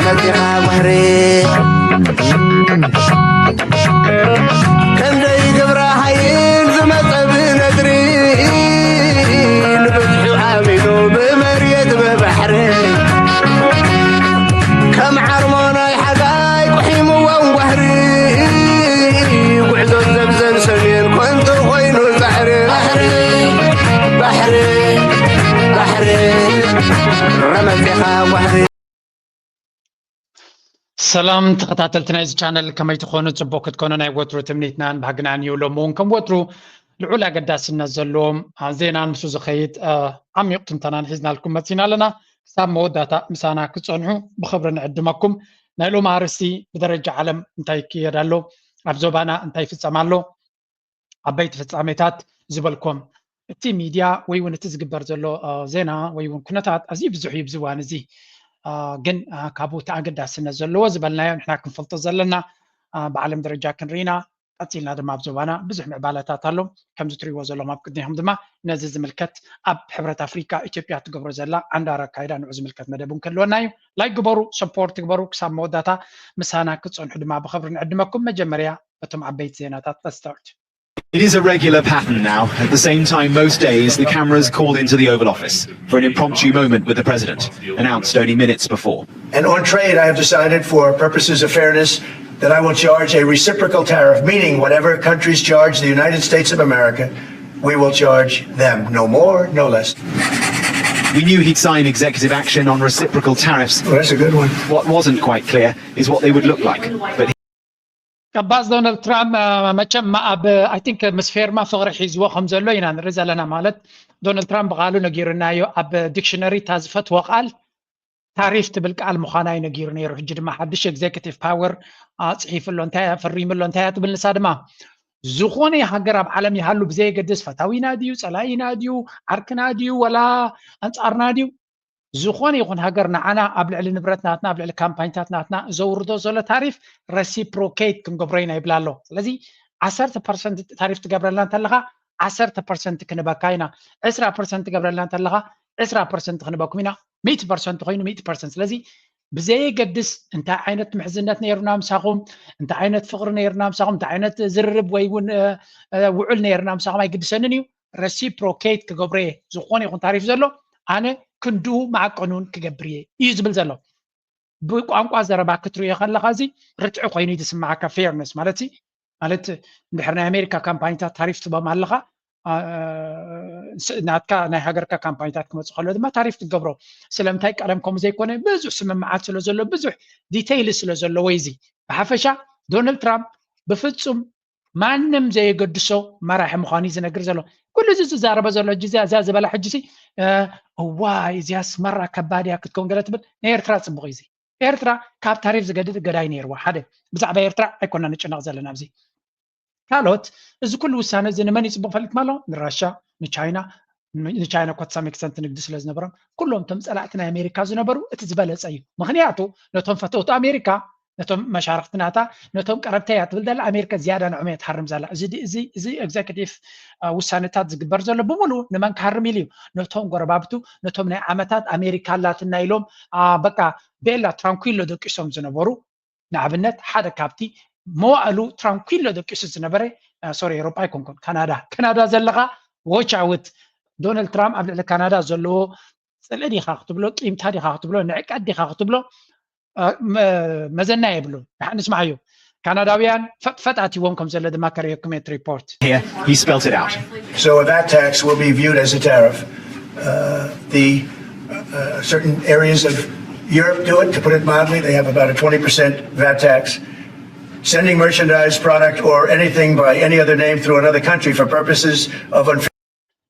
መጺኻ ባሕሪ ከም ዘይገብራ ሓይል ዝመጸ ብነድሪ ንብዝሑ ኣሚኑ ብመሬት ብባሕሪ ከም ዓርሞ ናይ ሓጋይ ቁሒምዎም ጓህሪ ጉዕዞ ዘብዘን ሰሜን ኮንቶ ኮይኑ ዛሕሪ ባሕሪ ባሕሪ ባሕሪ ረመጺኻ ጓህሪ ሰላም ተኸታተልቲ ናይዚ ቻነል ከመይ ትኾኑ? ጽቡቕ ክትኮኑ ናይ ወትሩ ትምኒትናን ባህግናን እዩ። ሎሚ እውን ከም ወትሩ ልዑል ኣገዳስነት ዘለዎም ዜናን ምስ ዝኸይድ ዓሚቕ ትንተናን ሒዝናልኩም መጺና ኣለና። ክሳብ መወዳእታ ምሳና ክትጸንሑ ብኽብሪ ንዕድመኩም። ናይ ሎሚ ኣርእስቲ ብደረጃ ዓለም እንታይ ይክየድ ኣሎ፣ ኣብ ዞባና እንታይ ይፍጸም ኣሎ፣ ዓበይቲ ፍጻሜታት ዝበልኩም እቲ ሚድያ ወይ እውን እቲ ዝግበር ዘሎ ዜና ወይ እውን ኩነታት ኣዝዩ ብዙሕ እዩ ብዚ እዋን እዚ። ግን ካብኡ እቲ ኣገዳስነት ዘለዎ ዝበልናዮ ንሕና ክንፈልጦ ዘለና ብዓለም ደረጃ ክንርኢና ቀፂልና ድማ ኣብ ዞባና ብዙሕ ምዕባለታት ኣሎ። ከምዚ ትሪእዎ ዘለኹም ኣብ ቅድሚኹም ድማ ነዚ ዝምልከት ኣብ ሕብረት ኣፍሪካ ኢትዮጵያ ትገብሮ ዘላ ዓንዳር ኣካይዳ ንዑ ዝምልከት መደብ እውን ክህልወና እዩ። ላይክ ግበሩ፣ ሰፖርት ግበሩ። ክሳብ መወዳእታ ምሳና ክትፀንሑ ድማ ብኽብሪ ንዕድመኩም። መጀመርያ እቶም ዓበይቲ ዜናታት። Let's start. It is a regular pattern now. At the same time, most days the cameras called into the Oval Office for an impromptu moment with the President, announced only minutes before. And on trade, I have decided, for purposes of fairness, that I will charge a reciprocal tariff, meaning whatever countries charge the United States of America, we will charge them, no more, no less. We knew he'd sign executive action on reciprocal tariffs. Well, that's a good one. What wasn't quite clear is what they would look like. But ቀባጽ ዶናልድ ትራምፕ መቸም ኣብ ኣይ ቲንክ ምስ ፌርማ ፍቕሪ ሒዝዎ ከም ዘሎ ኢና ንርኢ ዘለና። ማለት ዶናልድ ትራምፕ ብቃሉ ነጊሩናዮ ኣብ ዲክሽነሪ እታ ዝፈትዎ ቃል ታሪፍ ትብል ቃል ምዃና እዩ ነጊሩ ነይሩ። ሕጂ ድማ ሓድሽ ኤግዜኪቲቭ ፓወር ኣፅሒፉ ኣሎ። እንታይ እያ ፈሪሙ ኣሎ? እንታይ እያ ትብል ንሳ ድማ ዝኾነ ሃገር ኣብ ዓለም ይሃሉ ብዘየገድስ ፈታዊና ድዩ ፀላኢና ድዩ ዓርክና ድዩ ወላ ኣንፃርና ድዩ ዝኾነ ይኹን ሃገር ንዓና ኣብ ልዕሊ ንብረት ናትና ኣብ ልዕሊ ካምፓኒታት ናትና ዘውርዶ ዘሎ ታሪፍ ረሲፕሮኬት ክንገብሮ ኢና ይብላ ኣሎ። ስለዚ ዓሰርተ ፐርሰንት ታሪፍ ትገብረልና እንተለኻ ዓሰርተ ፐርሰንት ክንበካ ኢና። ዕስራ ፐርሰንት ትገብረልና እንተለኻ ዕስራ ፐርሰንት ክንበኩም ኢና። ሚእቲ ፐርሰንት ኮይኑ ሚእቲ ፐርሰንት። ስለዚ ብዘየገድስ እንታይ ዓይነት ምሕዝነት ነይሩና ምሳኹም፣ እንታይ ዓይነት ፍቕሪ ነይሩና ምሳኹም፣ እንታይ ዓይነት ዝርርብ ወይ እውን ውዑል ነይሩና ምሳኹም ኣይግድሰንን እዩ። ረሲፕሮኬት ክገብሮ እየ። ዝኾነ ይኹን ታሪፍ ዘሎ ኣነ ክንድኡ መዓቀኑን ክገብር እየ እዩ ዝብል ዘሎ። ብቋንቋ ዘረባ ክትሪኦ ከለኻ እዚ ርትዒ ኮይኑ እዩ ዝስምዓካ። ፌርነስ ማለት ማለት እንድሕር ናይ ኣሜሪካ ካምፓኒታት ታሪፍ ትቦም ኣለኻ ናትካ ናይ ሃገርካ ካምፓኒታት ክመፁ ከሎ ድማ ታሪፍ ትገብሮ። ስለምንታይ ቀደም ከምኡ ዘይኮነ ብዙሕ ስምምዓት ስለ ዘሎ ብዙሕ ዲቴይል ስለ ዘለዎ እዚ ብሓፈሻ ዶናልድ ትራምፕ ብፍፁም ማንም ዘየገድሶ መራሒ ምዃኑ እዩ ዝነግር ዘሎ። ኩሉ እዚ ዝዛረበ ዘሎ ሕጂ እዚኣ እዚኣ ዝበላ ሕጂ ሲ እዋይ እዚኣ ኣስመራ ከባድ እያ ክትከውን ገለ ትብል ናይ ኤርትራ ፅቡቕ እዩ እዚ። ኤርትራ ካብ ታሪፍ ዝገድድ ገዳይ ነይርዋ ሓደ ብዛዕባ ኤርትራ ኣይኮና ንጭነቕ ዘለና ኣብዚ። ካልኦት እዚ ኩሉ ውሳነ እዚ ንመን እዩ ፅቡቕ ፈሊጥማ ኣሎ? ንራሻ፣ ንቻይና፣ ንቻይና ኮት ሳም ኤክስተንት ንግዲ ስለ ዝነበሮም ኩሎም እቶም ፀላእቲ ናይ ኣሜሪካ ዝነበሩ እቲ ዝበለፀ እዩ። ምክንያቱ ነቶም ፈተውቲ ኣሜሪካ ነቶም መሻርክቲ ናታ ነቶም ቀረብተይ እያ ትብል ዘላ ኣሜሪካ ዝያዳ ንዕም እያ ትሃርም ዘላ። እዚ እዚ ኤግዜኪቲቭ ውሳነታት ዝግበር ዘሎ ብምሉ ንመን ክሃርም ኢሉ እዩ? ነቶም ጎረባብቱ ነቶም ናይ ዓመታት ኣሜሪካ ኣላትና ኢሎም በቃ ቤላ ትራንኩሎ ደቂሶም ዝነበሩ ንኣብነት ሓደ ካብቲ መዋእሉ ትራንኩሎ ደቂሱ ዝነበረ ሶሪ ኤሮጳ ኣይኮንኩን ካናዳ ካናዳ ዘለኻ ዎች ኣውት ዶናልድ ትራምፕ ኣብ ልዕሊ ካናዳ ዘለዎ ፅልኢ ዲኻ ክትብሎ ቂምታ ዲኻ ክትብሎ ንዕቀት ዲኻ ክትብሎ መዘና የብሉን። ንስማዓዮ ካናዳውያን ፈጥፈጥ ኣትይዎም ከም ዘሎ ድማ ከርእየኩም እየ report። Here he spelt it out. So that tax will be viewed as a tariff. Uh, the uh, certain areas of Europe do it, to put it mildly. They have about a twenty percent VAT tax. Sending merchandise, product, or anything by any other name through another country for purposes of unfair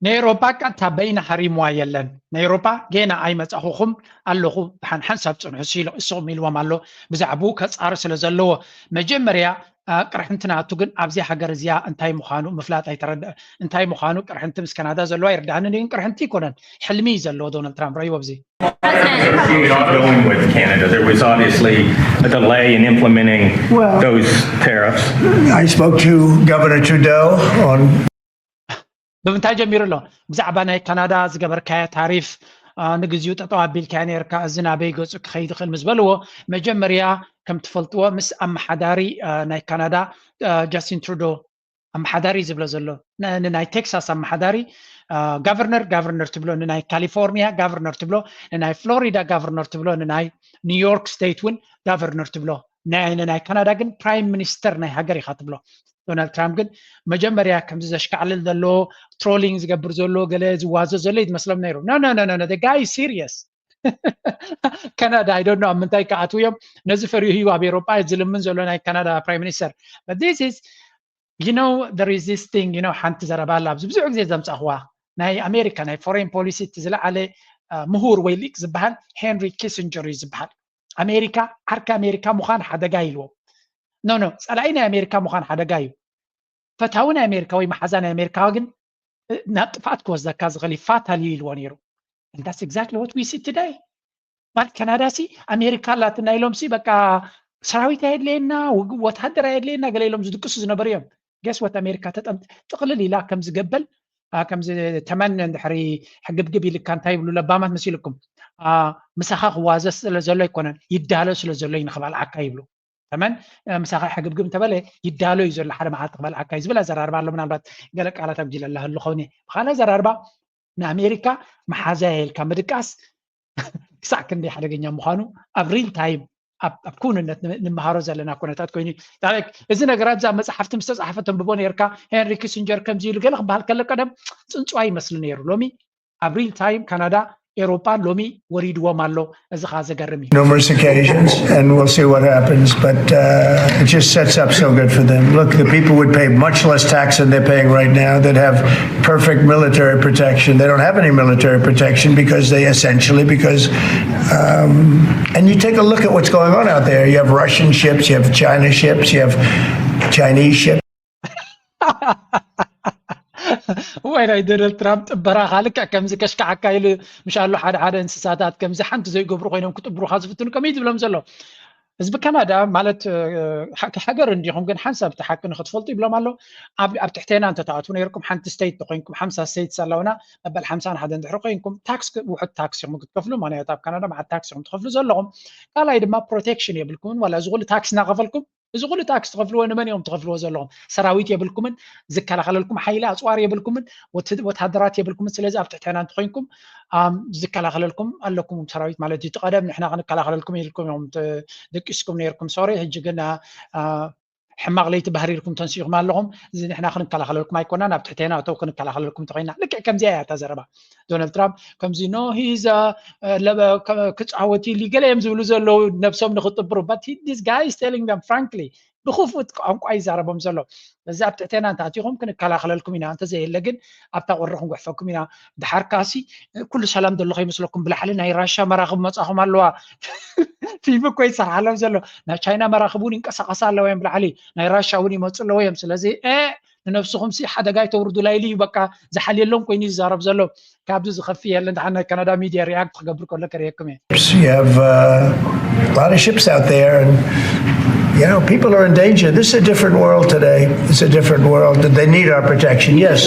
ናይ ኤሮፓ ቀጥታ በይና ሃሪምዋ የለን። ናይ ኤሮፓ ጌና ኣይመጻኹኹም ኣለኹ ብሓን ሓንሳብ ጽንሑ እስኹም ኢልዎም ኣሎ። ብዛዕባኡ ከጻሪ ስለ ዘለዎ መጀመርያ ቅርሕንቲ ናቱ ግን ኣብዚ ሃገር እዚኣ እንታይ ምዃኑ ምፍላጥ ኣይተረድአ እንታይ ምዃኑ ቅርሕንቲ ምስ ካናዳ ዘለዎ ኣይርድኣንን እዩ። ቅርሕንቲ ይኮነን ሕልሚ እዩ ዘለዎ ዶናልድ ትራምፕ ረእይዎ ኣብዚ Going with Canada, there was obviously a delay in implementing Well- those tariffs. I spoke to Governor Trudeau on ብምንታይ ጀሚሩ ኣሎ? ብዛዕባ ናይ ካናዳ ዝገበርካዮ ታሪፍ ንግዜኡ ጠጠው ኣቢልካዮ ነርካ፣ እዚ ናበይ ገጹ ክኸይድ ይኽእል ምስ በልዎ፣ መጀመርያ ከም ትፈልጥዎ ምስ ኣመሓዳሪ ናይ ካናዳ ጃስቲን ትሩዶ ኣመሓዳሪ ዝብሎ ዘሎ፣ ንናይ ቴክሳስ ኣመሓዳሪ ጋቨርነር ጋቨርነር ትብሎ፣ ንናይ ካሊፎርኒያ ጋቨርነር ትብሎ፣ ንናይ ፍሎሪዳ ጋቨርነር ትብሎ፣ ንናይ ኒውዮርክ ስቴት እውን ጋቨርነር ትብሎ። ናይ ካናዳ ግን ፕራይም ሚኒስተር ናይ ሃገር ኢኻ ትብሎ። ዶናልድ ትራምፕ ግን መጀመርያ ከምዚ ዘሽካዕልል ዘሎ፣ ትሮሊንግ ዝገብር ዘሎ፣ ገለ ዝዋዘ ዘሎ እዩ ዝመስሎም ነይሩ። ጋይ ሲሪየስ። ካናዳ ኣይ ዶንት ኖ ኣብ ምንታይ ክኣትዉ እዮም። ነዚ ፈሪሁ እዩ ኣብ ኤሮጳ ዝልምን ዘሎ ናይ ካናዳ ፕራይም ሚኒስተር። This is you know there is this thing you know ሓንቲ ዘረባ ኣላ ኣብዚ ብዙሕ ግዜ ዘምፃእኽዋ፣ ናይ ኣሜሪካ ናይ ፎሬን ፖሊሲ እቲ ዝለዓለ ምሁር ወይ ሊቅ ዝበሃል ሄንሪ ኪሲንጀር እዩ ዝበሃል። ኣሜሪካ ዓርኪ ኣሜሪካ ምዃን ሓደጋ ኢልዎ። ኖ ኖ ጸላኢ ናይ ኣሜሪካ ምዃን ሓደጋ እዩ። ፈታዊ ናይ ኣሜሪካ ወይ መሓዛ ናይ ኣሜሪካ ግን ናብ ጥፍኣት ክወስደካ ዝኽእል እዩ፣ ፋታል እዩ ኢልዎ ነይሩ። That's exactly what we see today. ማለት ካናዳ ሲ ኣሜሪካ ኣላትና ኢሎም ሲ በቃ ሰራዊት ኣየድለየና፣ ወታደር ኣየድለየና ገለ ኢሎም ዝድቅሱ ዝነበሩ እዮም። ገስ ወት ኣሜሪካ ተጠምጥ ጥቕልል ኢላ ከም ዝገበል ከምዚ ተመን እንድሕሪ ሕግብግብ ኢልካ እንታይ ይብሉ ለባማት መሲልኩም፣ ምሳኻ ክዋዘ ስለ ዘሎ ኣይኮነን፣ ይዳሎ ስለ ዘሎ እዩ ንኽበልዓካ ይብሉ። ተመን ምሳኻ ሕግብግብ እንተበለ ይዳሎ እዩ ዘሎ፣ ሓደ መዓልቲ ክበልዓካ እዩ ዝብል ኣዘራርባ ኣሎ። ምናልባት ገለ ቃላት ኣጉዲለ ኣለህሉ ኸውን እየ። ብኻልእ ኣዘራርባ ንኣሜሪካ መሓዛያ ኢልካ ምድቃስ ክሳዕ ክንደይ ሓደገኛ ምዃኑ ኣብ ሪል ታይም ኣብ ክውንነት ንምሃሮ ዘለና ኩነታት ኮይኑ። እዚ ነገራት እዛ መፅሓፍቲ ምስ ተፃሓፈ ተንብቦ ነርካ፣ ሄንሪ ኪሲንጀር ከምዚ ኢሉ ገለ ክበሃል ከሎ ቀደም ፅንፅዋ ይመስል ነይሩ። ሎሚ ኣብ ሪል ታይም ካናዳ ኤሮጳን ሎሚ ወሪድዎም ኣሎ። እዚ ከዓ ዘገርም እዩ። Numerous occasions, and we'll see what happens. But uh, it just sets up so good for them. Look, the people would pay much less tax than they're paying right now. They'd have perfect military protection. They don't have any military protection because they essentially, because, um, and you take a look at what's going on out there. You have Russian ships, you have China ships, you have Chinese ships. ወይ ናይ ዶናልድ ትራምፕ ጥበራኻ ልክዕ ከምዚ ከሽካዓካ ኢሉ ምሻሉ ሓደ ሓደ እንስሳታት ከምዚ ሓንቲ ዘይገብሩ ኮይኖም ክጥብሩኻ ዝፍትኑ ከመይ ትብሎም ዘሎ ህዝቢ ካናዳ ማለት ሃገር እንዲኹም ግን ሓንሳብ እቲ ሓቂ ንክትፈልጡ ይብሎም ኣሎ። ኣብ ትሕቴና እንተተኣትዉ ነይርኩም ሓንቲ ስቴት ተኮይንኩም ሓምሳ ስቴትስ ኣለውና መበል ሓምሳን ሓደ እንድሕሪ ኮይንኩም ታክስ ውሑድ ታክስ ኢኹም ክትከፍሉ ማለት ኣብ ካናዳ መዓት ታክስ ኢኹም ትከፍሉ ዘለኹም። ካልኣይ ድማ ፕሮቴክሽን የብልኩምን ዋላ እዚ ኩሉ ታክስ እናከፈልኩም እዚ ኩሉ ታክስ ትኸፍልዎ ንመን እዮም ትኸፍልዎ ዘለኹም? ሰራዊት የብልኩምን፣ ዝከላኸለልኩም ሓይሊ ኣፅዋር የብልኩምን፣ ወታደራት የብልኩምን። ስለዚ ኣብ ትሕቴና እንተኮይንኩም ዝከላኸለልኩም ኣለኩም ሰራዊት ማለት እዩ። ቀደም ንሕና ክንከላኸለልኩም ኢልኩም እዮም ደቂስኩም ነይርኩም። ሶሪ ሕጂ ግን ሕማቕ ለይቲ ባህሪርኩም ተንሲእኹም ኣለኹም። እዚ ንሕና ክንከላኸለልኩም ኣይኮናን፣ ኣብ ትሕቴና እተው ክንከላኸለልኩም እንተኮይና። ልክዕ ከምዚኣ እያ እታ ዘረባ። ዶናልድ ትራምፕ ከምዚ no he's ክፃወት ኢሉ ገለ እዮም ዝብሉ ዘለዉ ነብሶም ንክጥብሩ but this guy is telling them frankly ብክፉት ቋንቋ ይዛረቦም ዘሎ እዚ ኣብ ትሕቴና እንተኣቲኹም ክንከላኸለልኩም ኢና እንተዘየለ ግን ኣብታ ቁሪ ክንጉሕፈኩም ኢና ድሓር ካሲ ኩሉ ሰላም ዘሎ ከይመስለኩም ብላዕሊ ናይ ራሻ መራኽብ መፃኹም ኣለዋ ፊልም እኮ ይሰርሓሎም ዘሎ ናይ ቻይና መራኽብ እውን ይንቀሳቀሳ ኣለዋ እዮም ብላዕሊ ናይ ራሻ እውን ይመፁ ኣለዎ እዮም ስለዚ ንነብስኹም ሲ ሓደጋ ኣይተውርዱላ ኢሉ እዩ በቃ ዝሓልየሎም ኮይኑ ይዛረብ ዘሎ ካብዚ ዝኸፍእ የለን ድሓን ናይ ካናዳ ሚድያ ሪያክት ክገብር ከሎ ከርእየኩም እየ You have uh, a lot of ships out there and you know people are in danger. This is a different world today. It's a different world. They need our protection. Yes.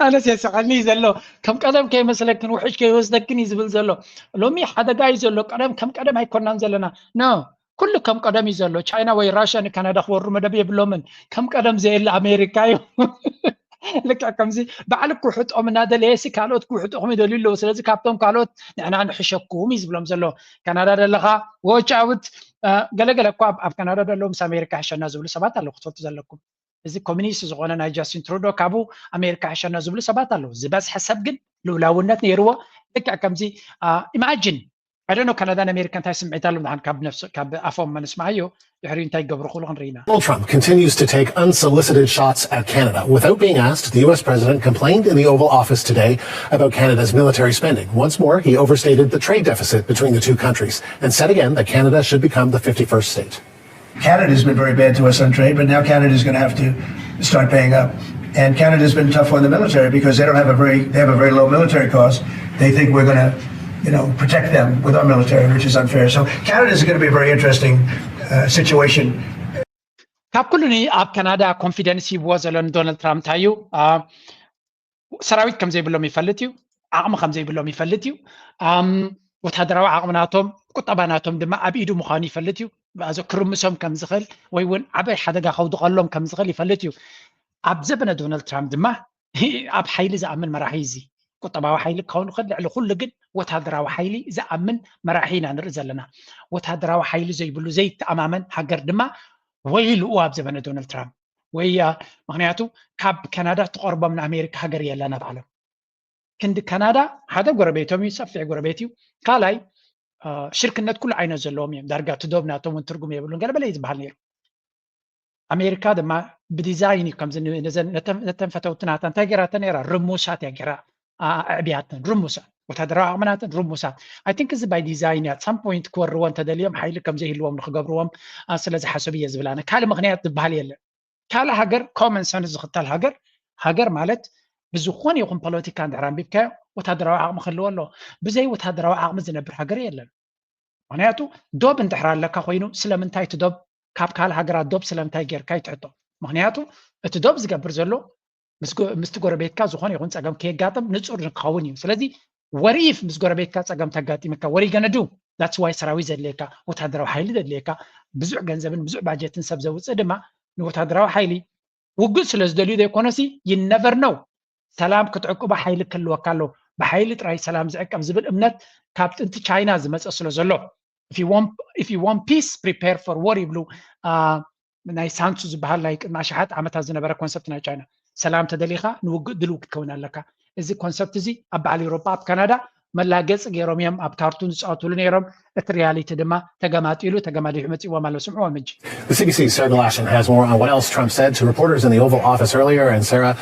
ኣነስ የስቀኒ እዩ ዘሎ ከም ቀደም ከይመስለክን ውሕጅ ከይወስደክን እዩ ዝብል ዘሎ ሎሚ ሓደጋ እዩ ዘሎ ቀደም ከም ቀደም ኣይኮናን ዘለና ኖ ኩሉ ከም ቀደም እዩ ዘሎ ቻይና ወይ ራሽያ ንካናዳ ክወሩ መደብ የብሎምን ከም ቀደም ዘየለ ኣሜሪካ እዩ ልክዕ ከምዚ ባዕሉ ክውሕጦም እናደለየ ሲ ካልኦት ክውሕጦኹም ይደልዩ ኣለዉ ስለዚ ካብቶም ካልኦት ንሕና ንሕሸኩም እዩ ዝብሎም ዘሎ ካናዳ ዘለኻ ዎች ኣውት ገለገለ እኳ ኣብ ካናዳ ዘለዉ ምስ ኣሜሪካ ሕሸና ዝብሉ ሰባት ኣለዉ ክትፈልጡ ዘለኩም እዚ ኮሚኒስት ዝኾነ ናይ ጃስቲን ትሩዶ ካብኡ ኣሜሪካ ሕሸና ዝብሉ ሰባት ኣለዉ ዝበዝሐ ሰብ ግን ልውላውነት ነይርዎ ልክዕ ከምዚ ኢማጂን I don't know ካናዳን ኣሜሪካ እንታይ ስምዒት ኣለዎም ንሓን ካብ ነፍሲ ካብ ኣፎም መንስማዓዮ ድሕሪ እንታይ ይገብሩ ክብሉ ክንርኢ ኢና Donald Trump continues to take unsolicited shots at Canada. Without being asked, the U S president complained in the Oval Office today about Canada's military spending. Once more, he overstated the trade deficit between the two countries and said again that Canada should become the fifty-first state. Canada's been very bad to us on trade, but now Canada's going to have to start paying up. And Canada's been tough on the military because they don't have a very they have a very low military cost. They think we're going to, you know, protect them with our military, which is unfair. So Canada's going to be a very interesting uh, situation. ካብ ኩሉ ኣብ ካናዳ ኮንፊደንስ ይብዎ ዘሎ ንዶናልድ ትራምፕ እንታይ እዩ ሰራዊት ከም ዘይብሎም ይፈልጥ እዩ ዓቕሚ ከም ዘይብሎም ይፈልጥ እዩ። ኣም፣ ወታደራዊ ዓቕሚ ናቶም፣ ቁጠባ ናቶም ድማ ኣብ ኢዱ ምዃኑ ይፈልጥ እዩ። ኣዞ ክርምሶም ከም ዝኽእል ወይ እውን ዓበይ ሓደጋ ከውድቐሎም ከም ዝኽእል ይፈልጥ እዩ። ኣብ ዘበነ ዶናልድ ትራምፕ ድማ ኣብ ሓይሊ ዝኣምን መራሒ እዚ ቁጠባዊ ሓይሊ ክኸውን ይኽእል፣ ልዕሊ ኩሉ ግን ወታደራዊ ሓይሊ ዝኣምን መራሒ ኢና ንርኢ ዘለና። ወታደራዊ ሓይሊ ዘይብሉ ዘይተኣማመን ሃገር ድማ ወይልኡ ኣብ ዘበነ ዶናልድ ትራምፕ ወይ ምክንያቱ ካብ ካናዳ ትቐርቦም ንኣሜሪካ ሃገር የለን ኣብ ዓለም። ክንዲ ካናዳ ሓደ ጎረቤቶም እዩ፣ ሰፊሕ ጎረቤት እዩ። ካልኣይ ሽርክነት ኩሉ ዓይነት ዘለዎም እዮም። ዳርጋ እቲ ዶብ ናቶም እውን ትርጉም የብሉን ገለ በለ እዩ ዝበሃል ነይሩ። ኣሜሪካ ድማ ብዲዛይን እዩ ከምዚ ነተን ፈተውቲ ናታ እንታይ ገይራተን ነይራ? ርሙሳት እያ ገይራ ኣዕብያተን፣ ርሙሳት ወታደራዊ ዓቕምናተን ርሙሳት። ኣይ ቲንክ እዚ ባይ ዲዛይን እያ። ሳም ፖይንት ክወርዎ እንተደልዮም ሓይሊ ከም ዘይህልዎም ንክገብርዎም ስለ ዝሓሰቡ እየ ዝብል ኣነ። ካልእ ምክንያት ዝበሃል የለን። ካልእ ሃገር ኮመን ሰንስ ዝኽተል ሃገር ሃገር ማለት ብዝኾነ ይኹን ፖለቲካ እንድሕር ኣንቢብካዮ ወታደራዊ ዓቕሚ ክህልዎ ኣለዎ። ብዘይ ወታደራዊ ዓቕሚ ዝነብር ሃገር የለን። ምክንያቱ ዶብ እንድሕር ኣለካ ኮይኑ ስለምንታይ እቲ ዶብ ካብ ካልእ ሃገራት ዶብ ስለምንታይ ጌርካ ይትሕቶ። ምክንያቱ እቲ ዶብ ዝገብር ዘሎ ምስቲ ጎረቤትካ ዝኾነ ይኹን ፀገም ከየጋጥም ንፁር ንክኸውን እዩ። ስለዚ ወሪፍ ምስ ጎረቤትካ ፀገም ተጋጢምካ ወሪ ገነዱ ዳትስ ዋይ ሰራዊት ዘድልየካ ወታደራዊ ሓይሊ ዘድልየካ ብዙሕ ገንዘብን ብዙሕ ባጀትን ሰብ ዘውፅእ ድማ ንወታደራዊ ሓይሊ ውግእ ስለ ዝደልዩ ዘይኮነሲ ይነቨር ነው ሰላም ክትዕቅቦ ሓይሊ ክህልወካ ኣሎ። ብሓይሊ ጥራይ ሰላም ዝዕቀብ ዝብል እምነት ካብ ጥንቲ ቻይና ዝመፀ ስለ ዘሎ if you want peace prepare for war ይብሉ። ናይ ሳንሱ ዝበሃል ናይ ቅድሚ ኣሽሓት ዓመታት ዝነበረ ኮንሰፕት ናይ ቻይና። ሰላም ተደሊኻ ንውግእ ድልው ክትከውን ኣለካ። እዚ ኮንሰፕት እዚ ኣብ በዓል ኤውሮጳ ኣብ ካናዳ መላገፂ ገይሮም እዮም ኣብ ካርቱን ዝፃወትሉ ነይሮም። እቲ ሪያሊቲ ድማ ተገማጢሉ ተገማዲሑ መፂዎም ኣሎ። ስምዕዎም እንጂ። The C B C's Sarah Glashan has more on what else Trump said to reporters in the Oval Office earlier. And Sarah,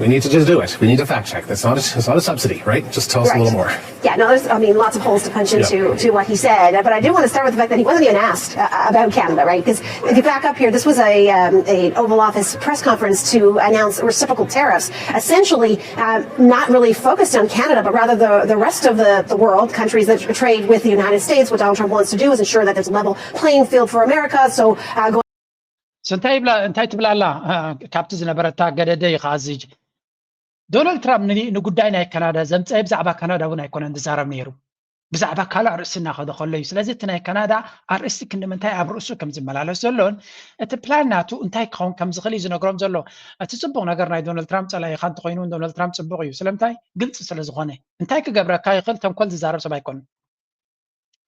we need to just do it. We need to fact check. It's not a, it's not a subsidy, right? Just tell us right. a little more. Yeah, no, there's, I mean, lots of holes to punch into yeah. to what he said. But I do want to start with the fact that he wasn't even asked uh, about Canada, right? Because if you back up here, this was a, um, a Oval Office press conference to announce reciprocal tariffs. Essentially, uh, not really focused on Canada, but rather the, the rest of the, the world, countries that trade with the United States. What Donald Trump wants to do is ensure that there's a level playing field for America. So uh, going እንታይ ይብላ እንታይ ትብላ ኣላ ካብቲ ዝነበረታ ገደደ እዩ ከኣዝጅ ዶናልድ ትራምፕ ንጉዳይ ናይ ካናዳ ዘምፀአ ብዛዕባ ካናዳ እውን ኣይኮነን ዝዛረብ ነይሩ። ብዛዕባ ካልእ ኣርእስቲ እናኸደ ከሎ እዩ። ስለዚ እቲ ናይ ካናዳ ኣርእስቲ ክንዲ ምንታይ ኣብ ርእሱ ከም ዝመላለስ ዘሎን እቲ ፕላን ናቱ እንታይ ክኸውን ከም ዝኽእል እዩ ዝነግሮም ዘሎ። እቲ ፅቡቕ ነገር ናይ ዶናልድ ትራምፕ ፀላኢኻ እንተኮይኑ እውን ዶናልድ ትራምፕ ፅቡቕ እዩ። ስለምንታይ? ግልፂ ስለ ዝኾነ። እንታይ ክገብረካ ይኽእል? ተንኮል ዝዛረብ ሰብ ኣይኮነን።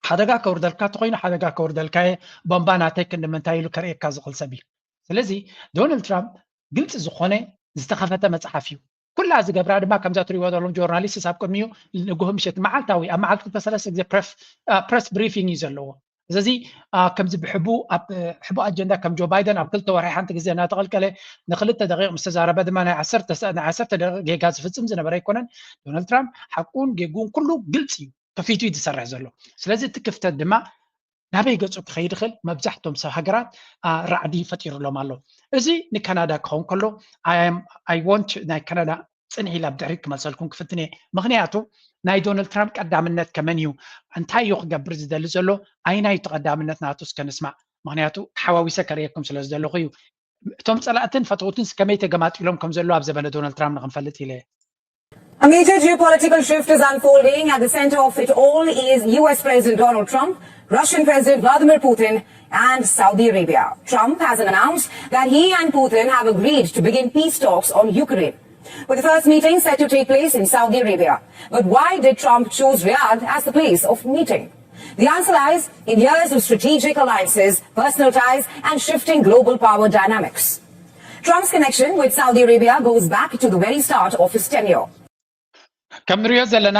ሓደጋ ከውርደልካ እንተኮይኑ ሓደጋ ከውርደልካ እየ፣ ቦምባ ናተይ ክንዲ ምንታይ ኢሉ ከርእየካ ዝኽእል ሰብ እዩ። ስለዚ ዶናልድ ትራምፕ ግልፂ ዝኾነ ዝተኸፈተ መፅሓፍ እዩ። ኩላ ዝገብራ ድማ ከምዛ ትሪእዎ ዘለኹም ጆርናሊስት ኣብ ቅድሚኡ ንግሆ ምሸት መዓልታዊ ኣብ መዓልቲ ክልተ ሰለስተ ግዜ ፕረስ ብሪፊንግ እዩ ዘለዎ። ስለዚ ከምዚ ብሕቡ ኣብ ሕቡ ኣጀንዳ ከም ጆ ባይደን ኣብ ክልተ ወርሒ ሓንቲ ግዜ እናተቐልቀለ ንክልተ ደቂቕ ምስ ተዛረበ ድማ ናይ ዓሰርተ ደቂቕ ጌጋ ዝፍፅም ዝነበረ ኣይኮነን። ዶናልድ ትራምፕ ሓቁን ጌጉን ኩሉ ግልፂ እዩ። ከፊቱ እዩ ዝሰርሕ ዘሎ። ስለዚ እቲ ክፍተት ድማ ናበይ ገፁ ክኸይድ ይኽእል? መብዛሕቶም ሰብ ሃገራት ራዕዲ ፈጢሩሎም ኣሎ። እዚ ንካናዳ ክኸውን ከሎ ኣይ ወንት ናይ ካናዳ ፅንሕ ኢላ ብድሕሪት ክመልሰልኩም ክፍትን እየ። ምክንያቱ ናይ ዶናልድ ትራምፕ ቀዳምነት ከመን እዩ? እንታይ እዩ ክገብር ዝደሊ ዘሎ? ኣይናይ እቲ ቀዳምነት ናቱ እስከ ንስማዕ። ምክንያቱ ሓዋዊሰ ከርእየኩም ስለ ዝደለኹ እዩ። እቶም ፀላእትን ፈተውትን ከመይ ተገማጢሎም ከም ዘለዉ ኣብ ዘበነ ዶናልድ ትራምፕ ንክንፈልጥ ኢለ እየ። A major geopolitical shift is unfolding. At the center of it all is U S President Donald Trump, Russian President Vladimir Putin, and Saudi Arabia. Trump has announced that he and Putin have agreed to begin peace talks on Ukraine, with the first meeting set to take place in Saudi Arabia. But why did Trump choose Riyadh as the place of meeting? The answer lies in years of strategic alliances, personal ties, and shifting global power dynamics. Trump's connection with Saudi Arabia goes back to the very start of his tenure. ከም ንሪኦ ዘለና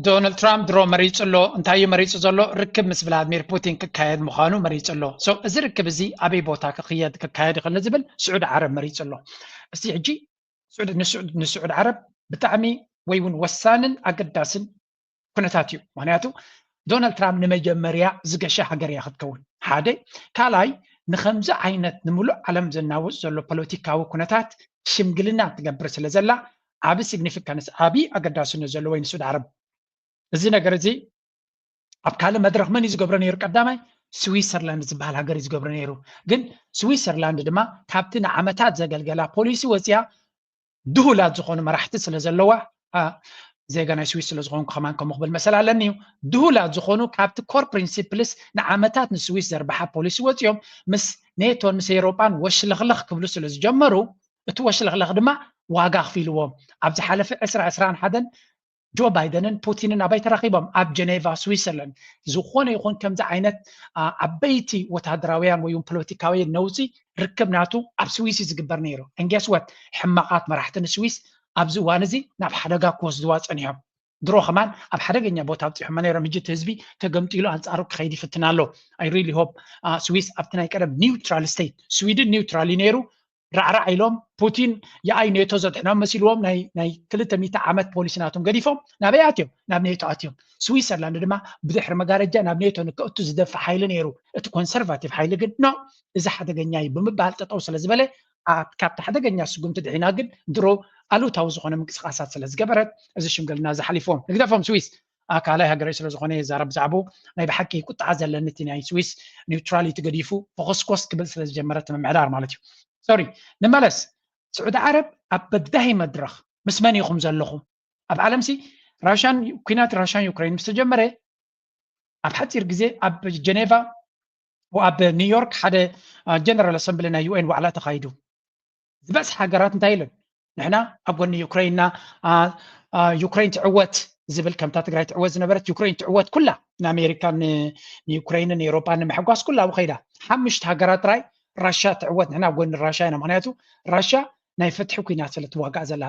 ዶናልድ ትራምፕ ድሮ መሪፁ ኣሎ። እንታይ እዩ መሪፁ ዘሎ? ርክብ ምስ ቭላድሚር ፑቲን ክካየድ ምዃኑ መሪፁ ኣሎ። እዚ ርክብ እዚ ኣበይ ቦታ ክኽየድ ክካየድ ይኽእል ዝብል ስዑድ ዓረብ መሪፁ ኣሎ። እዚ ሕጂ ንስዑድ ዓረብ ብጣዕሚ ወይ እውን ወሳንን ኣገዳስን ኩነታት እዩ። ምክንያቱ ዶናልድ ትራምፕ ንመጀመርያ ዝገሸ ሃገር እያ ክትከውን ሓደ። ካልኣይ ንከምዚ ዓይነት ንምሉእ ዓለም ዘናውፅ ዘሎ ፖለቲካዊ ኩነታት ሽምግልና ትገብር ስለ ዘላ ዓቢ ሲግኒፊካንስ ዓቢ ኣገዳስነት ዘለዎ እዩ ንስዑድ ዓረብ። እዚ ነገር እዚ ኣብ ካልእ መድረኽ መን እዩ ዝገብሮ ነይሩ? ቀዳማይ ስዊሰርላንድ ዝበሃል ሃገር እዩ ዝገብሮ ነይሩ። ግን ስዊሰርላንድ ድማ ካብቲ ንዓመታት ዘገልገላ ፖሊሲ ወፅያ ድሁላት ዝኾኑ መራሕቲ ስለ ዘለዋ ዜጋ ናይ ስዊስ ስለዝኾንኩ ከማን ከምኡ ክብል መሰል ኣለኒ እዩ። ድሁላት ዝኾኑ ካብቲ ኮር ፕሪንሲፕልስ ንዓመታት ንስዊስ ዘርብሓ ፖሊሲ ወፂኦም ምስ ኔቶን ምስ ኤውሮጳን ወሽለኽለኽ ክብሉ ስለ ዝጀመሩ እቲ ወሽለኽለኽ ድማ ዋጋ ኣኽፊልዎም። ኣብ ዝሓለፈ ዕስራ ዕስራን ሓደን ጆ ባይደንን ፑቲንን ኣበይ ተራኺቦም? ኣብ ጀኔቫ ስዊሰርላንድ። ዝኾነ ይኹን ከምዚ ዓይነት ዓበይቲ ወታደራውያን ወይ ፖለቲካውያን ነውፂ ርክብ ናቱ ኣብ ስዊስ እዩ ዝግበር ነይሩ። ንጌስወት ሕማቓት መራሕቲ ንስዊስ ኣብዚ እዋን እዚ ናብ ሓደጋ ክወስድዋ ፀኒሖም። ድሮ ከማን ኣብ ሓደገኛ ቦታ ኣብፂሖሞ ነይሮም። ሕጂ እቲ ህዝቢ ተገምጢሉ ኣንፃሩ ክኸይድ ይፍትን ኣሎ። I really hope ስዊስ ኣብቲ ናይ ቀደም ኒውትራል ስቴት፣ ስዊድን ኒውትራል እዩ ነይሩ፣ ራዕራዕ ኢሎም ፑቲን የኣይ ኔቶ ዘድሕኖም መሲልዎም ናይ ክልተ ሚእቲ ዓመት ፖሊሲ ናቶም ገዲፎም ናበይ ኣትዮም? ናብ ኔቶ ኣትዮም። ስዊሰርላንድ ድማ ብድሕሪ መጋረጃ ናብ ኔቶ ንክእቱ ዝደፍእ ሓይሊ ነይሩ። እቲ ኮንሰርቫቲቭ ሓይሊ ግን ኖ፣ እዚ ሓደገኛ እዩ ብምባል ጠጠው ስለ ዝበለ ካብቲ ሓደገኛ ስጉምቲ ድሒና ግን ድሮ ኣሉታዊ ዝኾነ ምንቅስቃሳት ስለ ዝገበረት እዚ ሽምግልና ዝሓሊፎም ንግደፎም ስዊስ ካልኣይ ሃገረይ ስለ ዝኾነ የዛረብ ብዛዕባኡ ናይ ብሓቂ ቁጥዓ ዘለኒ እቲ ናይ ስዊስ ኒውትራሊቲ ገዲፉ ፈኾስኮስ ክብል ስለ ዝጀመረ እቲ ምምሕዳር ማለት እዩ። ሶሪ ንመለስ። ስዑዲ ዓረብ ኣብ በዳሂ መድረኽ ምስ መን ኢኹም ዘለኹም? ኣብ ዓለምሲ ራሽያን ኩናት ራሽያን ዩክሬን ምስ ተጀመረ ኣብ ሓፂር ግዜ ኣብ ጀኔቫ ኣብ ኒውዮርክ ሓደ ጀነራል ኣሰምብሊ ናይ ዩኤን ዋዕላ ተኻይዱ። ዝበዝሕ ሃገራት እንታይ ኢለን? ንሕና ኣብ ጎኒ ዩክሬንና፣ ዩክሬን ትዕወት ዝብል፣ ከምታ ትግራይ ትዕወት ዝነበረት ዩክሬን ትዕወት ኩላ፣ ንኣሜሪካን ንዩክሬንን ንኤውሮጳን ንምሕጓስ ኩላ ኣብኡ ከይዳ። ሓሙሽተ ሃገራት ጥራይ ራሻ ትዕወት፣ ንሕና ኣብ ጎኒ ራሻ ኢና፣ ምክንያቱ ራሻ ናይ ፍትሒ ኩናት ስለ ትዋጋእ ዘላ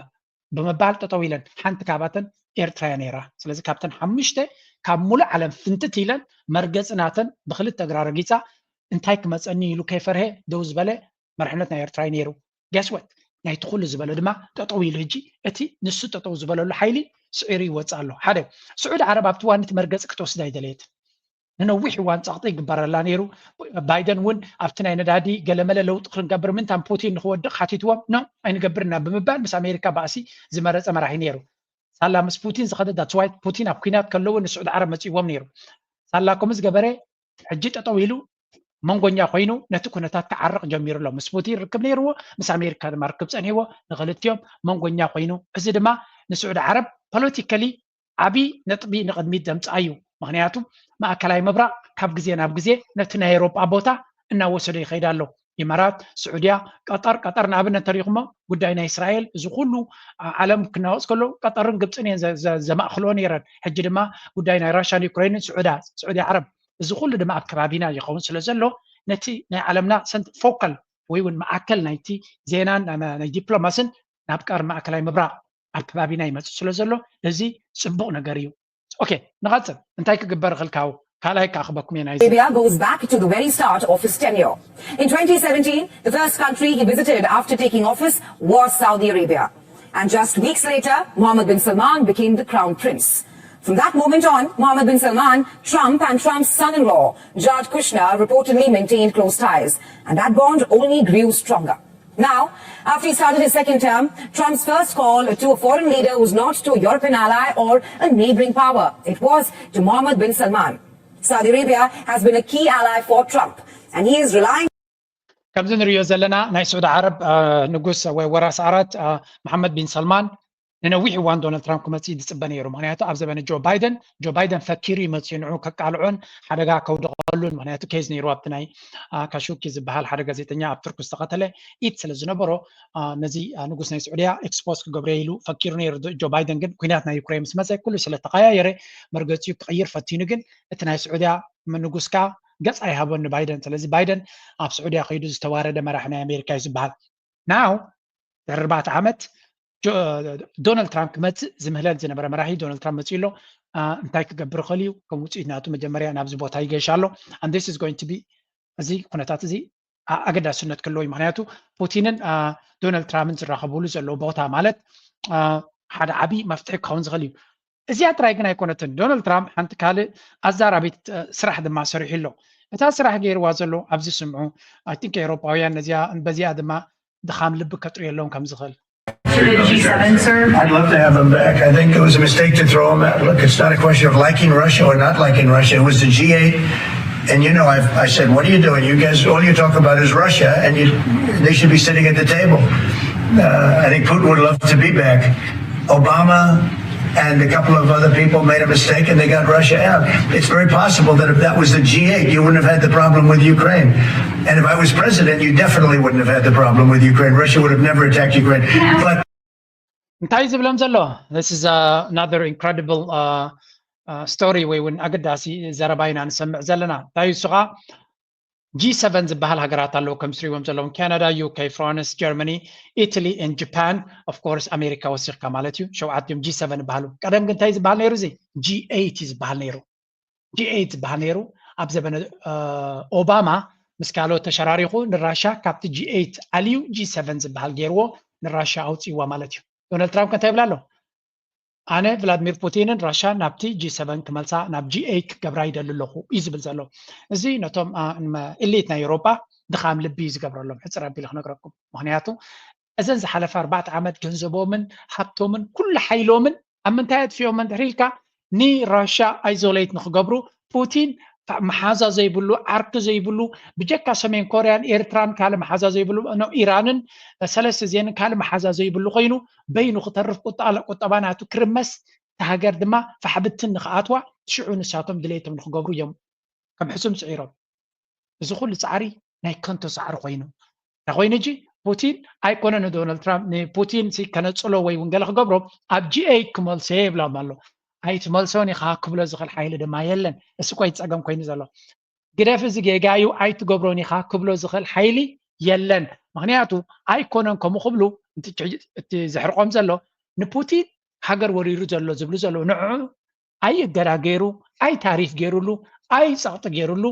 ብምባል ጠጠው ኢለን። ሓንቲ ካብኣተን ኤርትራ እያ ነይራ። ስለዚ ካብተን ሓሙሽተ ካብ ሙሉእ ዓለም ፍንትት ኢለን መርገፂ ናተን ብክልተ እግራ ረጊፃ እንታይ ክመፀኒ ኢሉ ከይፈርሀ ደው ዝበለ መርሕነት ናይ ኤርትራ እዩ ነይሩ። ገስወት ናይቲ ኩሉ ዝበለ ድማ ጠጠው ኢሉ ሕጂ እቲ ንሱ ጠጠው ዝበለሉ ሓይሊ ስዒሩ ይወፅእ ኣሎ። ሓደ ስዑድ ዓረብ ኣብቲ ዋንቲ መርገፂ ክትወስድ ኣይደለየት። ንነዊሕ እዋን ፀቕጢ ይግበረላ ነይሩ። ባይደን እውን ኣብቲ ናይ ነዳዲ ገለመለ ለውጢ ክንገብር ምንታን ፑቲን ንክወድቕ ሓቲትዎም ኖ ኣይንገብርና ብምባል ምስ ኣሜሪካ ባእሲ ዝመረፀ መራሒ ነይሩ። ሳላ ምስ ፑቲን ዝኸደ that's why ፑቲን ኣብ ኩናት ከለዉ ንስዑድ ዓረብ መፂእዎም ነይሩ። ሳላ ከምኡ ዝገበረ ሕጂ ጠጠው ኢሉ መንጎኛ ኮይኑ ነቲ ኩነታት ክዓርቕ ጀሚሩ ኣሎ። ምስ ፑቲን ርክብ ነይርዎ፣ ምስ ኣሜሪካ ድማ ርክብ ፀኒሕዎ፣ ንክልቲኦም መንጎኛ ኮይኑ። እዚ ድማ ንስዑድ ዓረብ ፖለቲካሊ ዓብዪ ነጥቢ ንቕድሚት ዘምፅኣ እዩ። ምክንያቱ ማእከላይ ምብራቕ ካብ ግዜ ናብ ግዜ ነቲ ናይ ኤውሮጳ ቦታ እናወሰዶ ይኸይድ ኣሎ። ኢማራት፣ ስዑድያ፣ ቀጠር፣ ቀጠር ንኣብነት እንተሪኹሞ ጉዳይ ናይ እስራኤል እዚ ኩሉ ዓለም ክናወፅ ከሎ ቀጠርን ግብፅን እየን ዘማእክልኦ ነይረን። ሕጂ ድማ ጉዳይ ናይ ራሻን ዩክሬንን ስዑዳ፣ ስዑዲ ዓረብ እዚ ኩሉ ድማ ኣብ ከባቢና ይኸውን ስለ ዘሎ ነቲ ናይ ዓለምና ሰንት ፎካል ወይ እውን ማእከል ናይቲ ዜናን ናይ ዲፕሎማስን ናብ ቀር ማእከላይ ምብራቕ ኣብ ከባቢና ይመፅእ ስለ ዘሎ እዚ ፅቡቕ ነገር እዩ። ኦኬ ንቐፅል። እንታይ ክግበር ይኽእል ካብኡ? ካልኣይ ክኣኽበኩም እየ ናይዚ። Arabia goes back to the very start of his tenure. In twenty seventeen, the first country he visited after taking office was Saudi Arabia. And just weeks later, Mohammed bin Salman became the crown prince. From that moment on, Mohammed bin Salman, Trump, and Trump's son in law, Jared Kushner, reportedly maintained close ties. And that bond only grew stronger. Now, after he started his second term, Trump's first call to a foreign leader was not to a European ally or a neighboring power. It was to Mohammed bin Salman. Saudi Arabia has been a key ally for Trump, and he is relying ከምዚ ንሪኦ ዘለና ናይ ስዑዲ ዓረብ ንጉስ ወይ ወራስ ኣራት መሓመድ ቢን ሰልማን ንነዊሕ እዋን ዶናልድ ትራምፕ ክመፅእ ዝፅበ ነይሩ። ምክንያቱ ኣብ ዘበነ ጆ ባይደን ጆ ባይደን ፈኪሩ ይመፅኡ ንዑ ከቃልዖን ሓደጋ ከውድቐሉን። ምክንያቱ ኬዝ ነይሩ ኣብቲ ናይ ካሹኪ ዝበሃል ሓደ ጋዜጠኛ ኣብ ቱርክ ዝተቐተለ ኢድ ስለ ዝነበሮ ነዚ ንጉስ ናይ ስዑድያ ኤክስፖዝ ክገብሮ ኢሉ ፈኪሩ ነይሩ። ጆ ባይደን ግን ኩናት ናይ ዩክሬን ምስ መፀ ኩሉ ስለ ተቀያየረ መርገፂኡ ክቕይር ፈቲኑ። ግን እቲ ናይ ስዑድያ ንጉስ ከዓ ገፅ ኣይሃቦን ንባይደን። ስለዚ ባይደን ኣብ ስዑድያ ከይዱ ዝተዋረደ መራሒ ናይ ኣሜሪካ እዩ ዝበሃል። ናው ድሕሪ ኣርባዕተ ዓመት ዶናልድ ትራምፕ ክመፅእ ዝምህለል ዝነበረ መራሒ ዶናልድ ትራምፕ መፅኡ ኣሎ። እንታይ ክገብር ይኽእል እዩ? ከም ውፅኢት ናቱ መጀመርያ ናብዚ ቦታ ይገሽ ኣሎ። And this is going to be እዚ ኩነታት እዚ ኣገዳስነት ክህልዎ እዩ። ምክንያቱ ፑቲንን ዶናልድ ትራምፕን ዝራኸብሉ ዘለዉ ቦታ ማለት ሓደ ዓብዪ መፍትሒ ክኸውን ዝኽእል እዩ። እዚኣ ጥራይ ግን ኣይኮነትን። ዶናልድ ትራምፕ ሓንቲ ካልእ ኣዛራቢት ስራሕ ድማ ሰሪሑ ኣሎ። እታ ስራሕ ገይርዋ ዘሎ ኣብዚ ስምዑ። I think ኤውሮጳውያን ነዚኣ በዚኣ ድማ ድኻም ልቢ ከጥርየሎም ከም ዝኽእል። I'd love to have him back. I think it was a mistake to throw him out. Look, it's not a question of liking Russia or not liking Russia. It was the G eight. And you know, I, I said, what are you doing? You guys, all you talk about is Russia, and you, they should be sitting at the table. Uh, I think Putin would love to be back. Obama And a couple of other people made a mistake and they got Russia out. It's very possible that if that was the G eight, you wouldn't have had the problem with Ukraine. And if I was president, you definitely wouldn't have had the problem with Ukraine. Russia would have never attacked Ukraine. But እንታይ ዝብሎም ዘሎ? This is another incredible story ወይ እውን ኣገዳሲ ዘረባ ኢና ንሰምዕ ዘለና። እንታይ እሱ ከዓ G seven ዝበሃል ሃገራት ኣለዉ፣ ከም ዝሪእዎም ዘለዎም ካናዳ፣ ዩ ኬ፣ ፍራንስ፣ ጀርመኒ፣ ኢትሊ፣ ን ጃፓን፣ ኦፍ ኮርስ ኣሜሪካ ወሲኽካ ማለት እዩ። ሸውዓቲኦም ጂ ሰቨን ይበሃሉ። ቀደም ግን እንታይ ዝበሃል ነይሩ? እዚ ጂ ኤይት እዩ ዝበሃል ነይሩ። ጂ ኤይት ዝበሃል ነይሩ። ኣብ ዘበነ ኦባማ ምስ ካልኦት ተሸራሪኹ ንራሻ ካብቲ ጂ ኤይት ኣልዩ ጂ ሰቨን ዝበሃል ገይርዎ ንራሻ ኣውፅእዋ ማለት እዩ። ዶናልድ ትራምፕ እንታይ ይብል ኣሎ? ኣነ ቭላድሚር ፑቲንን ራሻ ናብቲ ጂ ሰቨን ክመልሳ ናብ ጂ ኤይት ክገብራ ይደሊ ኣለኹ እዩ ዝብል ዘሎ። እዚ ነቶም ኢሊት ናይ ኤውሮጳ ድኻም ልቢ እዩ ዝገብረሎም። ሕፅር ኣቢለ ክነግረኩም፣ ምክንያቱ እዘን ዝሓለፈ ኣርባዕተ ዓመት ገንዘቦምን ሃብቶምን ኩሉ ሓይሎምን ኣብ ምንታይ ኣጥፊኦመን ድሕሪ ኢልካ ንራሻ ኣይዞሌት ንክገብሩ ፑቲን መሓዛ ዘይብሉ ዓርኪ ዘይብሉ ብጀካ ሰሜን ኮርያን ኤርትራን ካልእ መሓዛ ዘይብሉ ኢራንን ሰለስተ ዜንን ካልእ መሓዛ ዘይብሉ ኮይኑ በይኑ ክተርፍ ቁጠባ ናቱ ክርመስ እታ ሃገር ድማ ፋሕብትን ንክኣትዋ ሽዑ ንሳቶም ድሌቶም ንክገብሩ እዮም ከም ሕሱም ስዒሮም። እዚ ኩሉ ፃዕሪ ናይ ከንቶ ፃዕሪ ኮይኑ እንታይ ኮይኑ እጂ ፑቲን ኣይኮነ ንዶናልድ ትራምፕ ንፑቲን ከነፅሎ ወይ እውን ገለ ክገብሮ ኣብ ጂ ኤይት ክመልሶ ይብሎም ኣሎ። ኣይትመልሶን ኢኻ ክብሎ ዝኽእል ሓይሊ ድማ የለን። እሱ ኮይ ፀገም ኮይኑ ዘሎ ግደፍ እዚ ጌጋ እዩ ኣይትገብሮን ኢኻ ክብሎ ዝኽእል ሓይሊ የለን። ምክንያቱ ኣይኮነን ከምኡ ክብሉ እቲ ዘሕርቆም ዘሎ ንፑቲን ሃገር ወሪሩ ዘሎ ዝብሉ ዘለዉ ንዕዑ ኣይ እገዳ ገይሩ ኣይ ታሪፍ ገይሩሉ ኣይ ፀቕጢ ገይሩሉ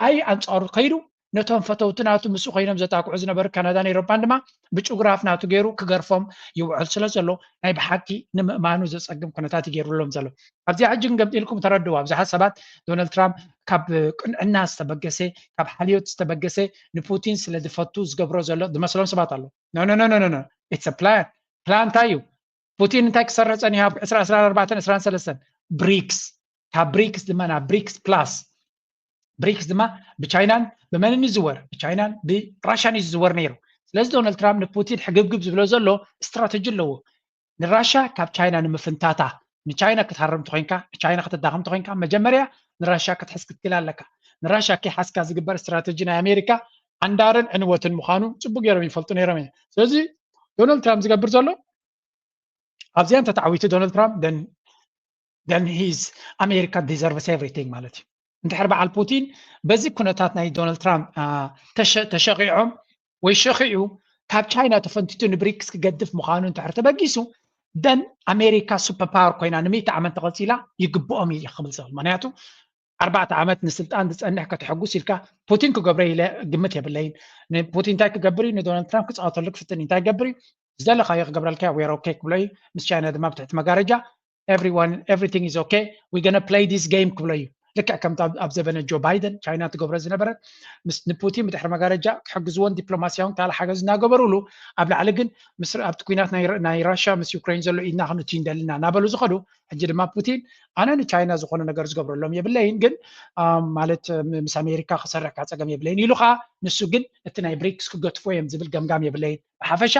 ኣይ ኣንፃሩ ከይዱ ነቶም ፈተውቲ ናቱ ምስኡ ኮይኖም ዘጣቅዑ ዝነበሩ ካናዳን ኤሮፓን ድማ ብጭጉራፍ ናቱ ገይሩ ክገርፎም ይውዕል ስለ ዘሎ ናይ ብሓቂ ንምእማኑ ዘፀግም ኩነታት ይገይሩሎም ዘሎ። ኣብዚኣ ሕጂ ገምጢልኩም ተረድዋ። ብዙሓት ሰባት ዶናልድ ትራምፕ ካብ ቅንዕና ዝተበገሰ ካብ ሓልዮት ዝተበገሰ ንፑቲን ስለ ዝፈቱ ዝገብሮ ዘሎ ዝመስሎም ሰባት ኣሎ። ኖ ኖ ኖ ኖ ኖ it's a plan። ፕላን እንታይ እዩ? ፑቲን እንታይ ክሰርሕ ፀኒሑ ኣብ ዕስራ ዕስራን ኣርባዕተን ዕስራን ሰለስተን ብሪክስ ካብ ብሪክስ ድማ ናብ ብሪክስ ፕላስ ብሪክስ ድማ ብቻይናን ብመንን ይዝወር ብቻይናን ብራሻን እዩ ዝዝወር ነይሩ። ስለዚ ዶናልድ ትራምፕ ንፑቲን ሕግብግብ ዝብሎ ዘሎ ስትራተጂ ኣለዎ። ንራሻ ካብ ቻይና ንምፍንታታ ንቻይና ክትሃርም ተኮይንካ ንቻይና ከተዳክም ተኮይንካ መጀመርያ ንራሻ ክትሕዝ ክትክል ኣለካ። ንራሻ ከይሓዝካ ዝግበር ስትራተጂ ናይ ኣሜሪካ ዓንዳርን ዕንወትን ምዃኑ ፅቡቅ ገይሮም ይፈልጡ ነይሮም እዮም። ስለዚ ዶናልድ ትራምፕ ዝገብር ዘሎ ኣብዚኣ እንተተዓዊቱ ዶናልድ ትራምፕ then he's America deserves everything ማለት እዩ። እንድሕር በዓል ፑቲን በዚ ኩነታት ናይ ዶናልድ ትራምፕ ተሸቂዖም ወይ ሸኺዑ ካብ ቻይና ተፈንቲቱ ንብሪክስ ክገድፍ ምዃኑ እንድሕር ተበጊሱ then ኣሜሪካ ሱፐር ፓወር ኮይና ንምእቲ ዓመት ተቐፂላ ይግብኦም እዩ ክብል ዝኽእል። ምክንያቱ ኣርባዕተ ዓመት ንስልጣን ዝፀንሕ ከተሐጉስ ኢልካ ፑቲን ክገብረ ኢለ ግምት የብለይን። ንፑቲን እንታይ ክገብር እዩ ንዶናልድ ትራምፕ ክፃወተሉ ክፍትን እንታይ ክገብር እዩ ዝደለካዮ ክገብረልካ we are okay ክብሎ እዩ። ምስ ቻይና ድማ ብትሕቲ መጋረጃ everyone everything is okay we gonna play this game ክብሎ እዩ። ልክዕ ከምቲ ኣብ ዘበነ ጆ ባይደን ቻይና ትገብሮ ዝነበረት ንፑቲን ብድሕሪ መጋረጃ ክሕግዝዎን ዲፕሎማሲያውን ካልእ ሓገዝ እናገበሩሉ ኣብ ላዕሊ ግን ኣብቲ ኩናት ናይ ራሽያ ምስ ዩክሬን ዘሎ ኢድና ክንእቱ እንደልና እናበሉ ዝኸዱ ሕጂ ድማ ፑቲን ኣነ ንቻይና ዝኾነ ነገር ዝገብረሎም የብለይን ግን ማለት ምስ ኣሜሪካ ክሰርሕ ካብ ፀገም የብለይን ኢሉ ከዓ ንሱ ግን እቲ ናይ ብሪክስ ክገትፎ እዮም ዝብል ገምጋም የብለይን። ብሓፈሻ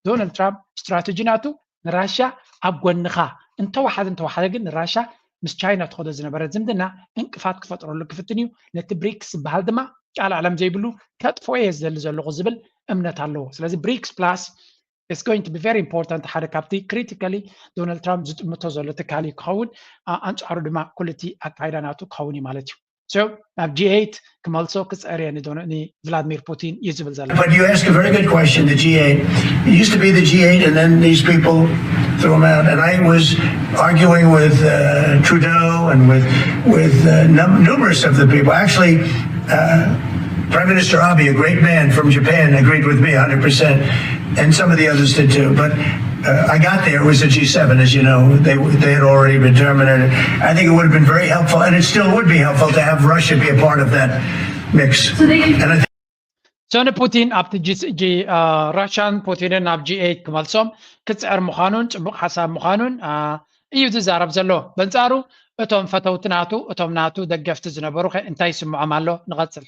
ዶናልድ ትራምፕ ስትራተጂ ናቱ ንራሽያ ኣብ ጎንኻ እንተወሓደ እንተወሓደ ግን ንራሽያ ምስ ቻይና ትኸዶ ዝነበረ ዝምድና እንቅፋት ክፈጥረሉ ክፍትን እዩ። ነቲ ብሪክስ ዝበሃል ድማ ቃል ዓለም ዘይብሉ ከጥፎ እየ ዝደሊ ዘለኹ ዝብል እምነት ኣለዎ። ስለዚ ብሪክስ ፕላስ it's going to be very important ሓደ ካብቲ critically ዶናልድ ትራምፕ ዝጥምቶ ዘሎ ትካል እዩ ክኸውን ኣንፃሩ ድማ ኩልቲ ኣካይዳ ናቱ ክኸውን እዩ ማለት እዩ። So ናብ ጂ ኤይት ክመልሶ ክፀር እየ ንቭላድሚር ፑቲን እዩ ዝብል ዘሎ። But you ask a very good question, the G eight. It used to be the G eight and then these people threw them out. And I was arguing with uh, Trudeau and with, with uh, num- numerous of the people. Actually, uh, Prime Minister Abe, a great man from Japan, agreed with me one hundred percent, and some of the others did too. But uh, I got there, it was a G seven, as you know. They, they had already been terminated. I think it would have been very helpful, and it still would be helpful to have Russia be a part of that mix. So they, and I think so ንፑቲን ኣብቲ ጂ ራሽያን ፑቲንን ናብ ጂ ኤይት ክመልሶም ክፅዕር ምዃኑን ፅቡቅ ሓሳብ ምዃኑን እዩ ዝዛረብ ዘሎ። በንፃሩ እቶም ፈተውቲ ናቱ እቶም ናቱ ደገፍቲ ዝነበሩ ከ እንታይ ይስምዖም ኣሎ? ንቐፅል።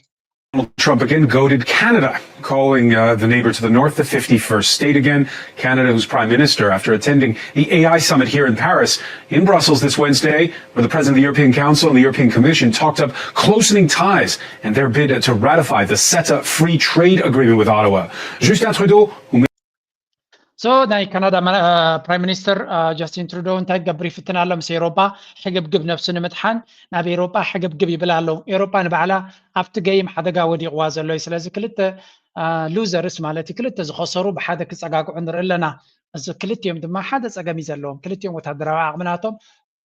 Trump again goaded Canada, calling uh, the neighbor to the north the fifty-first state again. Canada, whose prime minister, after attending the A I summit here in Paris, in Brussels this Wednesday, where the president of the European Council and the European Commission talked up closening ties and their bid to ratify the CETA free trade agreement with Ottawa. Justin Trudeau, who so ናይ ካናዳ ፕራይም ሚኒስተር ጃስቲን ትሩዶ እንታይ ክገብር ይፍትን ኣሎ? ምስ ኤሮፓ ሕግብግብ ነብሱ ንምድሓን ናብ ኤሮፓ ሕግብግብ ይብል ኣሎ። ኤሮፓ ንባዕላ ኣብቲ ገይም ሓደጋ ወዲቕዋ ዘሎ እዩ። ስለዚ ክልተ ሉዘርስ ማለት እዩ፣ ክልተ ዝኸሰሩ ብሓደ ክፀጋግዑ ንርኢ ኣለና። እዚ ክልቲኦም ድማ ሓደ ፀገም እዩ ዘለዎም። ክልቲኦም ወታደራዊ ዓቕሚ ናቶም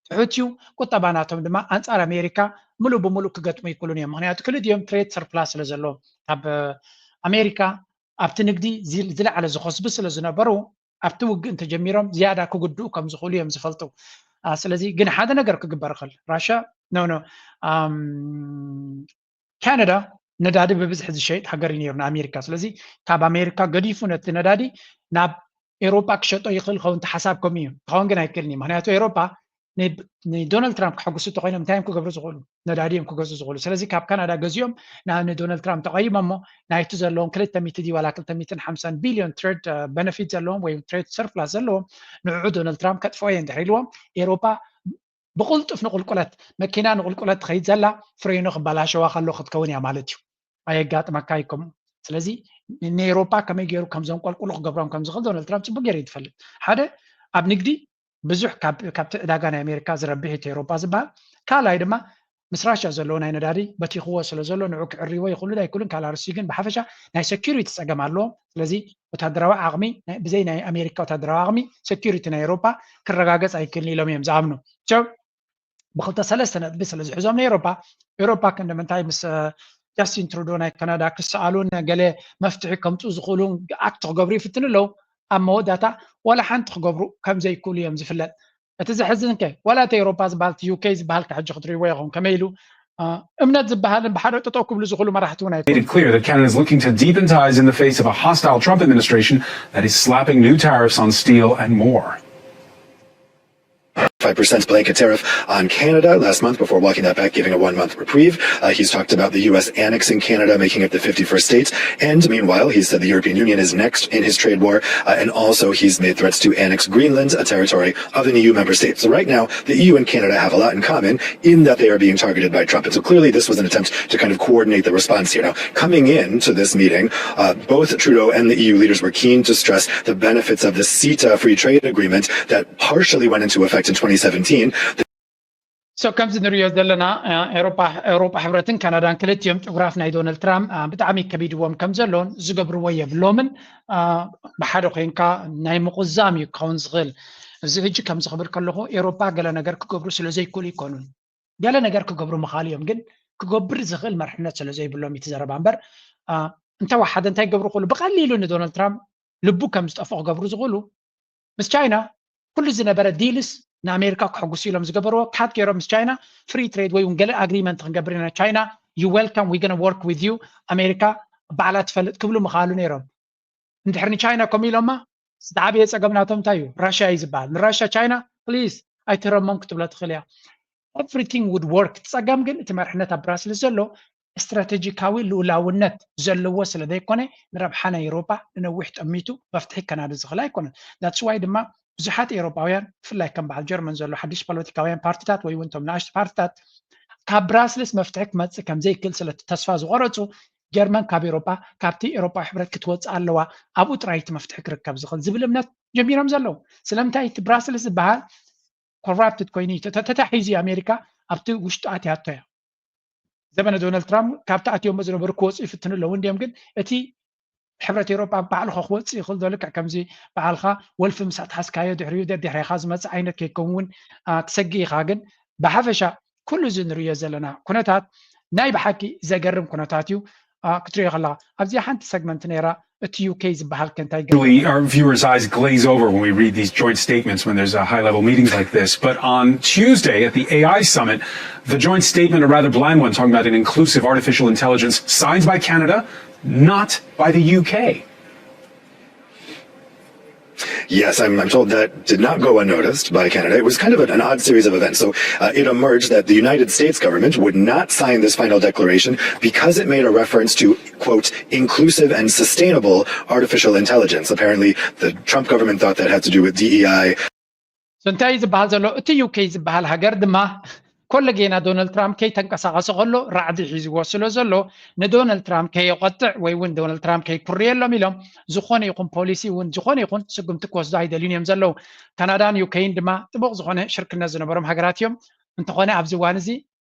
ትሑት እዩ፣ ቁጠባ ናቶም ድማ ኣንፃር ኣሜሪካ ምሉእ ብምሉእ ክገጥሙ ይክእሉን እዮም። ምክንያቱ ክልቲኦም ትሬድ ሰርፕላስ ስለ ዘለዎም ካብ ኣሜሪካ ኣብቲ ንግዲ ዝለዓለ ዝኸስቡ ስለ ዝነበሩ ኣብቲ ውግእ እንተጀሚሮም ዝያዳ ክጉድኡ ከም ዝኽእሉ እዮም ዝፈልጡ። ስለዚ ግን ሓደ ነገር ክግበር ይኽእል። ራሻ ኖ ኖ ካናዳ ነዳዲ ብብዝሒ ዝሸይጥ ሃገር እዩ ነይሩ ንኣሜሪካ። ስለዚ ካብ ኣሜሪካ ገዲፉ ነቲ ነዳዲ ናብ ኤሮፓ ክሸጦ ይኽእል ኸውን ተሓሳብ ከምኡ እዩ። ክኸውን ግን ኣይክእልን እዩ። ምክንያቱ ኤሮፓ ንዶናልድ ትራምፕ ክሕጉሱ እንተኮይኖም እንታይ እዮም ክገብሩ ዝኽእሉ? ነዳዲ እዮም ክገዝኡ ዝኽእሉ። ስለዚ ካብ ካናዳ ገዚኦም ንዶናልድ ትራምፕ ተቐይሞሞ ናይቲ ዘለዎም ክልተ ሚእቲ ድዩ ዋላ ክልተ ሚእትን ሓምሳን ቢልዮን ትሬድ በነፊት ዘለዎም ወይ ትሬድ ሰርፕላስ ዘለዎም ንዕዑ ዶናልድ ትራምፕ ከጥፍኦ እየ እንድሕር ኢልዎም ኤሮፓ ብቕልጡፍ ንቁልቁለት መኪና ንቁልቁለት ትኸይድ ዘላ ፍሬኖ ክበላሸዋ ከሎ ክትከውን እያ ማለት እዩ። ኣየጋጥመካ ይከም ስለዚ ንኤሮፓ ከመይ ገይሩ ከም ዘንቆልቁሉ ክገብሮም ከም ዝኽእል ዶናልድ ትራምፕ ፅቡቅ ገይሩ እዩ ዝፈልጥ። ሓደ ኣብ ንግዲ ብዙሕ ካብቲ ዕዳጋ ናይ ኣሜሪካ ዝረብሕ እቲ ኤሮፓ ዝበሃል። ካልኣይ ድማ ምስ ራሽያ ዘለዎ ናይ ነዳዲ በቲኽዎ ስለ ዘሎ ንዑ ክዕርይዎ ይኽእሉ ኣይክእሉን። ካልኣ ርሲ ግን ብሓፈሻ ናይ ሰኪሪቲ ፀገም ኣለዎም። ስለዚ ወታደራዊ ዓቕሚ ብዘይ ናይ ኣሜሪካ ወታደራዊ ዓቕሚ ሰኪሪቲ ናይ ኤሮፓ ክረጋገፅ ኣይክእልን ኢሎም እዮም ዝኣምኑ። ብክልተ ሰለስተ ነጥቢ ስለ ዝሕዞም ንኤሮፓ ኤሮፓ ክንዲ ምንታይ ምስ ጃስቲን ትሩዶ ናይ ካናዳ ክሰኣሉን ገለ መፍትሒ ከምፁ ዝኽእሉ ኣክት ክገብሩ ይፍትኑ ኣለዉ። ኣብ መወዳእታ ዋላ ሓንቲ ክገብሩ ከም ዘይክእሉ እዮም ዝፍለጥ። እቲ ዘሕዝን ከ ዋላ እቲ ኤሮፓ ዝበሃል እቲ ዩኬ ዝበሃል ከ ሕጂ ክትርእይዎ ኢኹም ከመይ ኢሉ እምነት ዝበሃልን ብሓደ ጠጠው ክብሉ ዝኽእሉ መራሕቲ እውን ኣይኮኑ። Made it clear that Canada is looking to deepen ties in the face of a hostile Trump administration that is slapping new tariffs on steel and more. five percent blanket tariff on Canada last month before walking that back, giving a one month reprieve. Uh, he's talked about the U S annexing Canada, making it the fifty-first state. And meanwhile, he said the European Union is next in his trade war. Uh, and also, he's made threats to annex Greenland, a territory of an E U member state. So, right now, the E U and Canada have a lot in common in that they are being targeted by Trump. And so, clearly, this was an attempt to kind of coordinate the response here. Now, coming in to this meeting, uh, both Trudeau and the E U leaders were keen to stress the benefits of the CETA free trade agreement that partially went into effect in twenty seventeen. So ከምዚ ንሪኦ ዘለና ኤሮፓ ሕብረትን ካናዳን ክልቲኦም ጭጉራፍ ናይ ዶናልድ ትራምፕ ብጣዕሚ ከቢድዎም ከም ዘሎን ዝገብርዎ የብሎምን። ብሓደ ኮይንካ ናይ ምቁዛም እዩ ክኸውን ዝኽእል። እዚ ሕጂ ከምዚ ክብል ከለኹ ኤሮፓ ገለ ነገር ክገብሩ ስለ ዘይክእሉ ይኮኑን። ገለ ነገር ክገብሩ ምኻል እዮም ግን ክገብር ዝኽእል መርሕነት ስለ ዘይብሎም እዩ እቲ ዘረባ እምበር እንተወሓደ እንታይ ክገብሩ ክእሉ ብቐሊሉ ንዶናልድ ትራምፕ ልቡ ከም ዝጠፍኦ ክገብሩ ዝኽእሉ ምስ ቻይና ኩሉ ዝነበረ ዲልስ ንኣሜሪካ ክሕጉሱ ኢሎም ዝገበርዎ ካት ገይሮም ምስ ቻይና ፍሪ ትሬድ ወይ እውን ገለ ኣግሪመንት ክንገብር ኢና ቻይና you welcome we gonna work with you ኣሜሪካ ባዕላ ትፈልጥ ክብሉ ምኻሉ ነይሮም። እንድሕር ንቻይና ከምኡ ኢሎማ ዝዓበየ ፀገም ናቶም እንታይ እዩ? ራሽያ እዩ ዝበሃል። ንራሽያ ቻይና ፕሊዝ ኣይትረሞም ክትብሎ ትኽእል እያ። Everything would work። እቲ ፀገም ግን እቲ መርሕነት ኣብ ብራስልስ ዘሎ ስትራቴጂካዊ ልኡላውነት ዘለዎ ስለ ዘይኮነ ንረብሓ ናይ ኤውሮጳ ንነዊሕ ጠሚቱ መፍትሒ ከናዲ ዝኽእል ኣይኮነን። That's why ድማ ብዙሓት ኤውሮጳውያን ብፍላይ ከም በዓል ጀርመን ዘሎ ሓድሽ ፖለቲካውያን ፓርቲታት ወይ እውን እቶም ንኣሽቱ ፓርቲታት ካብ ብራስልስ መፍትሒ ክመፅእ ከም ዘይክእል ስለ ተስፋ ዝቆረፁ ጀርመን ካብ ኤውሮጳ ካብቲ ኤውሮጳዊ ሕብረት ክትወፅእ ኣለዋ ኣብኡ ጥራይ እቲ መፍትሒ ክርከብ ዝኽእል ዝብል እምነት ጀሚሮም ዘለዉ። ስለምንታይ እቲ ብራስልስ ዝበሃል ኮራፕትድ ኮይኑ ተታሒዙ ኣሜሪካ ኣብቲ ውሽጡ ኣትያቶ እያ። ዘበነ ዶናልድ ትራምፕ ካብቲ ኣትዮሞ ዝነበሩ ክወፁ ይፍትኑ ኣለዉ እንዲዮም ግን እቲ ሕብረት ኤውሮጳ ባዕሉ ክወፅእ ይኽእል ዶ ልክዕ ከምዚ በዓልካ ወልፊ ምስ ኣትሓዝካዮ ድሕሪኡ ደድሕሬኻ ዝመፅእ ዓይነት ከይከውን እውን ትሰግእ ኢኻ ግን ብሓፈሻ ኩሉ እዚ ንርእዮ ዘለና ኩነታት ናይ ብሓቂ ዘገርም ኩነታት እዩ። ክትሪኦ ከለካ ኣብዚኣ ሓንቲ ሰግመንት ነይራ እቲ ዩኬ ዝበሃል ከ እንታይ ገ- Our viewers' eyes glaze over when we read these joint statements when there's a high level meetings like this. But on Tuesday at the A I summit, the joint statement, a rather bland one, talking about an inclusive artificial intelligence signed by Canada, not by the U K. Yes, I'm, I'm told that did not go unnoticed by Canada. It was kind of an, an odd series of events. So uh, it emerged that the United States government would not sign this final declaration because it made a reference to, quote, inclusive and sustainable artificial intelligence. Apparently, the Trump government thought that had to do with D E I. So እንታይ እዩ ዝበሃል ዘሎ? እቲ ዩ ኬ ዝበሃል ሃገር ድማ ኮለጌና ዶናልድ ትራምፕ ከይተንቀሳቐሰ ከሎ ራዕዲ ሒዝዎ ስለ ዘሎ ንዶናልድ ትራምፕ ከየቐጥዕ ወይ እውን ዶናልድ ትራምፕ ከይኩርየሎም ኢሎም ዝኾነ ይኹን ፖሊሲ እውን ዝኾነ ይኹን ስጉምቲ ክወስዱ ኣይደልዩን እዮም ዘለዉ። ካናዳን ዩ ኬን ድማ ጥቡቕ ዝኾነ ሽርክነት ዝነበሮም ሃገራት እዮም። እንተኾነ ኣብዚ እዋን እዚ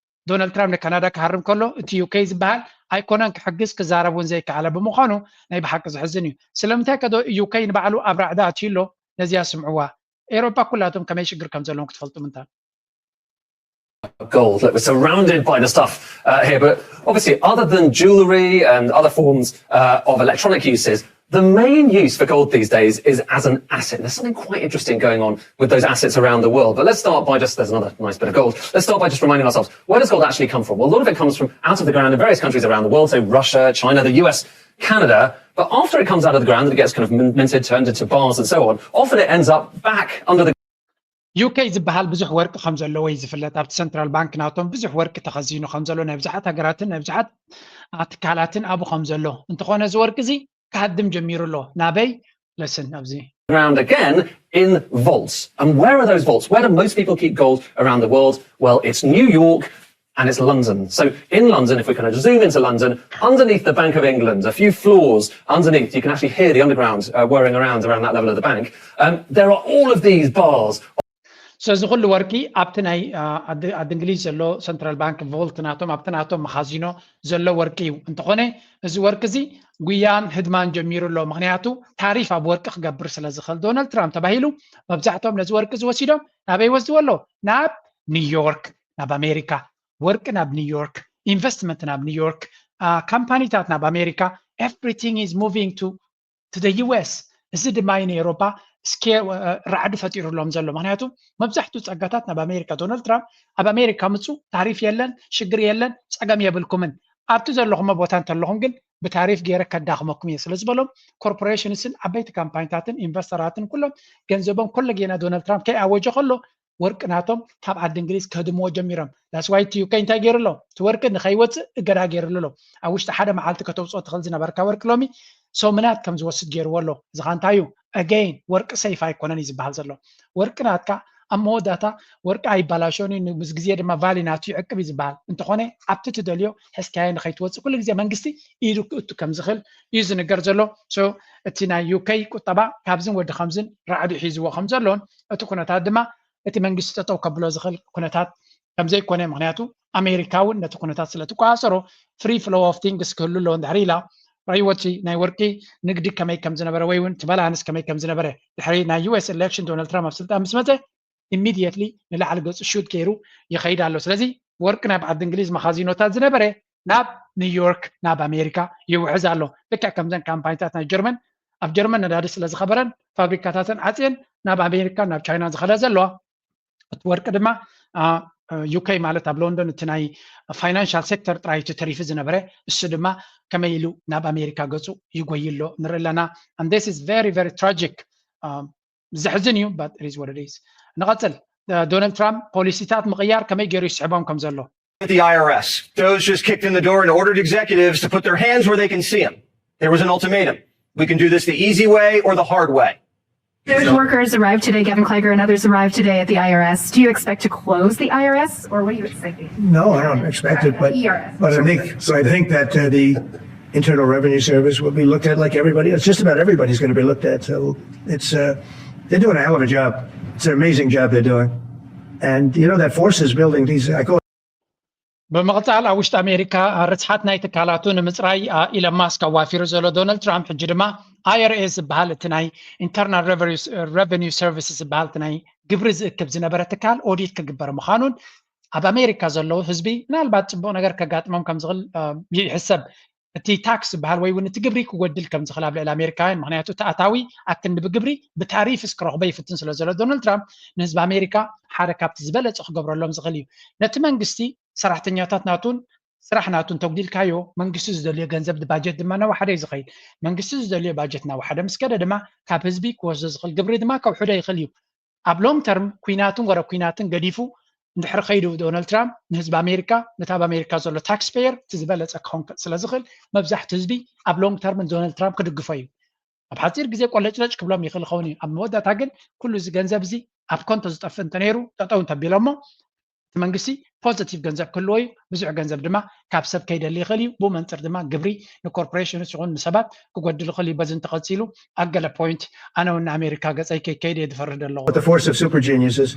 ዶናልድ ትራምፕ ንካናዳ ክሃርም ከሎ እቲ ዩ ኬ ዝበሃል ኣይኮነን ክሕግዝ ክዛረብ እውን ዘይከኣለ ብምዃኑ ናይ ብሓቂ ዘሕዝን እዩ። ስለምንታይ ከዶ ዩ ኬ ንባዕሉ ኣብ ራዕዲ ኣትዩ ኣሎ? ነዚኣ ስምዕዋ። ኤሮፓ ኩላቶም ከመይ ሽግር ከም ዘለዎም ክትፈልጡ ምንታ gold. Look, we're surrounded by the stuff uh, here, but obviously, other than jewellery and other forms uh, of electronic uses, the main use for gold these days is as an asset. There's something quite interesting going on with those assets around the world. But let's start by just, there's another nice bit of gold. Let's start by just reminding ourselves, where does gold actually come from? Well, a lot of it comes from out of the ground in various countries around the world, so Russia, China, the U S, Canada. But after it comes out of the ground and it gets kind of minted, turned into bars and so on, often it ends up back under the ዩ ኬ ዝበሃል ብዙሕ ወርቂ ከም ዘለዎ እዩ ዝፍለጥ። ኣብቲ ሰንትራል ባንክ ናቶም ብዙሕ ወርቂ ተኸዚኑ ከም ዘሎ ናይ ብዙሓት ሃገራትን ናይ ብዙሓት ትካላትን ኣብኡ ከም ዘሎ እንተኾነ እዚ ወርቂ እዚ ክሃድም ጀሚሩ ኣሎ። ናበይ? ለስን ኣብዚ ground again in vaults. And where are those vaults? Where do most people keep gold around the world? Well, it's New York and it's London. So in London, if we kind of zoom into London, underneath the Bank of England, a few floors underneath, you can actually hear the underground uh, whirring around around that level of the bank. Um, there are all of these bars. So እዚ ኩሉ ወርቂ ኣብቲ ናይ ዓዲ እንግሊዝ ዘሎ ሰንትራል ባንክ ቮልት ናቶም ኣብቲ ናቶም መኻዚኖ ዘሎ ወርቂ እዩ። እንተኾነ እዚ ወርቂ እዚ ጉያን ህድማን ጀሚሩ ኣሎ። ምክንያቱ ታሪፍ ኣብ ወርቂ ክገብር ስለ ዝኽእል ዶናልድ ትራምፕ ተባሂሉ መብዛሕትኦም ነዚ ወርቂ እዚ ወሲዶም ናበይ ወስድዎ ኣሎ? ናብ ኒውዮርክ፣ ናብ ኣሜሪካ። ወርቂ ናብ ኒውዮርክ፣ ኢንቨስትመንት ናብ ኒውዮርክ፣ ካምፓኒታት ናብ ኣሜሪካ። Everything is moving to to the U S። እዚ ድማ እዩ ንኤሮፓ እስኬ ራዕዲ ፈጢሩሎም ዘሎ። ምክንያቱ መብዛሕትኡ ፀጋታት ናብ ኣሜሪካ፣ ዶናልድ ትራምፕ ኣብ ኣሜሪካ ምፁ፣ ታሪፍ የለን፣ ሽግር የለን፣ ፀገም የብልኩምን፣ ኣብቲ ዘለኹሞ ቦታ እንተለኹም ግን ብታሪፍ ገይረ ከዳኽመኩም እየ ስለ ዝበሎም ኮርፖሬሽንስን ዓበይቲ ካምፓኒታትን ኢንቨስተራትን ኩሎም ገንዘቦም ኮለጌና ዶናልድ ትራምፕ ከይኣወጀ ከሎ ወርቂ ናቶም ካብ ዓዲ እንግሊዝ ከድምዎ ጀሚሮም። That's why እቲ ዩ ኬ እንታይ ገይሩ ኣሎ? እቲ ወርቂ ንኸይወፅእ እገዳ ገይሩሉ ኣሎ። ኣብ ውሽጢ ሓደ መዓልቲ ከተውፅኦ ትኽእል ዝነበርካ ወርቂ ሎሚ ሰሙናት ከም ዝወስድ ገይርዎ ኣሎ። እዚ ኸ እንታይ እዩ? Again ወርቂ ሰይፍ ኣይኮነን እዩ ዝበሃል ዘሎ። ወርቂ ናትካ ኣብ መወዳእታ ወርቂ ኣይባላሸውን እዩ፣ ምስ ግዜ ድማ ቫሊ ናቱ ይዕቅብ እዩ ዝበሃል። እንተኾነ ኣብቲ ትደልዮ ሕዝካዮ ንኸይትወፅእ ኩሉ ግዜ መንግስቲ ኢዱ ክእቱ ከም ዝኽእል እዩ ዝንገር ዘሎ። So እቲ ናይ ዩ ኬ ቁጠባ ካብዝን ወዲ ከምዝን ራዕዲ ሒዝዎ ከም ዘሎን እቲ ኩነታት ድማ እቲ መንግስቲ ጠጠው ከብሎ ዝኽእል ኩነታት ከም ዘይኮነ፣ ምክንያቱ ኣሜሪካ እውን ነቲ ኩነታት ስለ ትቆፃፀሮ free flow of things ክህሉ ኣለዎ እንድሕር ኢላ ርእይዎ እቲ ናይ ወርቂ ንግዲ ከመይ ከም ዝነበረ ወይ እውን እቲ ባላንስ ከመይ ከም ዝነበረ ድሕሪ ናይ ዩ ኤስ ኤሌክሽን ዶናልድ ትራምፕ ኣብ ስልጣን ምስ መፀ ኢሚድየትሊ ንላዕሊ ገፁ ሹት ገይሩ ይኸይድ ኣሎ። ስለዚ ወርቂ ናብ ዓዲ እንግሊዝ መኻዚኖታት ዝነበረ ናብ ኒውዮርክ ናብ ኣሜሪካ ይውሕዝ ኣሎ። ልክዕ ከምዘን ካምፓኒታት ናይ ጀርመን ኣብ ጀርመን ነዳዲ ስለ ዝኸበረን ፋብሪካታተን ዓፅየን ናብ ኣሜሪካን ናብ ቻይናን ዝኸዳ ዘለዋ እቲ ወርቂ ድማ ዩ ኬ ማለት ኣብ ሎንዶን እቲ ናይ ፋይናንሻል ሴክተር ጥራይ እቲ ተሪፉ ዝነበረ እሱ ድማ ከመይ ኢሉ ናብ ኣሜሪካ ገፁ ይጎይ ኣሎ ንርኢ ኣለና። And this is very very tragic። ዘሕዝን እዩ but it is what it is። ንቐፅል። ዶናልድ ትራምፕ ፖሊሲታት ምቕያር ከመይ ገይሩ ይስሕቦም ከም ዘሎ at the I R S. DOGE just kicked in the door and ordered executives to put their hands where they can see them. There was an ultimatum. We can do this the easy way or the hard way. Those workers arrived today, Gavin Kleiger and others arrived today at the I R S. Do you expect to close the I R S or what are you expecting? No, I don't expect it, but, E R S. But I think, so I think that uh, the Internal Revenue Service will be looked at like everybody. It's just about everybody's going to be looked at. So it's, uh, they're doing a hell of a job. It's an amazing job they're doing. And you know, that force is building these, I call it ብምቕፃል ኣብ ውሽጢ ኣሜሪካ ርፅሓት ናይ ትካላቱ ንምፅራይ ኢለን ማስክ ኣዋፊሩ ዘሎ ዶናልድ ትራምፕ ሕጂ ድማ I R S ዝበሃል እቲ ናይ ኢንተርናል ረቨኒው ሰርቪስስ ዝበሃል እቲ ናይ ግብሪ ዝእክብ ዝነበረ ትካል ኦዲት ክግበር ምዃኑን ኣብ ኣሜሪካ ዘለዉ ህዝቢ ምናልባት ፅቡቕ ነገር ከጋጥሞም ከም ዝኽእል ይሕሰብ። እቲ ታክስ ዝበሃል ወይ እውን እቲ ግብሪ ክጎድል ከም ዝኽእል ኣብ ልዕሊ ኣሜሪካውያን ምክንያቱ እቲ ኣታዊ ኣብ ክንዲ ብግብሪ ብታሪፍስ ክረኽቦ ይፍትን ስለ ዘሎ ዶናልድ ትራምፕ ንህዝቢ ኣሜሪካ ሓደ ካብቲ ዝበለፀ ክገብረሎም ዝኽእል እዩ። ነቲ መንግስቲ ሰራሕተኛታት ናቱን ስራሕ ናቱ እንተጉዲልካዮ መንግስቲ ዝደልዮ ገንዘብ ባጀት ድማ እናወሓደ እዩ ዝኸይድ። መንግስቲ ዝደልዮ ባጀት እናወሓደ ምስ ከደ ድማ ካብ ህዝቢ ክወስዶ ዝኽእል ግብሪ ድማ ከውሕዶ ይኽእል እዩ። ኣብ long term ኩናትን ወረ ኩናትን ገዲፉ እንድሕር ከይዱ ዶናልድ ትራምፕ ንህዝቢ ኣሜሪካ፣ ነቲ ኣብ ኣሜሪካ ዘሎ ታክስ ፔየር እቲ ዝበለፀ ክኸውን ስለ ዝኽእል መብዛሕትኡ ህዝቢ ኣብ long term ንዶናልድ ትራምፕ ክድግፎ እዩ። ኣብ ሓፂር ግዜ ቆለጭለጭ ክብሎም ይኽእል ኸውን እዩ። ኣብ መወዳእታ ግን ኩሉ እዚ ገንዘብ እዚ ኣብ ኮንቶ ዝጠፍእ እንተነይሩ ጠጠው እንተቢሎሞ እቲ መንግስቲ ፖዘቲቭ ገንዘብ ክህልዎ እዩ። ብዙሕ ገንዘብ ድማ ካብ ሰብ ከይደሊ ይኽእል እዩ። ብኡ መንፅር ድማ ግብሪ ንኮርፖሬሽንስ ይኹን ንሰባት ክጎድል ይኽእል እዩ። በዚ እንተቐፂሉ ኣብ ገለ ፖይንት ኣነ እውን ንኣሜሪካ ገፀይ ከይከይድ እየ ዝፈርህ ዘለኹ። With the force of super geniuses,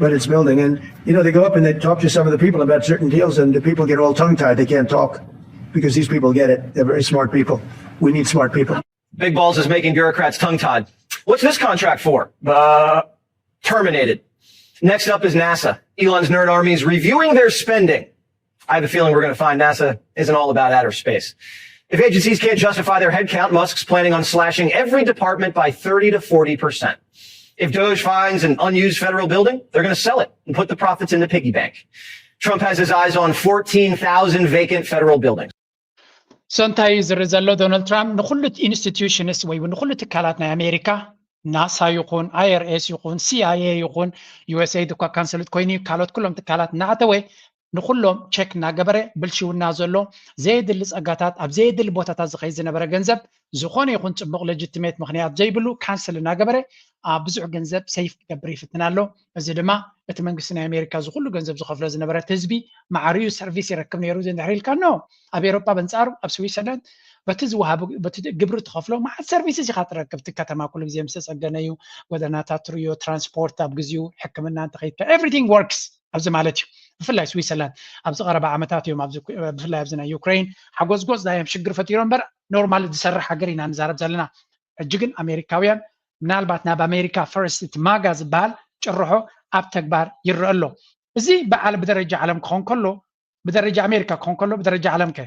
but it's building. And, you know, they go up and they talk to some of the people about certain deals, and the people get all tongue tied. They can't talk because these people get it. They're very smart people. We need smart people. Big Balls is making bureaucrats tongue tied. What's this contract for? Uh, terminated. Next up is NASA. Elon's nerd army is reviewing their spending. I have a feeling we're going to find NASA isn't all about outer space. If agencies can't justify their headcount, Musk's planning on slashing every department by thirty to forty percent. If DOGE finds an unused federal building, they're going to sell it and put the profits in the piggy bank. Trump has his eyes on fourteen thousand vacant federal buildings. So እንታይ እዩ ዝርኢ ዘሎ ዶናልድ ትራምፕ? ንኩሉ ኢንስቲትዩሽንስ ወይ ንኩሉ ትካላት ናይ ኣሜሪካ፣ ናሳ ይኹን፣ ኣይኣርኤስ ይኹን፣ ሲኣይኤ ይኹን፣ ዩኤስኤይድ እኳ ካንሰልድ ኮይኑ እዩ፣ ካልኦት ኩሎም ትካላት እናኣተወ ንኩሎም ቸክ እናገበረ ብልሽውና ዘሎ ዘየድሊ ፀጋታት ኣብ ዘየድሊ ቦታታት ዝኸይድ ዝነበረ ገንዘብ ዝኾነ ይኹን ፅቡቕ ሌጅትሜት ምኽንያት ዘይብሉ ካንስል እናገበረ ኣብ ብዙሕ ገንዘብ ሰይፍ ክገብር ይፍትን ኣሎ። እዚ ድማ እቲ መንግስቲ ናይ ኣሜሪካ ዝኩሉ ገንዘብ ዝኸፍሎ ዝነበረ እቲ ህዝቢ ማዕርዩ ሰርቪስ ይረክብ ነይሩ እንድሕር ኢልካ ኖ። ኣብ ኤሮጳ በንፃሩ ኣብ ስዊሰርላንድ በቲ ዝወሃቡ በቲ ግብሪ ትኸፍሎ መዓት ሰርቪስስ ኢኻ ትረክብ። እቲ ከተማ ኩሉ ግዜ ምስ ተፀገነ እዩ። ጎደናታት ትርእዮ፣ ትራንስፖርት ኣብ ግዜኡ፣ ሕክምና እንተኸይድካ everything works ኣብዚ ማለት እዩ። ብፍላይ ስዊሰርላንድ ኣብዚ ቀረባ ዓመታት እዮም ኣብዚ ብፍላይ ኣብዚ ናይ ዩክሬን ሓጎዝጎዝ ዳዮም ሽግር ፈጢሮ እምበር ኖርማል ዝሰርሕ ሃገር ኢና ንዛረብ ዘለና። ሕጂ ግን ኣሜሪካውያን ምናልባት ናብ ኣሜሪካ ፈርስት እቲ ማጋ ዝበሃል ጭርሖ ኣብ ተግባር ይረአ ኣሎ። እዚ በዓል ብደረጃ ዓለም ክኾን ከሎ ብደረጃ ኣሜሪካ ክኾን ከሎ ብደረጃ ዓለም ከ?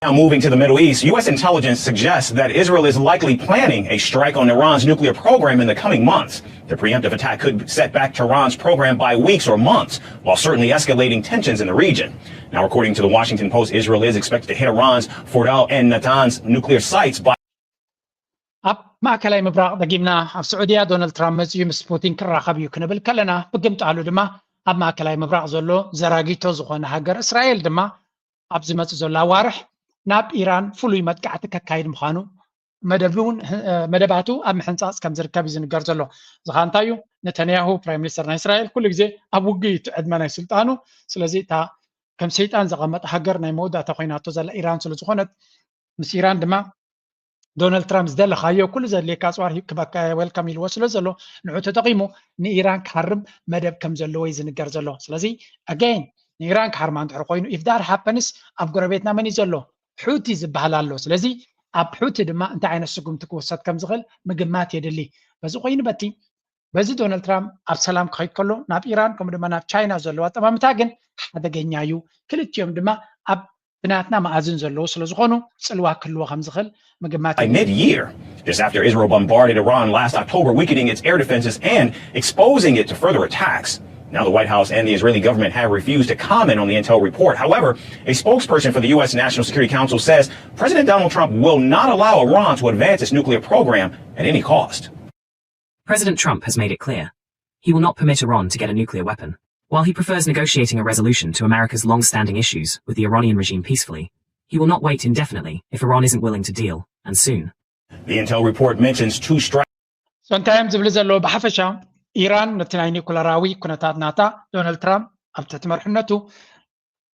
Now moving to the Middle East, U S intelligence suggests that Israel is likely planning a strike on Iran's nuclear program in the coming months. The preemptive attack could set back Tehran's program by weeks or months, while certainly escalating tensions in the region. Now, according to the Washington Post, Israel is expected to hit Iran's Fordow and Natanz nuclear sites by ኣብ ማእከላይ ምብራቕ ደጊምና ኣብ ስዑድያ ዶናልድ ትራምፕ መፂኡ ምስ ፑቲን ክራኸብ እዩ ክንብል ከለና ብግምጣሉ ድማ ኣብ ማእከላይ ምብራቕ ዘሎ ዘራጊቶ ዝኾነ ሃገር እስራኤል ድማ ኣብ ዝመፅእ ዘሎ ኣዋርሕ ናብ ኢራን ፍሉይ መጥቃዕቲ ከካይድ ምዃኑ መደባቱ ኣብ ምሕንፃፅ ከም ዝርከብ እዩ ዝንገር ዘሎ። እዚ ከዓ እንታይ እዩ? ነተንያሁ ፕራይም ሚኒስተር ናይ እስራኤል ኩሉ ግዜ ኣብ ውግእ እዩ እቲ ዕድመ ናይ ስልጣኑ። ስለዚ እታ ከም ሰይጣን ዘቐመጠ ሃገር ናይ መወዳእታ ኮይናቶ ዘላ ኢራን ስለ ዝኾነት ምስ ኢራን ድማ ዶናልድ ትራምፕ ዝደለኻዮ ኩሉ ዘድልየካ ኣፅዋር ክበካ ዌልካም ኢልዎ ስለ ዘሎ ንዑ ተጠቒሙ ንኢራን ክሃርም መደብ ከም ዘለዎ እዩ ዝንገር ዘሎ። ስለዚ ኣገይን ንኢራን ክሃርማ እንድሕር ኮይኑ if that happens ኣብ ጎረቤትና መን እዩ ዘሎ? ሑቲ ዝበሃል ኣሎ። ስለዚ ኣብ ሑቲ ድማ እንታይ ዓይነት ስጉምቲ ክውሰድ ከም ዝኽእል ምግማት የድሊ። በዚ ኮይኑ በቲ በዚ ዶናልድ ትራምፕ ኣብ ሰላም ክኸይድ ከሎ ናብ ኢራን ከምኡ ድማ ናብ ቻይና ዘለዎ ኣጠማምታ ግን ሓደገኛ እዩ። ክልቲኦም ድማ ኣብ ብናትና መኣዝን ዘለዉ ስለ ዝኾኑ ፅልዋ ክህልዎ ከም ዝኽእል ምግማት by mid-year. Just after Israel bombarded Iran last October, weakening its air defenses and exposing it to further attacks. Now, the White House and the Israeli government have refused to comment on the intel report. However, a spokesperson for the U S National Security Council says President Donald Trump will not allow Iran to advance its nuclear program at any cost. President Trump has made it clear he will not permit Iran to get a nuclear weapon. While he prefers negotiating a resolution to America's long standing issues with the Iranian regime peacefully, he will not wait indefinitely if Iran isn't willing to deal, and soon. The intel report mentions two strikes. So እንታይ እዮም ዝብሉ ዘለዉ? ብሓፈሻ ኢራን ነቲ ናይ ኒኩለራዊ ኩነታት ናታ ዶናልድ ትራምፕ ኣብ ትሕቲ መርሕነቱ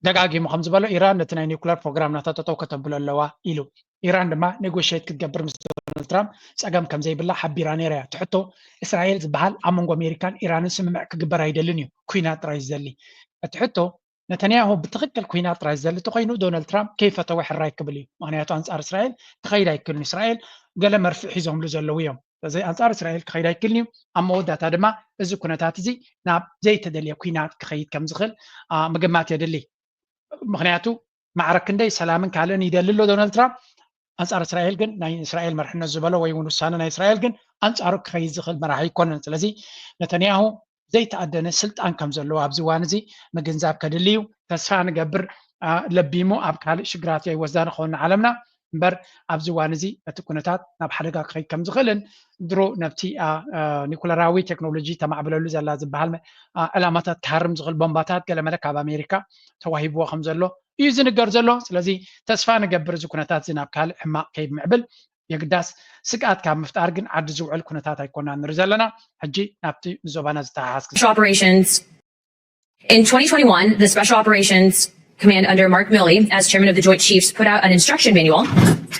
ደጋጊሙ ከም ዝበሎ ኢራን ነቲ ናይ ኒኩለር ፕሮግራም ናታ ጠጠው ከተብሎ ኣለዋ ኢሉ። ኢራን ድማ ኔጎሽት ክትገብር ምስ ዶናልድ ትራምፕ ፀገም ከም ዘይብላ ሓቢራ ነይራ እያ። እቲ ሕቶ እስራኤል ዝበሃል ኣብ መንጎ ኣሜሪካን ኢራንን ስምምዕ ክግበር ኣይደልን እዩ፣ ኩናት ጥራይ ዝደሊ። እቲ ሕቶ ነተንያሁ ብትኽክል ኩናት ጥራይ ዝደሊ እንተኮይኑ ዶናልድ ትራምፕ ከይፈተወ ሕራይ ክብል እዩ። ምክንያቱ ኣንፃር እስራኤል ክኸይድ ኣይክልን። እስራኤል ገለ መርፍእ ሒዞምሉ ዘለዉ እዮም። ስለዚ ኣንፃር እስራኤል ክኸይድ ኣይክልን እዩ። ኣብ መወዳእታ ድማ እዚ ኩነታት እዚ ናብ ዘይተደልየ ኩናት ክኸይድ ከም ዝኽእል ምግማት የድሊ። ምክንያቱ ማዕረ ክንደይ ሰላምን ካልእን ይደሊ ኣሎ ዶናልድ ትራምፕ ኣንፃር እስራኤል ግን ናይ እስራኤል መርሕነት ዝበሎ ወይ እውን ውሳነ ናይ እስራኤል ግን ኣንፃሩ ክኸይድ ዝኽእል መራሒ ኣይኮነን። ስለዚ ነተንያሁ ዘይተኣደነ ስልጣን ከም ዘለዎ ኣብዚ እዋን እዚ ምግንዛብ ከድሊ እዩ። ተስፋ ንገብር ለቢሙ ኣብ ካልእ ሽግራት ይወስዳ ንኸውን ዓለምና። እምበር ኣብዚ እዋን እዚ እቲ ኩነታት ናብ ሓደጋ ክኸይድ ከም ዝኽእልን ድሮ ነብቲ ኒኩለራዊ ቴክኖሎጂ ተማዕብለሉ ዘላ ዝበሃል ዕላማታት ክሃርም ዝኽእል ቦምባታት ገለመለ ካብ ኣሜሪካ ተዋሂብዎ ከም ዘሎ እዩ ዝንገር ዘሎ። ስለዚ ተስፋ ንገብር እዚ ኩነታት እዚ ናብ ካልእ ሕማቕ ከይምዕብል የግዳስ ስግኣት ካብ ምፍጣር ግን ዓዲ ዝውዕል ኩነታት ኣይኮና ንርኢ ዘለና። ሕጂ ናብቲ ንዞባና ዝተሓሓዝ In twenty twenty-one, the Special Operations Command under Mark Milley, as chairman of the Joint Chiefs, put out an instruction manual,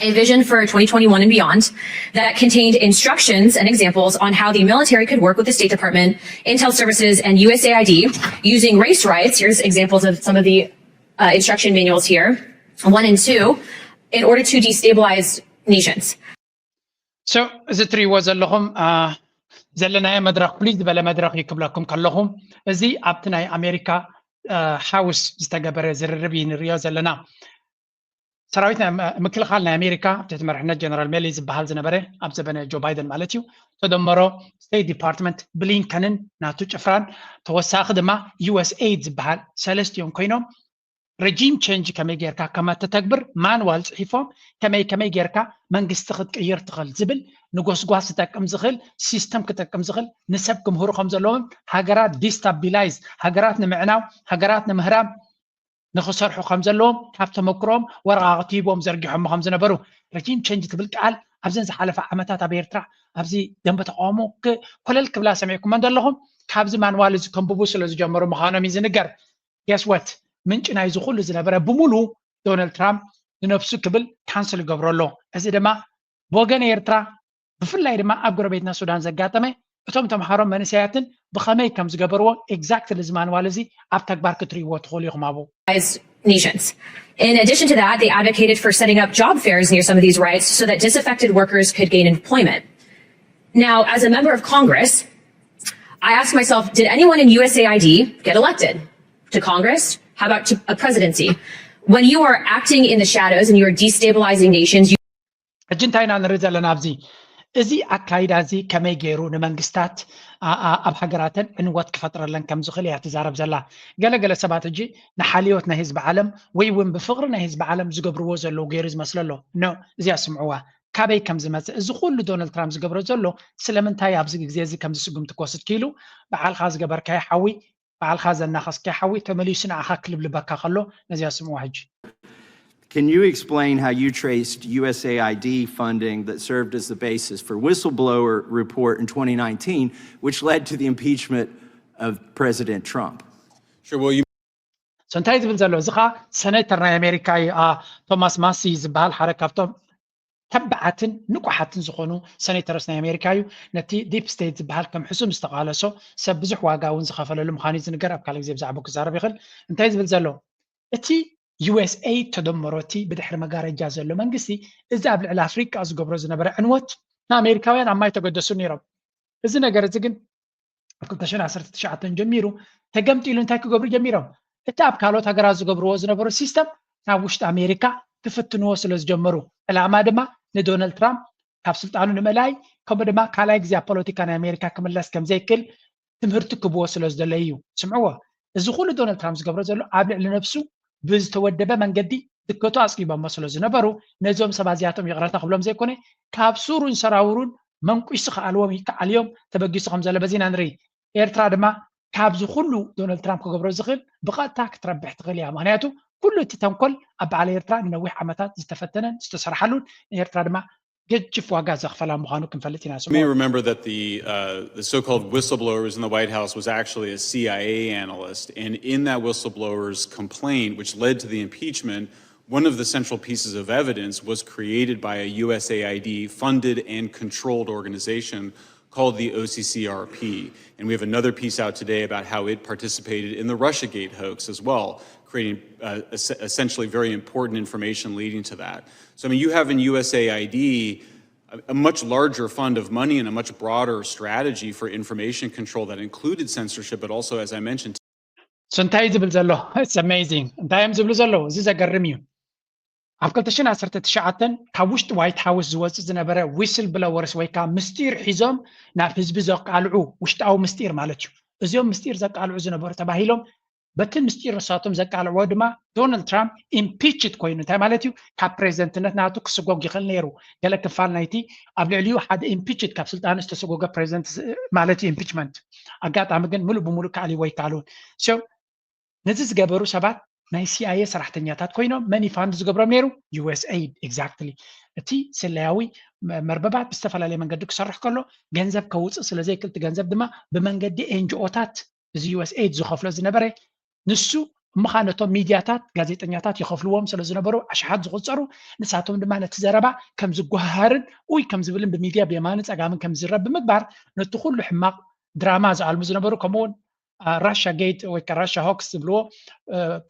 a vision for twenty twenty-one and beyond, that contained instructions and examples on how the military could work with the State Department, Intel Services, and U S A I D using race riots. Here's examples of some of the uh, instruction manuals here, one and two, in order to destabilize nations. So እዚ ትሪእዎ ዘለኹም ዘለናዮ መድረኽ ፍሉይ ዝበለ መድረኽ እዩ ክብለኩም ከለኹ፣ እዚ ኣብቲ ናይ ኣሜሪካ ሃውስ ዝተገበረ ዝርርብ እዩ ንሪኦ ዘለና። ሰራዊት ምክልኻል ናይ ኣሜሪካ ኣብ ትሕቲ መርሕነት ጀነራል ሜሊ ዝበሃል ዝነበረ ኣብ ዘበነ ጆ ባይደን ማለት እዩ ተደመሮ ስቴት ዲፓርትመንት ብሊንከንን ናቱ ጭፍራን ተወሳኺ ድማ ዩ ኤስ ኤይድ ዝበሃል ሰለስቲኦም ኮይኖም ረጂም ቸንጅ ከመይ ጌርካ ከም እተተግብር ማንዋል ጽሒፎም ከመይ ከመይ ጌርካ መንግስቲ ክትቅይር ትኽእል ዝብል ንጎስጓስ ዝጠቅም ዝኽእል ሲስተም ክጠቅም ዝኽእል ንሰብ ክምህሩ ከም ዘለዎም ሃገራት ዲስታቢላይዝ ሃገራት ንምዕናው ሃገራት ንምህራም ንኽሰርሑ ከም ዘለዎም ካብ ተመክሮም ወረቓቕቲ ሂቦም ዘርጊሖሞ ከም ዝነበሩ ረጂም ቸንጅ ትብል ቃል ኣብዘን ዝሓለፈ ዓመታት ኣብ ኤርትራ ኣብዚ ደንበ ተቃውሞ ኮለል ክብላ ሰሚዕኩሞ እንደለኹም ካብዚ ማንዋል እዚ ከንብቡ ስለ ዝጀመሩ ምዃኖም እዩ ዝንገር። ገስወት ምንጪ ናይዚ ኩሉ ዝነበረ ብምሉ ዶናልድ ትራምፕ ንነብሱ ክብል ካንስል ይገብሮ ኣሎ። እዚ ድማ ብወገን ኤርትራ ብፍላይ ድማ ኣብ ጎረቤትና ሱዳን ዘጋጠመ እቶም ተምሃሮን መንእሰያትን ብኸመይ ከም ዝገበርዎ ኤግዛክትሊ እዚ ማንዋል እዚ ኣብ ተግባር ክትርእይዎ ትኽእሉ ኢኹም ኣብኡ። Nations. In addition to that, they advocated for setting up job fairs near some of these riots so that disaffected workers could gain employment. Now, as a member of Congress, I ask myself, did anyone in U S A I D get elected to Congress? How about to a presidency? When you are acting in the shadows and you are destabilizing nations, you ሕጂ እንታይ ኢና ንርኢ ዘለና ኣብዚ እዚ ኣካይዳ እዚ ከመይ ገይሩ ንመንግስታት ኣብ ሃገራተን ዕንወት ክፈጥረለን ከም ዝኽእል እያ ትዛረብ ዘላ። ገለገለ ሰባት ሕጂ ንሓልዮት ናይ ህዝቢ ዓለም ወይ እውን ብፍቕሪ ናይ ህዝቢ ዓለም ዝገብርዎ ዘለዉ ገይሩ ዝመስለ ኣሎ። ኖ፣ እዚኣ ስምዕዋ ካበይ ከም ዝመፅእ እዚ ኩሉ ዶናልድ ትራምፕ ዝገብሮ ዘሎ ስለምንታይ ኣብዚ ግዜ እዚ ከምዚ ስጉምቲ ክወስድ ክኢሉ በዓልካ ዝገበርካዮ ሓዊ ባዕልኻ ዘናኸስካዮ ሓዊ ተመሊሱ ንዓኻ ክልብልበካ ከሎ ነዚኣ ስምዋ ሕጂ። Can you explain how you traced U S A I D funding that served as the basis for whistleblower report in twenty nineteen, which led to the impeachment of President Trump? Sure, well, you... So እንታይ ዝብል ዘሎ እዚ ኸዓ ሰኔተር ናይ ኣሜሪካ እዩ ቶማስ ማሲ ዝበሃል ሓደ ካብቶም ተባዓትን ንቁሓትን ዝኾኑ ሰኔተርስ ናይ ኣሜሪካ እዩ። ነቲ ዲፕ ስቴት ዝበሃል ከም ሕሱም ዝተቓለሶ ሰብ ብዙሕ ዋጋ እውን ዝኸፈለሉ ምዃኑ እዩ ዝንገር። ኣብ ካልእ ግዜ ብዛዕባኡ ክዛረብ ይኽእል። እንታይ ዝብል ዘሎ እቲ ዩ ኤስ ኤ ተደመሮ እቲ ብድሕሪ መጋረጃ ዘሎ መንግስቲ እዚ ኣብ ልዕሊ ኣፍሪቃ ዝገብሮ ዝነበረ ዕንወት ንኣሜሪካውያን ኣብ ማይ ተገደሱ ነይሮም። እዚ ነገር እዚ ግን ኣብ ክልተ ሽሕን ዓሰርተ ትሽዓተን ጀሚሩ ተገምጢሉ እንታይ ክገብሩ ጀሚሮም? እቲ ኣብ ካልኦት ሃገራት ዝገብርዎ ዝነበሩ ሲስተም ናብ ውሽጢ ኣሜሪካ ክፍትንዎ ስለ ዝጀመሩ ዕላማ ድማ ንዶናልድ ትራምፕ ካብ ስልጣኑ ንምእላይ ከምኡ ድማ ካልኣይ ግዜ ኣብ ፖለቲካ ናይ ኣሜሪካ ክምለስ ከም ዘይክእል ትምህርቲ ክብዎ ስለ ዝደለዩ እዩ። ስምዕዎ፣ እዚ ኩሉ ዶናልድ ትራምፕ ዝገብሮ ዘሎ ኣብ ልዕሊ ነብሱ ብዝተወደበ መንገዲ ድከቱ ኣፅጊቦሞ ስለ ዝነበሩ ነዞም ሰባት እዚኣቶም ይቕረታ ክብሎም ዘይኮነ ካብ ሱሩን ሰራውሩን መንቁሱ ክኣልዎም ይከኣል እዮም ተበጊሱ ከም ዘሎ በዚ ኢና ንርኢ። ኤርትራ ድማ ካብዚ ኩሉ ዶናልድ ትራምፕ ክገብሮ ዝኽእል ብቐጥታ ክትረብሕ ትኽእል እያ። ምክንያቱ ኩሉ እቲ ተንኮል ኣብ በዓል ኤርትራ ንነዊሕ ዓመታት ዝተፈተነን ዝተሰርሓሉን ንኤርትራ ድማ ገጅፍ ዋጋ ዘኽፈላ ምዃኑ ክንፈልጥ ኢና። Let me remember that the, uh, the so-called whistleblower who was in the White House was actually a C I A analyst. And in that whistleblower's complaint, which led to the impeachment, one of the central pieces of evidence was created by a U S A I D funded and controlled organization called the O C C R P. And we have another piece out today about how it participated in the Russiagate hoax as well, creating uh, es- essentially very important information leading to that. So, I mean, you have in U S A I D a, a much larger fund of money and a much broader strategy for information control that included censorship, but also, as I mentioned, So እንታይ ዝብል ዘሎ? It's amazing። እንታይ እዮም ዝብሉ ዘለዉ? እዚ ዘገርም እዩ። ኣብ ክልተ ሽሕን ዓሰርተ ትሽዓተን ካብ ውሽጢ ዋይት ሃውስ ዝወፅእ ዝነበረ ዊስል ብለወርስ ወይ ከዓ ምስጢር ሒዞም ናብ ህዝቢ ዘቃልዑ ውሽጣዊ ምስጢር ማለት እዩ። እዚኦም ምስጢር ዘቃልዑ ዝነበሩ ተባሂሎም በቲ ምስጢር ንሳቶም ዘቃልዕዎ ድማ ዶናልድ ትራምፕ ኢምፒችድ ኮይኑ እንታይ ማለት እዩ? ካብ ፕሬዚደንትነት ናቱ ክስጎግ ይኽእል ነይሩ። ገለ ክፋል ናይቲ ኣብ ልዕሊኡ ሓደ ኢምፒችድ ካብ ስልጣኑ ዝተሰጎገ ፕሬዚደንት ማለት እዩ ኢምፒችመንት። ኣጋጣሚ ግን ሙሉእ ብሙሉእ ክኣልይዎ ኣይከኣሉን። So ነዚ ዝገበሩ ሰባት ናይ ሲኣይኤ ሰራሕተኛታት ኮይኖም መን እዩ ፋንድ ዝገብሮም ነይሩ? ዩኤስኤይድ። ኤግዛክትሊ። እቲ ስለያዊ መርበባት ብዝተፈላለየ መንገዲ ክሰርሕ ከሎ ገንዘብ ከውፅእ ስለዘይክእል እቲ ገንዘብ ድማ ብመንገዲ ኤንጂኦታት እዚ ዩኤስኤይድ ዝኸፍሎ ዝነበረ ንሱ እምኻ ነቶም ሚድያታት ጋዜጠኛታት ይኸፍልዎም ስለ ዝነበሩ ኣሽሓት ዝቑፀሩ ንሳቶም ድማ ነቲ ዘረባ ከም ዝጓሃሃርን ኡይ ከም ዝብልን ብሚድያ ብየማንን ፀጋምን ከም ዝረብ ብምግባር ነቲ ኩሉ ሕማቕ ድራማ ዝኣልሙ ዝነበሩ ከምኡውን ራሻ ጌት ወይ ከዓ ራሻ ሆክስ ዝብልዎ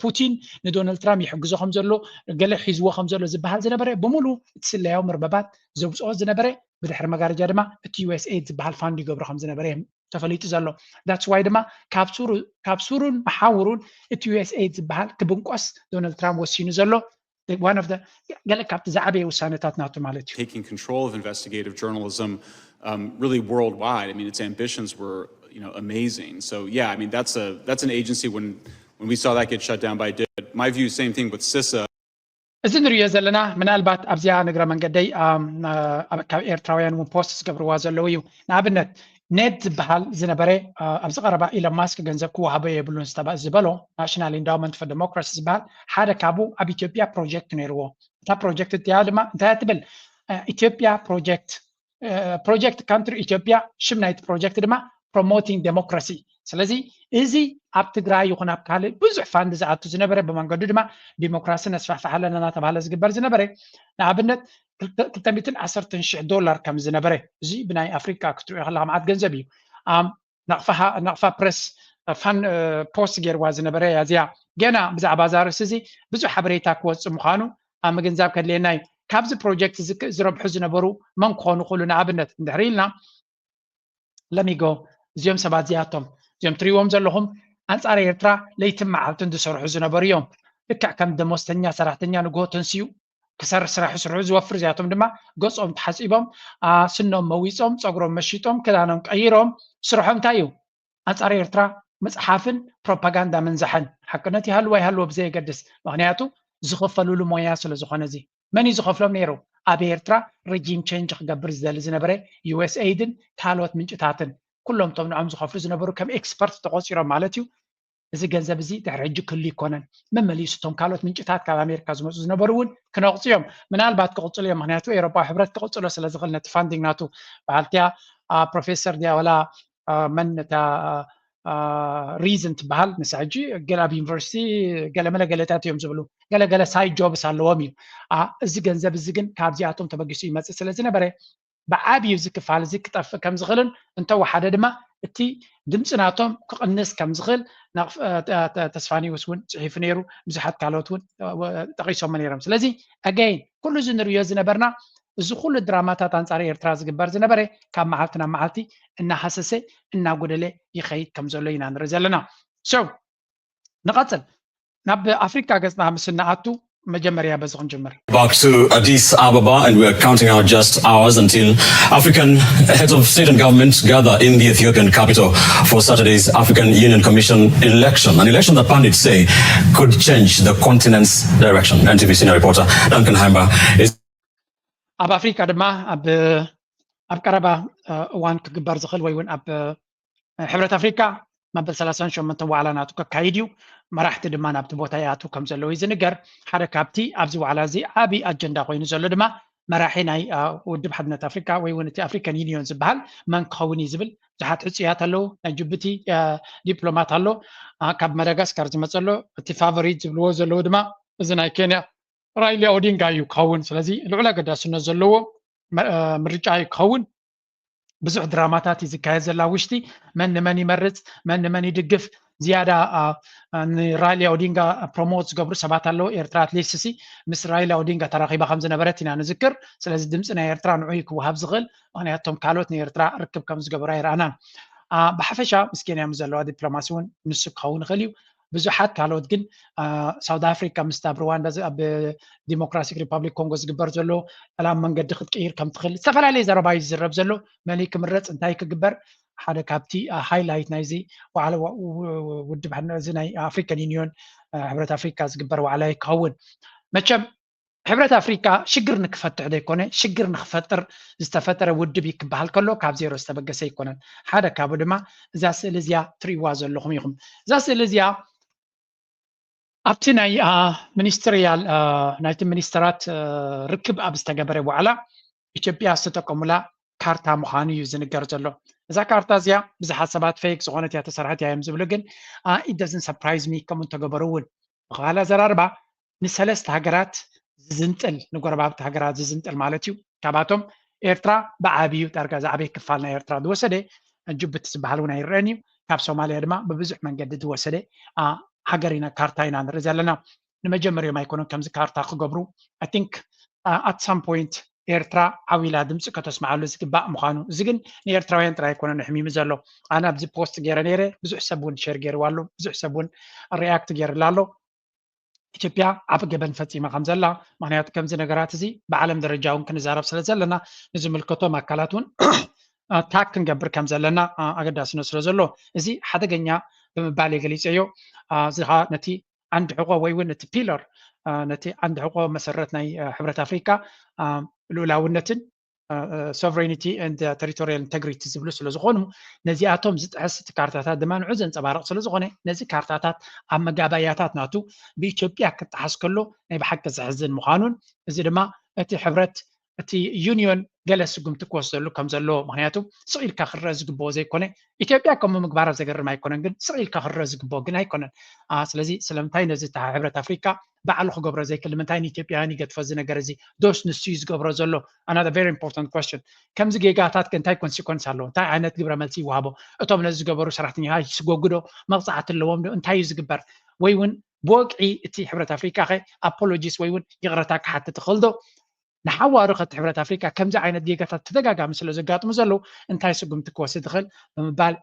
ፑቲን ንዶናልድ ትራምፕ ይሕግዞ ከም ዘሎ ገለ ሒዝዎ ከም ዘሎ ዝበሃል ዝነበረ ብምሉ እቲ ስለያዊ መርበባት ዘውፅኦ ዝነበረ ብድሕሪ መጋረጃ ድማ እቲ ዩኤስኤይድ ዝበሃል ፋንድ ይገብሮ ከም ዝነበረ እዮም ተፈሊጡ ዘሎ። That's why ድማ ካብ ሱሩን መሓውሩን እቲ ዩኤስኤይድ ዝበሃል ክብንቆስ ዶናልድ ትራምፕ ወሲኑ ዘሎ one of the ገለ ካብቲ ዝዓበየ ውሳነታት ናቱ ማለት እዩ። Taking control of investigative journalism um, really worldwide. I mean, its ambitions were you know amazing. So yeah, I mean that's a that's an agency when when we saw that get shut down by DIT. My view, same thing with CISA. እዚ ንሪኦ ዘለና ምናልባት ኣብዚኣ ንግረ መንገደይ ካብ ኤርትራውያን እውን ፖስት ዝገብርዋ ዘለዉ እዩ። ንኣብነት ኔድ ዝበሃል ዝነበረ ኣብዚ ቀረባ ኢሎን ማስክ ገንዘብ ክወሃቦ የብሉን ዝተባ- ዝበሎ ናሽናል ኢንዳውመንት ፎር ዴሞክራሲ ዝበሃል ሓደ ካብኡ ኣብ ኢትዮጵያ ፕሮጀክት ነይርዎ። እታ ፕሮጀክት እቲኣ ድማ እንታይ ትብል? ኢትዮጵያ ፕሮጀክት ፕሮጀክት ካንትሪ ኢትዮጵያ ሽም ናይቲ ፕሮጀክት ድማ ፕሮሞቲንግ ዴሞክራሲ። ስለዚ እዚ ኣብ ትግራይ ይኹን ኣብ ካልእ ብዙሕ ፋንድ ዝኣቱ ዝነበረ ብመንገዱ ድማ ዲሞክራሲ ነስፋሕፍሕ ኣለና እናተባሃለ ዝግበር ዝነበረ ንኣብነት ክልተ ሚእትን ዓሰርተን ሽሕ ዶላር ከም ዝነበረ እዚ ብናይ ኣፍሪካ ክትሪኦ ከለካ መዓት ገንዘብ እዩ። ናቕፋ ፕረስ ፋን ፖስት ገይርዋ ዝነበረ እያ እዚኣ። ገና ብዛዕባ እዛ ርእሲ እዚ ብዙሕ ሓበሬታ ክወፅእ ምዃኑ ኣብ ምግንዛብ ከድልየና እዩ። ካብዚ ፕሮጀክት እዚ ዝረብሑ ዝነበሩ መን ክኾኑ ክእሉ ንኣብነት እንድሕር ኢልና ለሚጎ እዚኦም ሰባት እዚኣቶም እዚኦም ትሪእዎም ዘለኹም ኣንፃር ኤርትራ ለይትን መዓልትን ዝሰርሑ ዝነበሩ እዮም። ልክዕ ከም ደሞዝተኛ ሰራሕተኛ ንግሆ ተንስኡ ክሰርሕ ስራሕ ይስርሑ ዝወፍር እዚኣቶም ድማ ገፆም ተሓፂቦም ስኖም መዊፆም ፀጉሮም መሺጦም ክዳኖም ቀይሮም ስርሖም እንታይ እዩ? ኣንፃር ኤርትራ ምፅሓፍን ፕሮፓጋንዳ ምንዛሕን ሓቅነት ይሃልዎ ኣይሃልዎ ብዘየገድስ ምክንያቱ ዝኽፈልሉ ሞያ ስለ ዝኾነ እዚ መን እዩ ዝኸፍሎም ነይሩ? ኣብ ኤርትራ ረጂም ቸንጅ ክገብር ዝደሊ ዝነበረ ዩኤስኤይድን ካልኦት ምንጭታትን ኩሎም እቶም ንዖም ዝኸፍሉ ዝነበሩ ከም ኤክስፐርት ተቆፂሮም ማለት እዩ። እዚ ገንዘብ እዚ ድሕሪ ሕጂ ክህሉ ይኮነን መመሊሱ እቶም ካልኦት ምንጭታት ካብ ኣሜሪካ ዝመፁ ዝነበሩ እውን ክነቕፁ እዮም ምናልባት ክቕፅሉ እዮም ምክንያቱ ኤሮፓዊ ሕብረት ክቕፅሎ ስለ ዝኽእል ነቲ ፋንዲንግ ናቱ በሃልቲያ ፕሮፌሰር ዲያወላ መን እታ ሪዝን ትበሃል ንሳ ሕጂ ገለ ኣብ ዩኒቨርሲቲ ገለመለ ገለታት እዮም ዝብሉ ገለገለ ሳይድ ጆብስ ኣለዎም እዩ። እዚ ገንዘብ እዚ ግን ካብዚኣቶም ተበጊሱ ይመፅእ ስለ ዝነበረ ብዓብዩ እዚ ክፋል እዚ ክጠፍእ ከም ዝኽእልን እንተወሓደ ድማ እቲ ድምፂ ናቶም ክቕንስ ከም ዝኽእል ተስፋኒዎስ እውን ፅሒፉ ነይሩ። ብዙሓት ካልኦት እውን ጠቂሶሞ ነይሮም። ስለዚ ኣገይን ኩሉ እዚ ንሪዮ ዝነበርና እዚ ኩሉ ድራማታት ኣንፃር ኤርትራ ዝግበር ዝነበረ ካብ መዓልቲ ናብ መዓልቲ እናሃሰሰ እናጎደለ ይኸይድ ከም ዘሎ ኢና ንርኢ ዘለና። So ንቐፅል ናብ ኣፍሪካ ገፅና ምስ እንኣቱ መጀመርያ በዚ ክንጅምር። Back to Addis Ababa, and we are counting out just hours until African heads of state and government gather in the Ethiopian capital for Saturday's African Union Commission election, an election that pundits say could change the continent's direction. N T V senior reporter Duncan Hamba is ኣብ ኣፍሪካ ድማ ኣብ ኣብ ቀረባ እዋን ክግበር ዝኽእል ወይ እውን ኣብ ሕብረት ኣፍሪካ መበል ሰላሳን ሸሞንተን ዋዕላ ናቱ ከካይድ እዩ። መራሕቲ ድማ ናብቲ ቦታ ይኣትዉ ከም ዘለዉ እዩ ዝንገር። ሓደ ካብቲ ኣብዚ ዋዕላ እዚ ዓብዪ ኣጀንዳ ኮይኑ ዘሎ ድማ መራሒ ናይ ውድብ ሓድነት ኣፍሪካ ወይ እውን እቲ ኣፍሪካን ዩኒዮን ዝበሃል መን ክኸውን እዩ ዝብል ብዙሓት ሕፁያት ኣለዉ። ናይ ጅቡቲ ዲፕሎማት ኣሎ፣ ካብ መዳጋስካር ዝመፀ ኣሎ፣ እቲ ፋቨሪት ዝብልዎ ዘለዉ ድማ እዚ ናይ ኬንያ ራይሊ ኦዲንጋ እዩ ክኸውን። ስለዚ ልዑል ኣገዳስነት ዘለዎ ምርጫ እዩ ክኸውን። ብዙሕ ድራማታት እዩ ዝካየድ ዘላ ውሽጢ መን ንመን ይመርፅ መን ንመን ይድግፍ ዝያዳ ንራይሊ ኦዲንጋ ፕሮሞት ዝገብሩ ሰባት ኣለዉ። ኤርትራ ኣትሊስት ሲ ምስ ራይሊ ኦዲንጋ ተራኺባ ከም ዝነበረት ኢና ንዝክር። ስለዚ ድምፂ ናይ ኤርትራ ንዑ ክወሃብ ዝኽእል ምክንያቱ እቶም ካልኦት ንኤርትራ ርክብ ከም ዝገበሩ ኣይረኣናን። ብሓፈሻ ምስ ኬንያ ምስ ዘለዋ ዲፕሎማሲ እውን ንሱ ክኸውን ይኽእል እዩ። ብዙሓት ካልኦት ግን ሳውት ኣፍሪካ ምስ ኣብ ሩዋንዳ ኣብ ዲሞክራቲክ ሪፓብሊክ ኮንጎ ዝግበር ዘሎ ሰላም መንገዲ ክትቅይር ከም ትኽእል ዝተፈላለየ ዘረባ እዩ ዝዝረብ ዘሎ። መን ክምረፅ እንታይ ክግበር ሓደ ካብቲ ሃይላይት ናይዚ ውድብ እዚ ናይ ኣፍሪካን ዩኒዮን ሕብረት ኣፍሪካ ዝግበር ዋዕላ ይከውን። መቸም ሕብረት ኣፍሪካ ሽግር ንክፈትሕ ዘይኮነ ሽግር ንክፈጥር ዝተፈጠረ ውድብ እዩ ክበሃል ከሎ ካብ ዜሮ ዝተበገሰ ኣይኮነን። ሓደ ካብኡ ድማ እዛ ስእሊ እዚኣ ትርእይዋ ዘለኹም ኢኹም። እዛ ስእሊ እዚኣ ኣብቲ ናይ ሚኒስትርያል ናይቲ ሚኒስትራት ርክብ ኣብ ዝተገበረ ዋዕላ ኢትዮጵያ ዝተጠቀሙላ ካርታ ምዃኑ እዩ ዝንገር ዘሎ። እዛ ካርታ እዚኣ ብዙሓት ሰባት ፌክ ዝኾነት እያ ተሰርሐት እያ እዮም ዝብሉ፣ ግን it doesn't surprise me ከምኡ እንተገበሩ እውን ብካል ኣዘራርባ ንሰለስተ ሃገራት ዝዝንጥል ንጎረባብቲ ሃገራት ዝዝንጥል ማለት እዩ። ካብኣቶም ኤርትራ ብዓብዩ ዳርጋ ዝዓበየ ክፋል ናይ ኤርትራ ዝወሰደ ጅቡቲ ዝበሃል እውን ኣይረአን እዩ። ካብ ሶማልያ ድማ ብብዙሕ መንገዲ ዝወሰደ ሃገር ኢና ካርታ ኢና ንርኢ ዘለና። ንመጀመርዮም ኣይኮነን ከምዚ ካርታ ክገብሩ። I think at some point ኤርትራ ዓው ኢላ ድምፂ ከተስምዓሉ ዝግባእ ምዃኑ፣ እዚ ግን ንኤርትራውያን ጥራይ ኣይኮነን ኣሕሚሙ ዘሎ። ኣነ ኣብዚ ፖስት ገይረ ነይረ፣ ብዙሕ ሰብ እውን ሼር ገይርዋ ኣሎ፣ ብዙሕ ሰብ እውን ሪያክት ገይርላ ኣሎ። ኢትዮጵያ ዓቢ ገበን ፈጺማ ከም ዘላ፣ ምኽንያቱ ከምዚ ነገራት እዚ ብዓለም ደረጃ እውን ክንዛረብ ስለ ዘለና ንዝምልከቶም ኣካላት እውን ታክ ክንገብር ከም ዘለና ኣገዳስነት ስለ ዘሎ እዚ ሓደገኛ ብምባል የገሊፀዮ። እዚ ከዓ ነቲ ዓንዲ ሕቆ ወይ እውን እቲ ፒለር ነቲ ዓንዲ ሕቆ መሰረት ናይ ሕብረት ኣፍሪካ ልኡላውነትን sovereignty and territorial integrity ዝብሉ ስለ ዝኾኑ ነዚኣቶም ዝጥሕስ እቲ ካርታታት ድማ ንዑ ዘንፀባርቕ ስለ ዝኾነ ነዚ ካርታታት ኣብ መጋባያታት ናቱ ብኢትዮጵያ ክጠሓስ ከሎ ናይ ብሓቂ ዘሕዝን ምዃኑን እዚ ድማ እቲ ሕብረት እቲ ዩኒዮን ገለ ስጉምቲ ክወስደሉ ከም ዘለዎ ምክንያቱ ስቕ ኢልካ ክረአ ዝግብኦ ዘይኮነ ኢትዮጵያ ከምኡ ምግባራ ዘገርም ኣይኮነን ግን ስቕ ኢልካ ክረአ ዝግብኦ ግን ኣይኮነን። ስለዚ ስለምንታይ ነዚ ሕብረት ኣፍሪካ ባዕሉ ክገብሮ ዘይክእል ንምንታይ ንኢትዮጵያውያን ይገድፎ እዚ ነገር እዚ ዶስ ንሱ እዩ ዝገብሮ ዘሎ? Another very important question። ከምዚ ጌጋታት ከ እንታይ ኮንሲኮንስ ኣለዎ? እንታይ ዓይነት ግብረ መልሲ ይወሃቦ? እቶም ነዚ ዝገበሩ ሰራሕተኛታት ይስጎጉ ዶ? መቕፃዕቲ ኣለዎም ዶ? እንታይ እዩ ዝግበር? ወይ እውን ብወግዒ እቲ ሕብረት ኣፍሪካ ከ ኣፖሎጂስ ወይ እውን ይቕረታ ክሓትት ይኽእል ዶ? ንሓዋሩ ከቲ ሕብረት ኣፍሪካ ከምዚ ዓይነት ጌጋታት ተደጋጋሚ ስለ ዘጋጥሙ ዘለዉ እንታይ ስጉምቲ ክወስድ ይኽእል ብምባል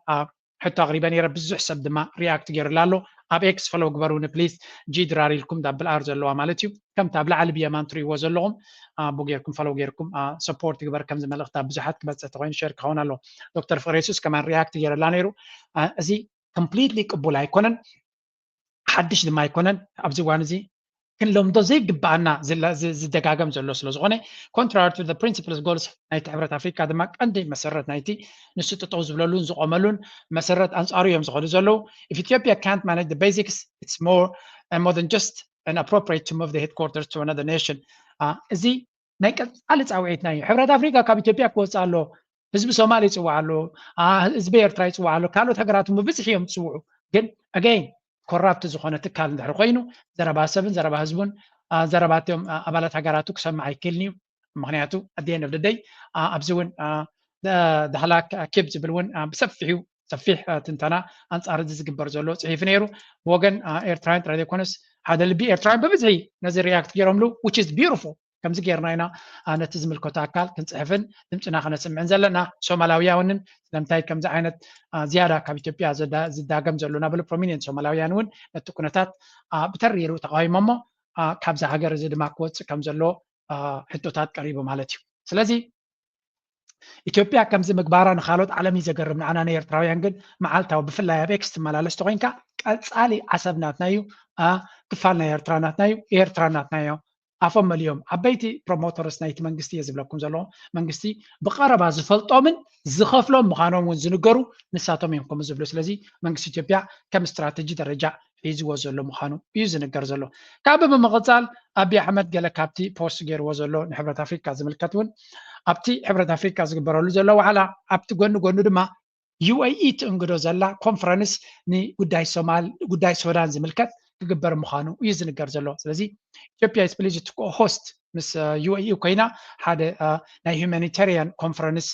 ሕቶ ኣቕሪበ ነይረ። ብዙሕ ሰብ ድማ ሪያክት ገይሩላ ኣሎ። ኣብ ኤክስ ፈሎው ግበሩኒ ፕሊዝ። ጂ ድራር ኢልኩም ዳብል ኣር ዘለዋ ማለት እዩ። ከምቲ ኣብ ላዕሊ ብየማን ትሪእዎ ዘለኹም ኣቦ ጌርኩም ፈሎው ጌርኩም ሰፖርት ግበር። ከምዚ መልእኽቲ ኣብ ብዙሓት ክበፅሕ ተኮይኑ ሸር ክኸውን ኣለዎ። ዶክተር ፍቅረ የሱስ ከማን ሪያክት ገይረላ ነይሩ። እዚ ኮምፕሊትሊ ቅቡል ኣይኮነን፣ ሓድሽ ድማ ኣይኮነን። ኣብዚ እዋን እዚ ክንለምዶ ዘይግባኣና ዝደጋገም ዘሎ ስለ ዝኾነ contrary to the principles goals ናይቲ ሕብረት ኣፍሪካ ድማ ቀንዲ መሰረት ናይቲ ንሱ ጠጠው ዝብለሉን ዝቆመሉን መሰረት ኣንፃሩ እዮም ዝኸዱ ዘለዉ። If Ethiopia can't manage the basics it's more and more than just an appropriate to move the headquarters to another nation። እዚ ናይ ቀፃሊ ፃውዒትና እዩ። ሕብረት ኣፍሪካ ካብ ኢትዮጵያ ክወፅእ ኣሎ፣ ህዝቢ ሶማል ይፅዋዕ ኣሎ፣ ህዝቢ ኤርትራ ይፅዋዕ ኣሎ፣ ካልኦት ሃገራት ብብዝሒ እዮም ዝፅውዑ። ግን ኣገይን ኮራፕት ዝኾነ ትካል እንድሕር ኮይኑ ዘረባ ሰብን ዘረባ ህዝቡን ዘረባትዮም ኣባላት ሃገራቱ ክሰምዕ ኣይክእልን እዩ። ምክንያቱ ኣደን ደደይ ኣብዚ እውን ዳህላክ ኪብ ዝብል እውን ብሰፊሑ ሰፊሕ ትንተና ኣንፃር እዚ ዝግበር ዘሎ ፅሒፉ ነይሩ። ብወገን ኤርትራውያን ጥራይ ዘይኮነስ ሓደ ልቢ ኤርትራውያን ብብዝሒ ነዚ ሪያክት ገይሮምሉ which is beautiful። ከምዚ ጌርና ኢና ነቲ ዝምልከቶ ኣካል ክንፅሕፍን ድምፅና ከነስምዕን ዘለና። ሶማላውያንን ስለምንታይ ከምዚ ዓይነት ዝያዳ ካብ ኢትዮጵያ ዝዳገም ዘሎ እናበሉ ፕሮሚኒየንት ሶማላውያን እውን ነቲ ኩነታት ብተሪሩ ተቃዊሞሞ ካብዚ ሃገር እዚ ድማ ክወፅእ ከም ዘሎ ሕቶታት ቀሪቡ ማለት እዩ። ስለዚ ኢትዮጵያ ከምዚ ምግባራ ንካልኦት ዓለም እዩ ዘገርም። ንዓና ንኤርትራውያን ግን መዓልታዊ ብፍላይ ኣብ ኤክስ ትመላለስ ተኮይንካ ቀፃሊ ዓሰብ ናትና እዩ፣ ክፋል ናይ ኤርትራ ናትና እዩ፣ ኤርትራ ናትና እዩ። ኣፎም መሊኦም ዓበይቲ ፕሮሞተርስ ናይቲ መንግስቲ እየ ዝብለኩም ዘለኹ። መንግስቲ ብቐረባ ዝፈልጦምን ዝኸፍሎም ምዃኖም እውን ዝንገሩ ንሳቶም እዮም ከምኡ ዝብሉ። ስለዚ መንግስቲ ኢትዮጵያ ከም ስትራተጂ ደረጃ ሒዝዎ ዘሎ ምዃኑ እዩ ዝንገር ዘሎ። ካብ ብምቕፃል ኣቢ ኣሕመድ ገለ ካብቲ ፖስት ገይርዎ ዘሎ ንሕብረት ኣፍሪካ ዝምልከት እውን ኣብቲ ሕብረት ኣፍሪካ ዝግበረሉ ዘሎ ዋዕላ ኣብቲ ጎኒ ጎኑ ድማ ዩ ኤ ኢ ትእንግዶ ዘላ ኮንፈረንስ ንጉዳይ ሶማል ጉዳይ ሱዳን ዝምልከት ክግበር ምዃኑ እዩ ዝንገር ዘሎ። ስለዚ ኢትዮጵያ is pleased to co-host ምስ ዩ ኤ ኢ ኮይና ሓደ ናይ ሁማኒታሪያን ኮንፈረንስ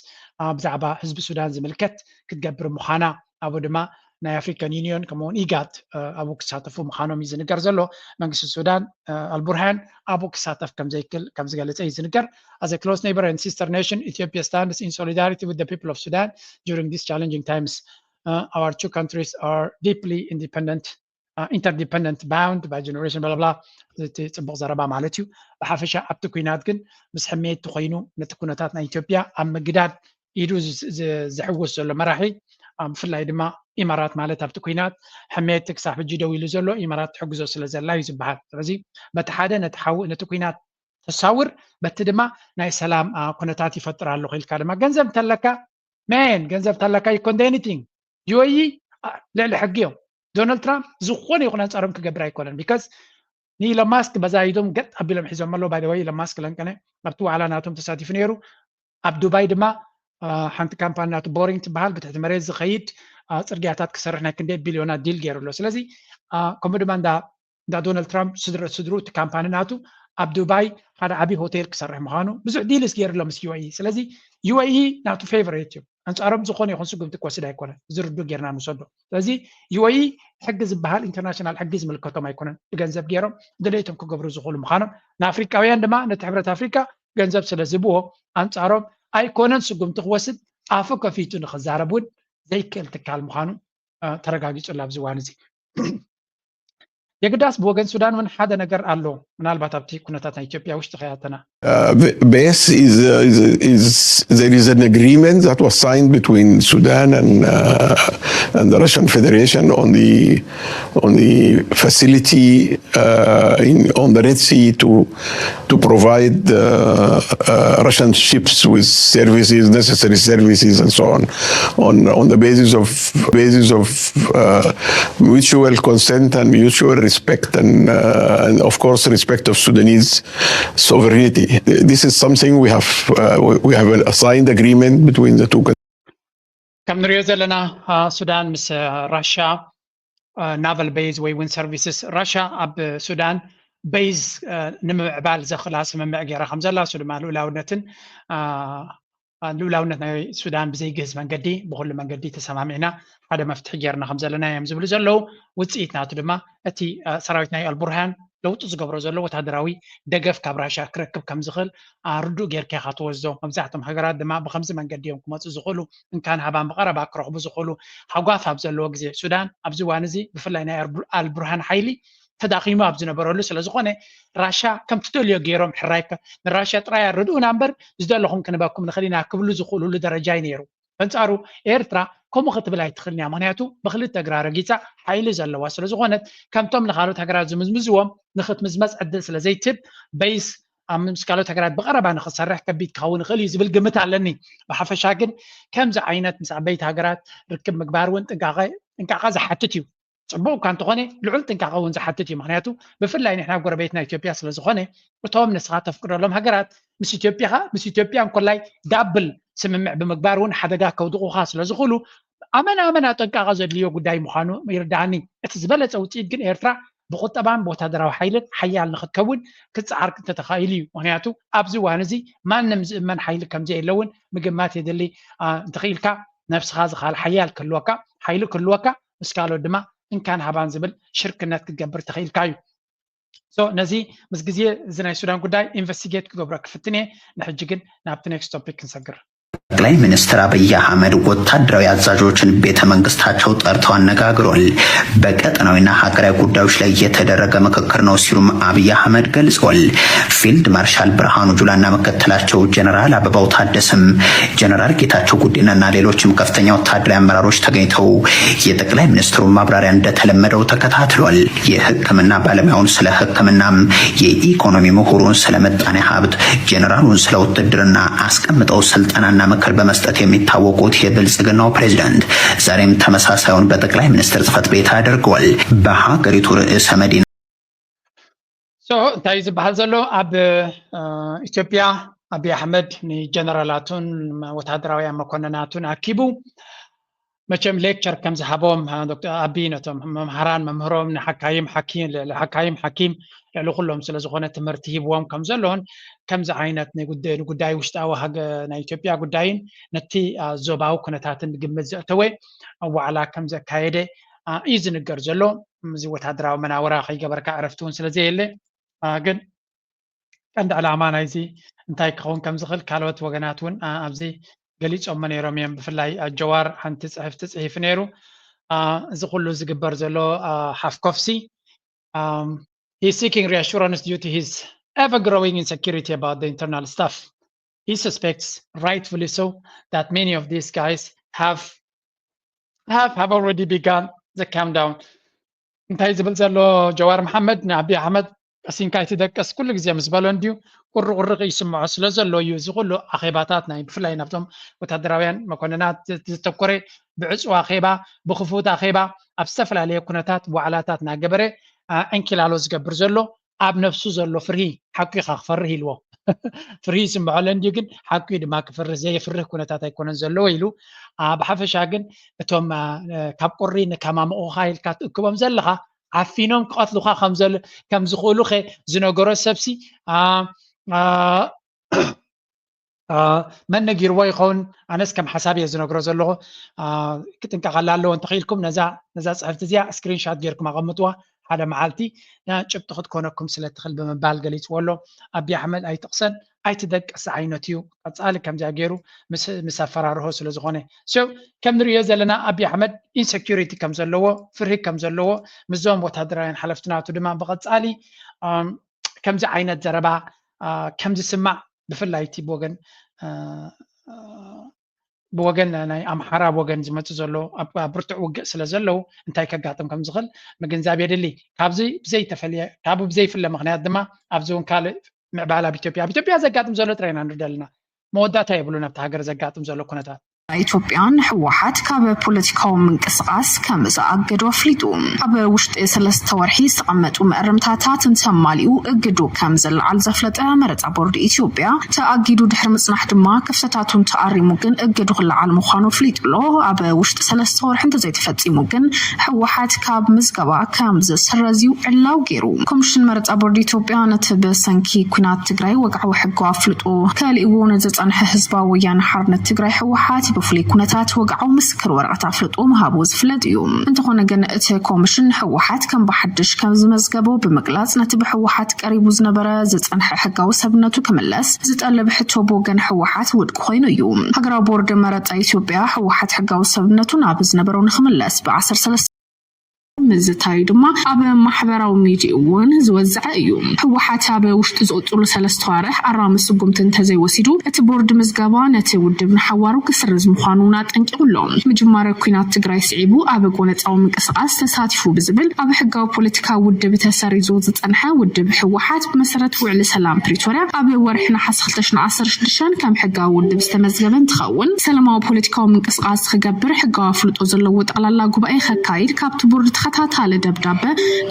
ብዛዕባ ህዝቢ ሱዳን ዝምልከት ክትገብር ምዃና ኣብኡ ድማ ናይ ኣፍሪካን ዩኒዮን ከምኡውን ኢጋድ ኣብኡ ክሳተፉ ምዃኖም እዩ ዝንገር ዘሎ። መንግስቲ ሱዳን ኣልቡርሃን ኣብኡ ክሳተፍ ከምዝገለፀ እዩ ዝንገር። As a close neighbor and sister nation, Ethiopia stands in solidarity with the people of Sudan during these challenging times. Our two countries are deeply independent interdependent bound by generation ብላብላ፣ እቲ ፅቡቕ ዘረባ ማለት እዩ። ብሓፈሻ ኣብቲ ኩናት ግን ምስ ሕሜት ኮይኑ ነቲ ኩነታት ናይ ኢትዮጵያ ኣብ ምግዳድ ኢዱ ዝሕውስ ዘሎ መራሒ፣ ብፍላይ ድማ ኢማራት ማለት ኣብቲ ኩናት ሕሜት ክሳብ ሕጂ ደው ኢሉ ዘሎ ኢማራት ትሕግዞ ስለ ዘላ እዩ ዝበሃል። ስለዚ በቲ ሓደ ነቲ ኩናት ተሳውር፣ በቲ ድማ ናይ ሰላም ኩነታት ይፈጥር ኣለኹ ኢልካ ድማ ገንዘብ እንተለካ፣ መን ገንዘብ እንተለካ you can do anything። ዩ ኤ ኢ ልዕሊ ሕጊ እዮም። ዶናልድ ትራምፕ ዝኾነ ይኹን ኣንፃሮም ክገብር ኣይኮነን። ቢካዝ ንኢሎን ማስክ በዛ ኢዶም ገጥ ኣቢሎም ሒዞም ኣለዉ። ባይ ወይ ኢሎን ማስክ ለንቀነ ኣብቲ ዋዕላ ናቶም ተሳቲፉ ነይሩ። ኣብ ዱባይ ድማ ሓንቲ ካምፓኒ ናቱ ቦሪንግ ትበሃል ብትሕቲ መሬት ዝኸይድ ፅርግያታት ክሰርሕ ናይ ክንደይ ቢልዮናት ዲል ገይሩ ኣሎ። ስለዚ ከምኡ ድማ እንዳ እንዳ ዶናልድ ትራምፕ ስድረ ስድሩ እቲ ካምፓኒ ናቱ ኣብ ዱባይ ሓደ ዓብዪ ሆቴል ክሰርሕ ምዃኑ ብዙሕ ዲልስ ገይሩ ኣሎ ምስ ዩ ኤ ኢ። ስለዚ ዩ ኤ ኢ ናቱ ፌቨሬት እዩ። ኣንፃሮም ዝኾነ ይኹን ስጉምቲ ክወስድ ኣይኮነን። እዚ ርዱእ ጌርና ንውሰዶ። ስለዚ ዩ ኤ ኢ ሕጊ ዝበሃል ኢንተርናሽናል ሕጊ ዝምልከቶም ኣይኮነን። ብገንዘብ ገይሮም ድሌቶም ክገብሩ ዝኽእሉ ምዃኖም ንኣፍሪቃውያን ድማ ነቲ ሕብረት ኣፍሪቃ ገንዘብ ስለ ዝብዎ ኣንፃሮም ኣይኮነን ስጉምቲ ክወስድ ኣፉ ከፊቱ ንኽዛረብ እውን ዘይክእል ትካል ምዃኑ ተረጋጊጹ ኣሎ ኣብዚ እዋን እዚ። የግዳስ ብወገን ሱዳን እውን ሓደ ነገር ኣሎ። ምናልባት ኣብቲ ኩነታት ናይ ኢትዮጵያ ውሽጢ ከያተና Uh, the base is, uh, is, is there is an agreement that was signed between Sudan and uh, and the Russian Federation on the on the facility uh, in on the Red Sea to to provide uh, uh, Russian ships with services, necessary services, and so on, on on the basis of basis of uh, mutual consent and mutual respect, and, uh, and of course respect of Sudanese sovereignty. This is something we have uh, we have a signed agreement between the two countries. ከም ንሪኦ ዘለና ሱዳን ምስ ራሻ ናቫል ቤዝ ወይ እውን ሰርቪስስ ራሻ ኣብ ሱዳን ቤዝ ንምምዕባል ዘኽእላ ስምምዕ ገይራ ከም ዘላ እሱ ድማ ልኡላውነትን ልኡላውነት ናይ ሱዳን ብዘይግህዝ መንገዲ ብኩሉ መንገዲ ተሰማሚዕና ሓደ መፍትሒ ጌርና ከም ዘለና እዮም ዝብሉ ዘለዉ። ውፅኢት ናቱ ድማ እቲ ሰራዊት ናይ ኣልቡርሃን ለውጢ ዝገብሮ ዘሎ ወታደራዊ ደገፍ ካብ ራሻ ክረክብ ከም ዝኽእል ርዱእ ጌርካ ኢኻ ትወስዶ። መብዛሕቶም ሃገራት ድማ ብከምዚ መንገዲ እዮም ክመፁ ዝኽእሉ። እንካን ሃባን ብቐረባ ክረኽቡ ዝኽእሉ ሃጓፍ ኣብ ዘለዎ ግዜ ሱዳን ኣብዚ እዋን እዚ ብፍላይ ናይ ኣልቡርሃን ሓይሊ ተዳኺሙ ኣብ ዝነበረሉ ስለ ዝኾነ ራሻ ከም ትደልዮ ገይሮም ሕራይ ንራሻ ጥራይ ኣረድኡና እምበር ዝደለኹም ክንበኩም ንኽእል ኢና ክብሉ ዝኽእሉሉ ደረጃ እዩ ነይሩ። በንጻሩ ኤርትራ ከምኡ ክትብል ኣይትኽእልን እያ። ምኽንያቱ ብክልተ እግራ ረጊጻ ሓይሊ ዘለዋ ስለ ዝኾነት ከምቶም ንኻልኦት ሃገራት ዝምዝምዝዎም ንኽትምዝመዝ ዕድል ስለ ዘይትህብ በይስ ኣብ ምስ ካልኦት ሃገራት ብቐረባ ንኽትሰርሕ ከቢድ ክኸውን ይኽእል እዩ ዝብል ግምት ኣለኒ። ብሓፈሻ ግን ከምዚ ዓይነት ምስ ዓበይቲ ሃገራት ርክብ ምግባር እውን ጥንቃቐ ዝሓትት እዩ። ፅቡቅ እኳ እንተኾነ ልዑል ጥንቃቐ እውን ዝሓትት እዩ። ምክንያቱ ብፍላይ ንሕና ጎረቤትና ኢትዮጵያ ስለዝኾነ እቶም ንስኻ ተፍቅደሎም ሃገራት ምስ ኢትዮጵያ ምስ ኢትዮጵያ እንኮላይ ዳብል ስምምዕ ብምግባር እውን ሓደጋ ከውድቑኻ ስለዝኽእሉ ኣመና ኣመና ጥንቃቐ ዘድልዮ ጉዳይ ምዃኑ ይርዳኣኒ። እቲ ዝበለፀ ውፅኢት ግን ኤርትራ ብቁጠባን ብወታደራዊ ሓይልን ሓያል ንክትከውን ክፀዓር እንተተኻኢሉ እዩ። ምክንያቱ ኣብዚ እዋን እዚ ማንም ዝእመን ሓይሊ ከምዘየለውን ምግማት የድሊ። እንተኽኢልካ ነብስኻ ዝኻል ሓያል ክህልወካ ሓይሊ ክህልወካ ምስ ካልኦት ድማ እንካን ሃባን ዝብል ሽርክነት ክትገብር ተኽኢልካ እዩ። ነዚ ምስ ግዜ እዚ ናይ ሱዳን ጉዳይ ኢንቨስቲጌት ክገብሮ ክፍትን እየ። ንሕጂ ግን ናብቲ ኔክስት ቶፒክ ክንሰግር። ጠቅላይ ሚኒስትር አብይ አህመድ ወታደራዊ አዛዦችን ቤተ መንግስታቸው ጠርተው አነጋግሯል። በቀጠናዊና ሀገራዊ ጉዳዮች ላይ የተደረገ ምክክር ነው ሲሉም አብይ አህመድ ገልጸዋል። ፊልድ ማርሻል ብርሃኑ ጁላና ምክትላቸው ጀነራል አበባው ታደሰም ጀነራል ጌታቸው ጉዲናና ሌሎችም ከፍተኛ ወታደራዊ አመራሮች ተገኝተው የጠቅላይ ሚኒስትሩን ማብራሪያ እንደተለመደው ተከታትሏል። የህክምና ባለሙያውን ስለ ህክምናም፣ የኢኮኖሚ ምሁሩን ስለ ምጣኔ ሀብት፣ ጀነራሉን ስለ ውትድርና አስቀምጠው ስልጠናና ምክር በመስጠት የሚታወቁት የብልጽግናው ፕሬዝዳንት ዛሬም ተመሳሳዩን በጠቅላይ ሚኒስትር ጽህፈት ቤት አድርገዋል። በሀገሪቱ ርዕሰ መዲና እንታይ ዝበሃል ዘሎ ኣብ ኢትዮጵያ ኣብይ ኣሕመድ ንጀነራላቱን ወታደራውያን መኮንናቱን ኣኪቡ መቸም ሌክቸር ከም ዝሃቦም ዶክተር ኣቢ ነቶም መምሃራን መምህሮም ንሓካይም ሓኪም ልዕሊ ሓካይም ሓኪም ልዕሊ ኩሎም ስለ ዝኾነ ትምህርቲ ሂብዎም ከም ዘሎን ከምዚ ዓይነት ንጉዳይ ውሽጣዊ ናይ ኢትዮጵያ ጉዳይን ነቲ ዞባዊ ኩነታትን ግምት ዘእተወ ዋዕላ ከም ዘካየደ እዩ ዝንገር ዘሎ። እዚ ወታደራዊ መናውራ ከይገበርካ ዕረፍቲ እውን ስለ ዘየለ ግን ቀንዲ ዕላማ ናይዚ እንታይ ክኸውን ከም ዝኽእል ካልኦት ወገናት እውን ኣብዚ ገሊፆሞ ነይሮም እዮም። ብፍላይ ጀዋር ሓንቲ ፅሕፍቲ ፅሒፉ ነይሩ። እዚ ኩሉ ዝግበር ዘሎ ሓፍኮፍሲ he's seeking reassurance due to his ever-growing insecurity about the internal stuff. He suspects, rightfully so, that many of these guys have have have already begun the countdown. እንታይ ዝብል ዘሎ ጀዋር መሓመድ ንኣቢ ኣሕመድ ቀሲንካ ኣይትደቀስ ኩሉ ግዜ ምስ በሎ እንድዩ ቁርቁርቅ ይስምዖ ስለ ዘሎ እዩ። እዚ ኩሉ ኣኼባታት ናይ ብፍላይ ናብቶም ወታደራውያን መኮንናት ዘተኮረ ብዕፁ ኣኼባ፣ ብክፉት ኣኼባ፣ ኣብ ዝተፈላለየ ኩነታት ዋዕላታት እናገበረ ዕንኪላሎ ዝገብር ዘሎ ኣብ ነፍሱ ዘሎ ፍርሂ ሓቁ ኢኻ ክፈርህ ኢልዎ ፍርሂ ይስምዖ ኣሎ እንድዩ ግን ሓቁ ድማ ክፈርህ ዘየፍርህ ኩነታት ኣይኮነን ዘለዎ ኢሉ። ብሓፈሻ ግን እቶም ካብ ቁሪ ንከማምቑኻ ኢልካ ትእክቦም ዘለኻ ዓፊኖም ክቐትሉኻ ከም ዝኽእሉ ከ ዝነገሮ ሰብሲ መን ነጊርዎ ይኸውን? ኣነስ ከም ሓሳብ እየ ዝነግሮ ዘለኹ። ክጥንቀቐላ ኣለዎ እንተኽኢልኩም ነዛ ነዛ ፅሕፍቲ እዚኣ ስክሪንሻት ጌርኩም ኣቐምጥዋ። ሓደ መዓልቲ ጭብጢ ክትኮነኩም ስለ ትኽእል ብምባል ገሊፅዎ ኣሎ። ኣቢ ኣሕመድ ኣይጥቕሰን ኣይትደቅስ ዓይነት እዩ። ቀፃሊ ከምዚኣ ገይሩ ምስ ኣፈራርሆ ስለ ዝኾነ ከም ንሪኦ ዘለና ኣቢ ኣሕመድ ኢንሰኪሪቲ ከም ዘለዎ ፍርሂ ከም ዘለዎ ምስዞም ወታደራውያን ሓለፍቲ ናቱ ድማ ብቐፃሊ ከምዚ ዓይነት ዘረባ ከም ዝስማዕ ብፍላይ እቲ ብወገን ብወገን ናይ ኣምሓራ ወገን ዝመፅእ ዘሎ ኣብ ብርቱዕ ውግእ ስለ ዘለዉ እንታይ ከጋጥም ከም ዝኽእል ምግንዛብ የድሊ። ካብዚ ብዘይተፈልየ ካብኡ ብዘይፍለ ምክንያት ድማ ኣብዚ እውን ካልእ ምዕባል ኣብ ኢትዮጵያ ኣብ ኢትዮጵያ ዘጋጥም ዘሎ ጥራይ ኢና ንርኢ ዘለና። መወዳእታ የብሉን ኣብቲ ሃገር ዘጋጥም ዘሎ ኩነታት። ኢትዮጵያ ንህወሓት ካብ ፖለቲካዊ ምንቅስቓስ ከም ዝኣገዶ ኣፍሊጡ። ኣብ ውሽጢ ሰለስተ ወርሒ ዝተቐመጡ መእረምታታት እንተማሊኡ እግዱ ከም ዝለዓል ዘፍለጠ መረፃ ቦርድ ኢትዮጵያ፣ ተኣጊዱ ድሕሪ ምፅናሕ ድማ ክፍተታቱ እንተኣሪሙ ግን እግዱ ክለዓል ምዃኑ ኣፍሊጡ ኣሎ። ኣብ ውሽጢ ሰለስተ ወርሒ እንተዘይተፈፂሙ ግን ህወሓት ካብ ምዝገባ ከም ዝስረዝ እዩ ዕላው ገይሩ። ኮሚሽን መረፃ ቦርድ ኢትዮጵያ ነቲ ብሰንኪ ኲናት ትግራይ ወግዓዊ ሕጋዊ ኣፍልጦ ከሊእዎ ንዝፀንሐ ህዝባዊ ወያነ ሓርነት ትግራይ ህወሓት ብፍሉይ ኩነታት ወግዓዊ ምስክር ወረቐት ኣፍልጦ ምሃቡ ዝፍለጥ እዩ። እንተኾነ ግን እቲ ኮሚሽን ህወሓት ከም ብሓድሽ ከም ዝመዝገቦ ብምግላፅ ነቲ ብህወሓት ቀሪቡ ዝነበረ ዝፀንሐ ሕጋዊ ሰብነቱ ክምለስ ዝጠልብ ሕቶ ብወገን ህወሓት ውድቂ ኮይኑ እዩ። ሃገራዊ ቦርድ መረፃ ኢትዮጵያ ህወሓት ሕጋዊ ሰብነቱ ናብ ዝነበሮ ንክምለስ ብ ዓሰርተ ሰለስተ ምዝታዩ ድማ ኣብ ማሕበራዊ ሚድያ እውን ዝወዘዐ እዩ። ህወሓት ኣብ ውሽጢ ዝቕፅሉ ሰለስተ ዋርሕ ኣራሚ ስጉምቲ እንተዘይወሲዱ እቲ ቦርድ ምዝገባ ነቲ ውድብ ንሓዋሩ ክስርዝ ምዃኑ እውን ኣጠንቂቑ ኣሎ። ምጅማረ ኲናት ትግራይ ስዒቡ ኣብ ጎነፃዊ ምንቅስቓስ ተሳቲፉ ብዝብል ኣብ ሕጋዊ ፖለቲካዊ ውድብ ተሰሪዙ ዝፀንሐ ውድብ ህወሓት ብመሰረት ውዕሊ ሰላም ፕሪቶርያ ኣብ ወርሒ ነሓሰ ክልተ ሽሕን ዓሰርተ ሽዱሽተን ከም ሕጋዊ ውድብ ዝተመዝገበ እንትኸውን ሰላማዊ ፖለቲካዊ ምንቅስቓስ ክገብር ሕጋዊ ኣፍልጦ ዘለዎ ጠቕላላ ጉባኤ ከካይድ ካብቲ ቦርድ ተኸታታሊ ደብዳበ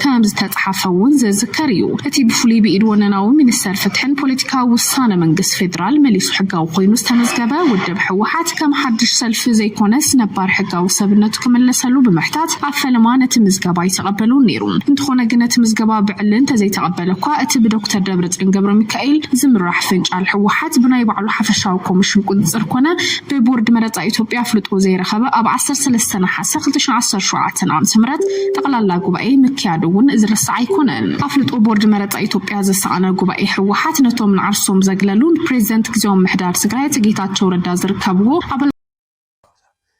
ከም ዝተፅሓፈ እውን ዝዝከር እዩ። እቲ ብፍሉይ ብኢድ ወነናዊ ሚኒስተር ፍትሕን ፖለቲካዊ ውሳነ መንግስቲ ፌዴራል መሊሱ ሕጋዊ ኮይኑ ዝተመዝገበ ውድብ ህወሓት ከም ሓድሽ ሰልፊ ዘይኮነስ ነባር ሕጋዊ ሰብነቱ ክምለሰሉ ብምሕታት ኣብ ፈለማ ነቲ ምዝገባ ኣይተቐበሉን ነይሩ። እንተኾነ ግን ነቲ ምዝገባ ብዕሊ እንተዘይተቐበለ እኳ እቲ ብዶክተር ደብረፅዮን ገብረሚካኤል ዝምራሕ ፍንጫል ህወሓት ብናይ ባዕሉ ሓፈሻዊ ኮሚሽን ቁፅፅር ኮነ ብቦርድ መረፃ ኢትዮጵያ ኣፍልጦ ዘይረኸበ ኣብ ዓሰርተ ሰለስተ ነሓሰ ክልተ ሽሕን ዓሰርተ ሸውዓተን ዓመተ ምህረት ጠቕላላ ጉባኤ ምክያዱ እውን ዝርሳዕ ኣይኮነን። ኣፍልጦ ቦርድ መረፃ ኢትዮጵያ ዝሰኣነ ጉባኤ ህወሓት ነቶም ንዓርሶም ዘግለሉ ንፕሬዚደንት ግዝያዊ ምምሕዳር ትግራይ ኣቶ ጌታቸው ረዳ ዝርከብዎ ኣባላት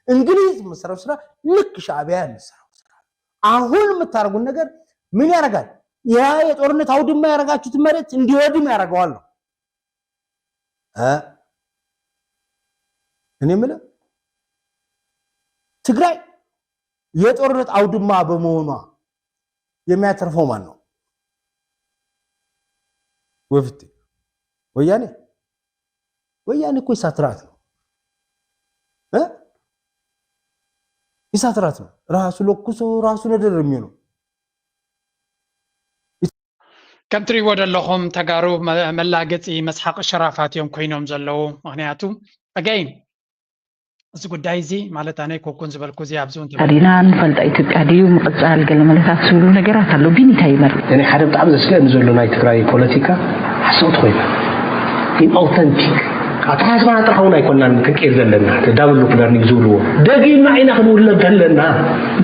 እንግሊዝ የምትሰራው ስራ ልክ ሻዕቢያ የምትሰራው ስራ። አሁን የምታደርጉት ነገር ምን ያደርጋል? ያ የጦርነት አውድማ ያደረጋችሁት መሬት እንዲወድም ያደርገዋል ነው። እ? እኔ የምልህ ትግራይ የጦርነት አውድማ በመሆኗ የሚያተርፈው ማን ነው? ወፍቴ ወያኔ ወያኔ እኮ ኢሳት ራት ነው እ ኢሳት ራት ነው። ራሱ ለኩሶ ራሱ ነደር የሚሆነው ከም ትሪእዎ ዘለኹም ተጋሩ መላገፂ መስሓቂ ሸራፋት እዮም ኮይኖም ዘለዉ። ምክንያቱ ኣጋይን እዚ ጉዳይ እዚ ማለት ኣነ ኮኩን ዝበልኩ እዚ ኣብዚ እውን ዲና ንፈልጣ ኢትዮጵያ ድዩ ምቕፃል ገለ መለታት ዝብሉ ነገራት ኣሎ። ቢኒ እንታይ ይመርፅ? እኔ ሓደ ብጣዕሚ ዘስግአኒ ዘሎ ናይ ትግራይ ፖለቲካ ሓሰውቲ ኮይና ኢንኦተንቲክ ኣተሓሳስባና ጥራሕ እውን ኣይኮናን ክንቅይር ዘለና ዳብል ሉክ ለርኒንግ ዝብልዎ ደጊምና ኢና ክንውለድ ዘለና።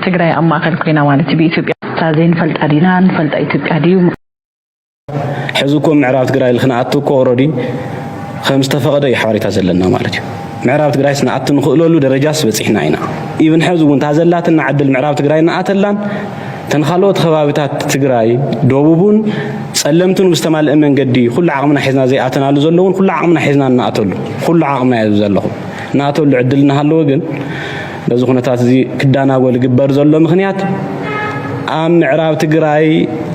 ትግራይ ኣብ ማእኸል ኮይና ማለት እዩ ብኢትዮጵያ እታ ዘይንፈልጣ ዲና ንፈልጣ ኢትዮጵያ ድዩ ሕዚ እኮ ምዕራብ ትግራይ ክንኣቱ እኮ ኦረዲ ከም ዝተፈቐደ እዩ ሓበሬታ ዘለና ማለት እዩ። ምዕራብ ትግራይስ ንኣቱ ንኽእለሉ ደረጃስ በፂሕና ኢና። ኢብን ሕዚ እውን እታ ዘላትና ዕድል ምዕራብ ትግራይ ንኣተላን፣ ተን ካልኦት ከባቢታት ትግራይ ደቡብን ጸለምትን ብዝተማልአ መንገዲ ኩሉ ዓቕምና ሒዝና ዘይኣተናሉ ዘለውን ኩሉ ዓቕምና ሒዝና እናኣተሉ፣ ኩሉ ዓቕምና እየ ዘለኹ እናኣተሉ ዕድል እናሃለወ ግን በዚ ኩነታት እዚ ክዳናጎ ዝግበር ዘሎ ምኽንያት ኣብ ምዕራብ ትግራይ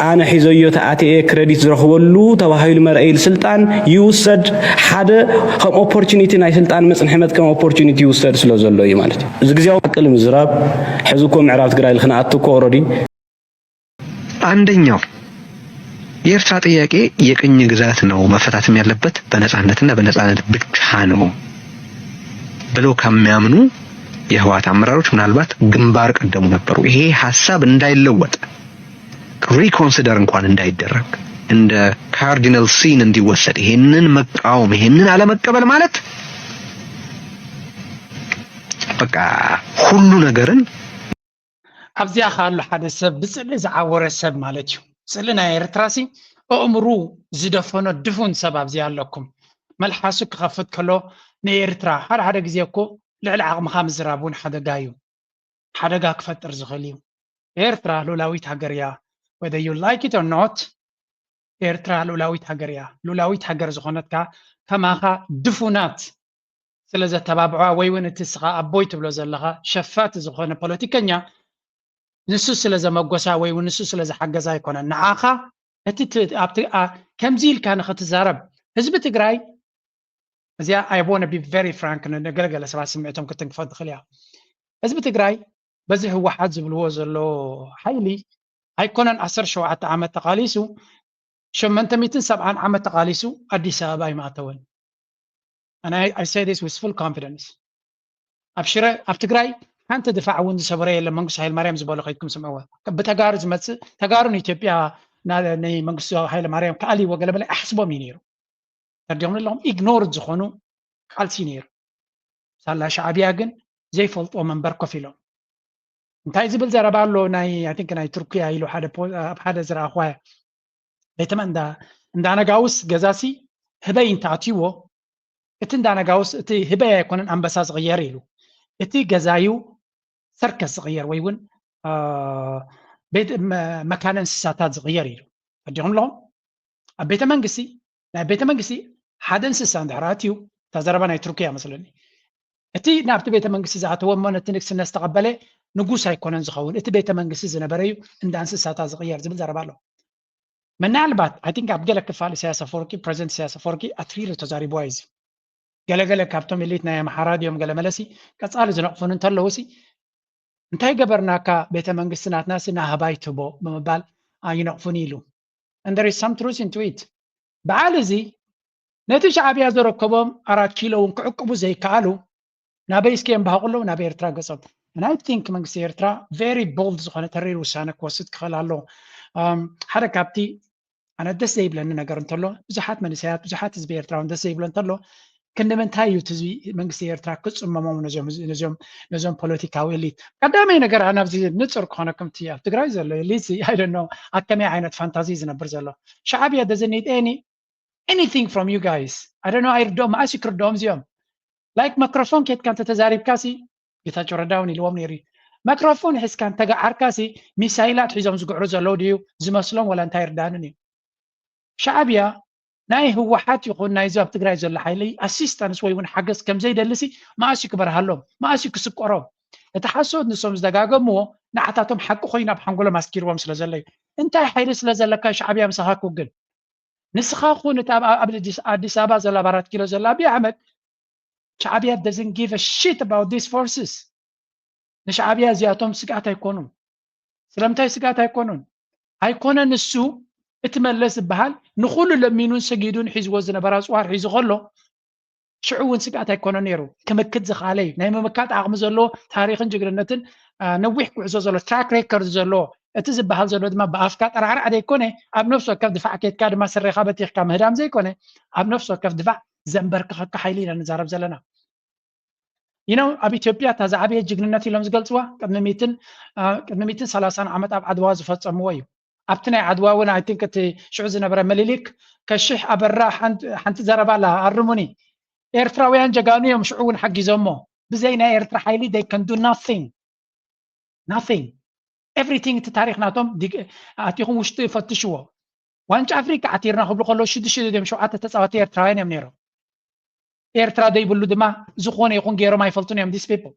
ኣነ ሒዘዮ ተኣትየ ክረዲት ዝረኽበሉ ተባሂሉ መርአይል ስልጣን ይውሰድ፣ ሓደ ከም ኦፖርቹኒቲ ናይ ስልጣን መፅንሒ መት ከም ኦፖርቹኒቲ ይውሰድ ስለ ዘሎ እዩ ማለት እዩ። እዚ ግዜያዊ ሓቂ ንምዝራብ ሕዚ እኮ ምዕራብ ትግራይ ክንኣቱ እኮ ኦረዲ አንደኛው የኤርትራ ጥያቄ የቅኝ ግዛት ነው፣ መፈታትም ያለበት በነጻነትና በነጻነት ብቻ ነው ብለው ከሚያምኑ የህወሓት አመራሮች ምናልባት ግንባር ቀደሙ ነበሩ። ይሄ ሀሳብ እንዳይለወጥ ሪኮንሲደር እንኳን እንዳይደረግ እንደ ካርዲናል ሲን እንዲወሰድ ይሄንን መቃወም ይሄንን አለመቀበል ማለት በቃ ሁሉ ነገርን ኣብዚኣ ከ ኣሎ ሓደ ሰብ ብፅልኢ ዝዓወረ ሰብ ማለት እዩ። ፅልኢ ናይ ኤርትራ ሲ ኣእምሩ ዝደፈኖ ድፉን ሰብ ኣብዚኣ ኣለኩም። መልሓሱ ክኸፍት ከሎ ንኤርትራ ሓደ ሓደ ግዜ እኮ ልዕሊ ዓቕምኻ ምዝራብ እውን ሓደጋ እዩ። ሓደጋ ክፈጥር ዝኽእል እዩ። ኤርትራ ሉላዊት ሃገር እያ። Whether you like it or not ኤርትራ ሉላዊት ሃገር እያ። ሉላዊት ሃገር ዝኾነት ከ ከማኻ ድፉናት ስለ ዘተባብዑዋ ወይ እውን እቲ እስኻ ኣቦይ ትብሎ ዘለኻ ሸፋቲ ዝኾነ ፖለቲከኛ ንሱ ስለ ዘመጎሳ ወይ እውን ንሱ ስለ ዝሓገዛ ኣይኮነን። ንዓኻ እቲ ከምዚ ኢልካ ንኽትዛረብ ህዝቢ ትግራይ እዚኣ I wanna be very frank ንገለገለ ሰባት ስምዒቶም ክትንክፎ ትኽእል እያ። ህዝቢ ትግራይ በዚ ህወሓት ዝብልዎ ዘሎ ሓይሊ ኣይኮነን ዓሰርተ ሸውዓተ ዓመት ተቓሊሱ ሸመንተ ሚእትን ሰብዓን ዓመት ተቓሊሱ ኣዲስ ኣበባ ኣይማእተወን። And I, I say this with full confidence. ኣብ ሽረ ኣብ ትግራይ ሓንቲ ድፋዕ እውን ዝሰበረ የለን። መንግስቱ ሃይለማርያም ዝበሎ ከይድኩም ስምዕዎ። ብተጋሩ ዝመፅእ ተጋሩ ንኢትዮጵያ ናይ መንግስቱ ሃይለማርያም ክኣልይዎ ገለመለ ኣሕስቦም እዩ ነይሩ። ተርዲኦም ኣለኹም ኢግኖርድ ዝኾኑ ቃልሲ ነይሩ። ሳላ ሻዕብያ ግን ዘይፈልጥዎ መንበር ኮፍ ኢሎም እንታይ ዝብል ዘረባ ኣሎ ናይ I think ናይ ቱርኪያ ኢሉ ሓደ ኣብ ሓደ ዝረኣኹዋ ቤተ እንዳ ነጋውስ ገዛሲ ህበይ እንተኣትይዎ እቲ እንዳ ነጋውስ እቲ ህበይ ኣይኮነን ኣንበሳ ዝቕየር ኢሉ እቲ ገዛዩ ሰርከስ ዝቕየር ወይ እውን መካነ እንስሳታት ዝቕየር ኢሉ ፈዲኹም ኣለኹም ኣብ ቤተ መንግስቲ ናይ ቤተ መንግስቲ ሓደ እንስሳ እንድሕር ኣትዩ እታ ዘረባ ናይ ቱርኪያ መስለኒ እቲ ናብቲ ቤተ መንግስቲ ዝኣተወ እሞ ነቲ ንግስነት ዝተቐበለ ንጉስ ኣይኮነን ዝኸውን እቲ ቤተ መንግስቲ ዝነበረ እዩ እንዳ እንስሳታት ዝቕየር ዝብል ዘረባ ኣሎ ምናልባት I think ኣብ ገለ ክፋል ኢሳያስ ኣፈወርቂ ፕሬዚደንት ኢሳያስ ኣፈወርቂ ኣትሪሩ ተዛሪብዋ እዩ ገለገለ ካብቶም ኤሊት ናይ ኣምሓራ ድዮም ገለ መለሲ ቀፃሊ ዝነቕፉን እንተለዉ ሲ እንታይ ገበርናካ ቤተ መንግስቲ ናትና ሲ ናህባይ ትቦ ብምባል ኣይነቕፉን ኢሉ and there is some truth into it በዓል እዚ ነቲ ሻዕብያ ዘረከቦም ኣራት ኪሎ እውን ክዕቅቡ ዘይከኣሉ ናበይ እስኪ የንባህቁ ኣለዉ ናብ ኤርትራ ገጾም and I think መንግስቲ ኤርትራ very bold ዝኾነ ተሪር ውሳነ ክወስድ ክኽእል ኣለዎ ሓደ ካብቲ ኣነ ደስ ዘይብለኒ ነገር እንተሎ ብዙሓት መንእሰያት ብዙሓት ህዝቢ ኤርትራ እውን ደስ ዘይብሎ እንተሎ ክንዲ ምንታይ እዩ ህዝቢ መንግስቲ ኤርትራ ክፅመሞም ነዞም ፖለቲካዊ ኤሊት ቀዳማይ ነገር ኣነ ኣብዚ ንፁር ክኾነኩም እቲ ኣብ ትግራይ ዘሎ ኤሊት I don't know ኣብ ከመይ ዓይነት ፋንታዚ ዝነብር ዘሎ ሻዕብያ doesn't need any anything from you guys I don't know ኣይርድኦም መኣስ ክርድኦም እዚኦም like መክሮፎን ኬድካ እንተተዛሪብካ ሲ ጌታቸው ረዳ እውን ኢልዎም ነይሩ እዩ መክሮፎን ሒዝካ እንተገዓርካ ሲ ሚሳይላት ሒዞም ዝግዕሩ ዘለዉ ድዩ ዝመስሎም ወላ እንታይ ይርዳንን እዩ ሻዕብያ ናይ ህወሓት ይኹን ናይዚ ኣብ ትግራይ ዘሎ ሓይሊ ኣሲስታንስ ወይ እውን ሓገዝ ከም ዘይደሊ ሲ መኣስ እዩ ክበርሃሎም መኣስ እዩ ክስቆሮም እቲ ሓሶት ንሶም ዝደጋገምዎ ንዓታቶም ሓቂ ኮይኑ ኣብ ሓንጎሎም ኣስኪርዎም ስለ ዘሎ እዩ እንታይ ሓይሊ ስለ ዘለካ ሻዕብያ ምሳኻ ክውግን ንስኻ ኩን እቲ ኣብ ኣዲስ ኣበባ ዘሎ ኣብ ኣራት ኪሎ ዘሎ ኣብይ ኣሕመድ ሻዕብያ doesn't give a shit about these forces ንሻዕብያ እዚኣቶም ስግኣት ኣይኮኑን ስለምንታይ ስግኣት ኣይኮኑን ኣይኮነ ንሱ እቲ መለስ ዝበሃል ንኩሉ ለሚኑን ሰጊዱን ሒዝዎ ዝነበረ ኣፅዋር ሒዙ ከሎ ሽዑ እውን ስግኣት ኣይኮነ ነይሩ ክምክት ዝኽኣለ እዩ ናይ ምምካት ዓቕሚ ዘለዎ ታሪክን ጅግንነትን ነዊሕ ጉዕዞ ዘሎ ትራክ ሬከርድ ዘለዎ እቲ ዝበሃል ዘሎ ድማ ብኣፍካ ጠራዕራዕ ዘይኮነ ኣብ ነፍሲ ወከፍ ድፋዕ ኬድካ ድማ ስሬኻ በቲኽካ ምህዳም ዘይኮነ ኣብ ነፍሲ ወከፍ ድፋዕ ዘንበርክኸካ ሓይሊ ኢና ንዛረብ ዘለና you know ኣብ ኢትዮጵያ እታ ዝዓበየ ጅግንነት ኢሎም ዝገልፅዋ ቅድሚ ሚትን ቅድሚ ሚትን ሰላሳን ዓመት ኣብ ዓድዋ ዝፈፀምዎ እዩ ኣብቲ ናይ ዓድዋ እውን I think እቲ ሽዑ ዝነበረ ምልሊክ ከሽሕ ኣበራ ሓንቲ ዘረባ ኣላ ኣርሙኒ ኤርትራውያን ጀጋኑ እዮም ሽዑ እውን ሓጊዞሞ ብዘይ ናይ ኤርትራ ሓይሊ they can do nothing nothing everything። እቲ ታሪኽ ናቶም ኣቲኹም ውሽጡ ይፈትሽዎ። ዋንጫ ኣፍሪካ ዓቲርና ክብሉ ከለዉ ሽዱሽተ ድዮም ሸውዓተ ተፃወቲ ኤርትራውያን እዮም ነይሮም። ኤርትራ ዘይብሉ ድማ ዝኾነ ይኹን ገይሮም ኣይፈልጡን እዮም these people።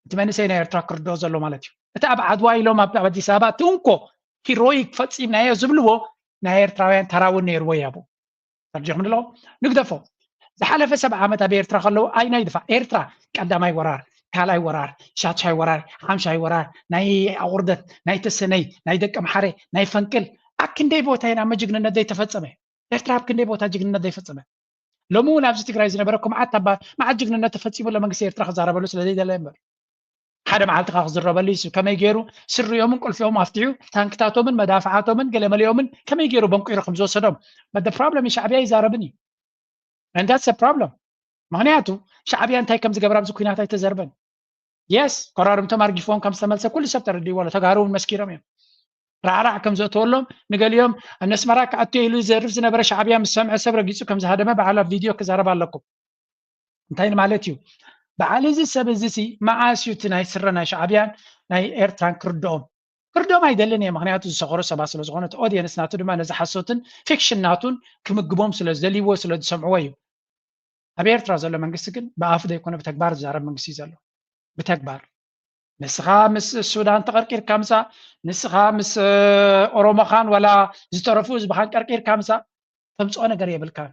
እቲ መንእሰይ ናይ ኤርትራ ክርድኦ ዘሎ ማለት እዩ። እቲ ኣብ ዓድዋ ኢሎም ኣብ ኣዲስ ኣበባ እቲ እንኮ ሂሮይክ ፈፂምናዮ ዝብልዎ ናይ ኤርትራውያን ተራ እውን ነይርዎ እዩ ኣብኡ። ተርዲኹም ኣለኹም? ንግደፎ። ዝሓለፈ ሰብዓ ዓመት ኣብ ኤርትራ ከለዉ ኣይናይ ድፋ ኤርትራ ቀዳማይ ወራር፣ ካልኣይ ወራር፣ ሻድሻይ ወራር፣ ሓምሻይ ወራር፣ ናይ ኣቑርደት፣ ናይ ተሰነይ፣ ናይ ደቂ ኣምሓረ፣ ናይ ፈንቅል ኣክንደይ ቦታ ኢና መጅግንነት ዘይተፈጸመ። ኤርትራ ኣብ ክንደይ ቦታ ጅግንነት ዘይፈጸመ። ሎሚ እውን ኣብዚ ትግራይ ዝነበረ ኩምዓት ኣባ መዓት ጅግንነት ተፈጺሙ ኣሎ መንግስቲ ኤርትራ ክዛረበሉ ስለ ዘይደለ እምበር ሓደ መዓልቲ ካ ክዝረበሉ ይስብ ከመይ ገይሩ ስሪኦምን ቁልፊኦም ኣፍትሑ ታንክታቶምን መዳፍዓቶምን ገለመሊኦምን ከመይ ገይሩ በንቂሩ ከም ዝወሰዶም but problem ሻዕብያ ይዛረብን እዩ and that's problem። ምክንያቱ ሻዕብያ እንታይ ከም ዝገብር ኣብዚ ኩናት ኣይተዘርበን። የስ ኮራርምቶም ኣርጊፎም ከም ዝተመልሰ ኩሉ ሰብ ተረዲእዎ ኣሎ። ተጋሩ እውን መስኪሮም እዮም። ራዕራዕ ከም ዘእተወሎም ንገሊኦም ኣብ ነስመራ ክኣቱ ኢሉ ዘርፍ ዝነበረ ሻዕብያ ምስ ሰምዐ ሰብ ረጊፁ ከም ዝሃደመ በዓል ኣብ ቪድዮ ክዛረብ ኣለኩም። እንታይ ማለት እዩ? በዓል እዚ ሰብ እዚ ሲ መዓስ እዩ እቲ ናይ ስረ ናይ ሻዕብያን ናይ ኤርትራን ክርድኦም? ክርድኦም ኣይደልን እየ። ምክንያቱ ዝሰኸሮ ሰባት ስለ ዝኾነ እቲ ኦዲየንስ ናቱ ድማ ነዚ ሓሶትን ፊክሽን ናቱን ክምግቦም ስለ ዝደልይዎ ስለ ዝሰምዕዎ እዩ። ኣብ ኤርትራ ዘሎ መንግስቲ ግን ብኣፉ ዘይኮነ ብተግባር ዝዛረብ መንግስቲ እዩ ዘሎ። ብተግባር ንስኻ ምስ ሱዳን ተቐርቂርካ ምጻእ፣ ንስኻ ምስ ኦሮሞኻን ዋላ ዝተረፉ ህዝብኻን ቀርቂርካ ምጻእ ተምፅኦ ነገር የብልካን።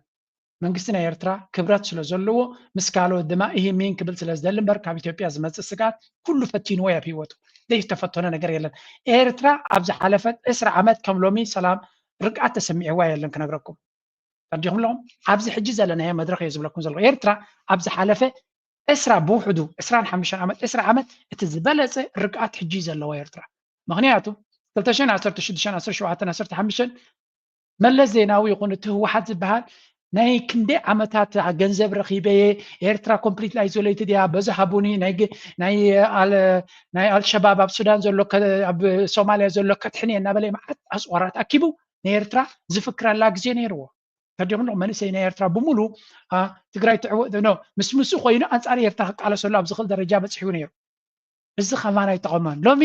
መንግስቲ ናይ ኤርትራ ክብረት ስለ ዘለዎ ምስ ካልኦት ድማ ኢሂሚን ክብል ስለ ዝደሊ እምበር ካብ ኢትዮጵያ ዝመፅእ ስግኣት ኩሉ ፈቲንዎ እዩ ኣብ ህይወቱ። ዘይተፈተነ ነገር የለን። ኤርትራ ኣብ ዝሓለፈት ዕስራ ዓመት ከም ሎሚ ሰላም ርግኣት ተሰሚዕዋ የለን ክነግረኩም። ተረዲኹም ኣለኹም? ኣብዚ ሕጂ ዘለናዮ መድረኽ እየ ዝብለኩም ዘለኹ። ኤርትራ ኣብ ዝሓለፈ ዕስራ ብውሕዱ ዕስራን ሓሙሽተን ዓመት ዕስራ ዓመት እቲ ዝበለፀ ርግኣት ሕጂ እዩ ዘለዋ ኤርትራ። ምክንያቱ ክልተ ሽሕን ዓሰርተ ሽዱሽተን ዓሰርተ ሸውዓተን ዓሰርተ ሓሙሽተን መለስ ዜናዊ ይኹን እቲ ህወሓት ዝበሃል ናይ ክንደይ ዓመታት ገንዘብ ረኺበ እየ ኤርትራ ኮምፕሊት ኣይዞሌትድ እያ በዚ ሃቡኒ ናይ ግ- ናይ ኣል- ናይ ኣልሸባብ ኣብ ሱዳን ዘሎ ከ- ኣብ ሶማልያ ዘሎ ከድሕን እየ እናበለ መዓት ኣፅዋራት ኣኪቡ ንኤርትራ ዝፍክረላ ግዜ ነይርዎ። ተዲኹም መንእሰይ ናይ ኤርትራ ብምሉ ትግራይ ትዕወት ኖ ምስ ምስ ኮይኑ ኣንፃር ኤርትራ ክቃለሰሉ ኣብ ዝኽእል ደረጃ በፂሑ ነይሩ። እዚ ከማን ኣይጠቐሞን። ሎሚ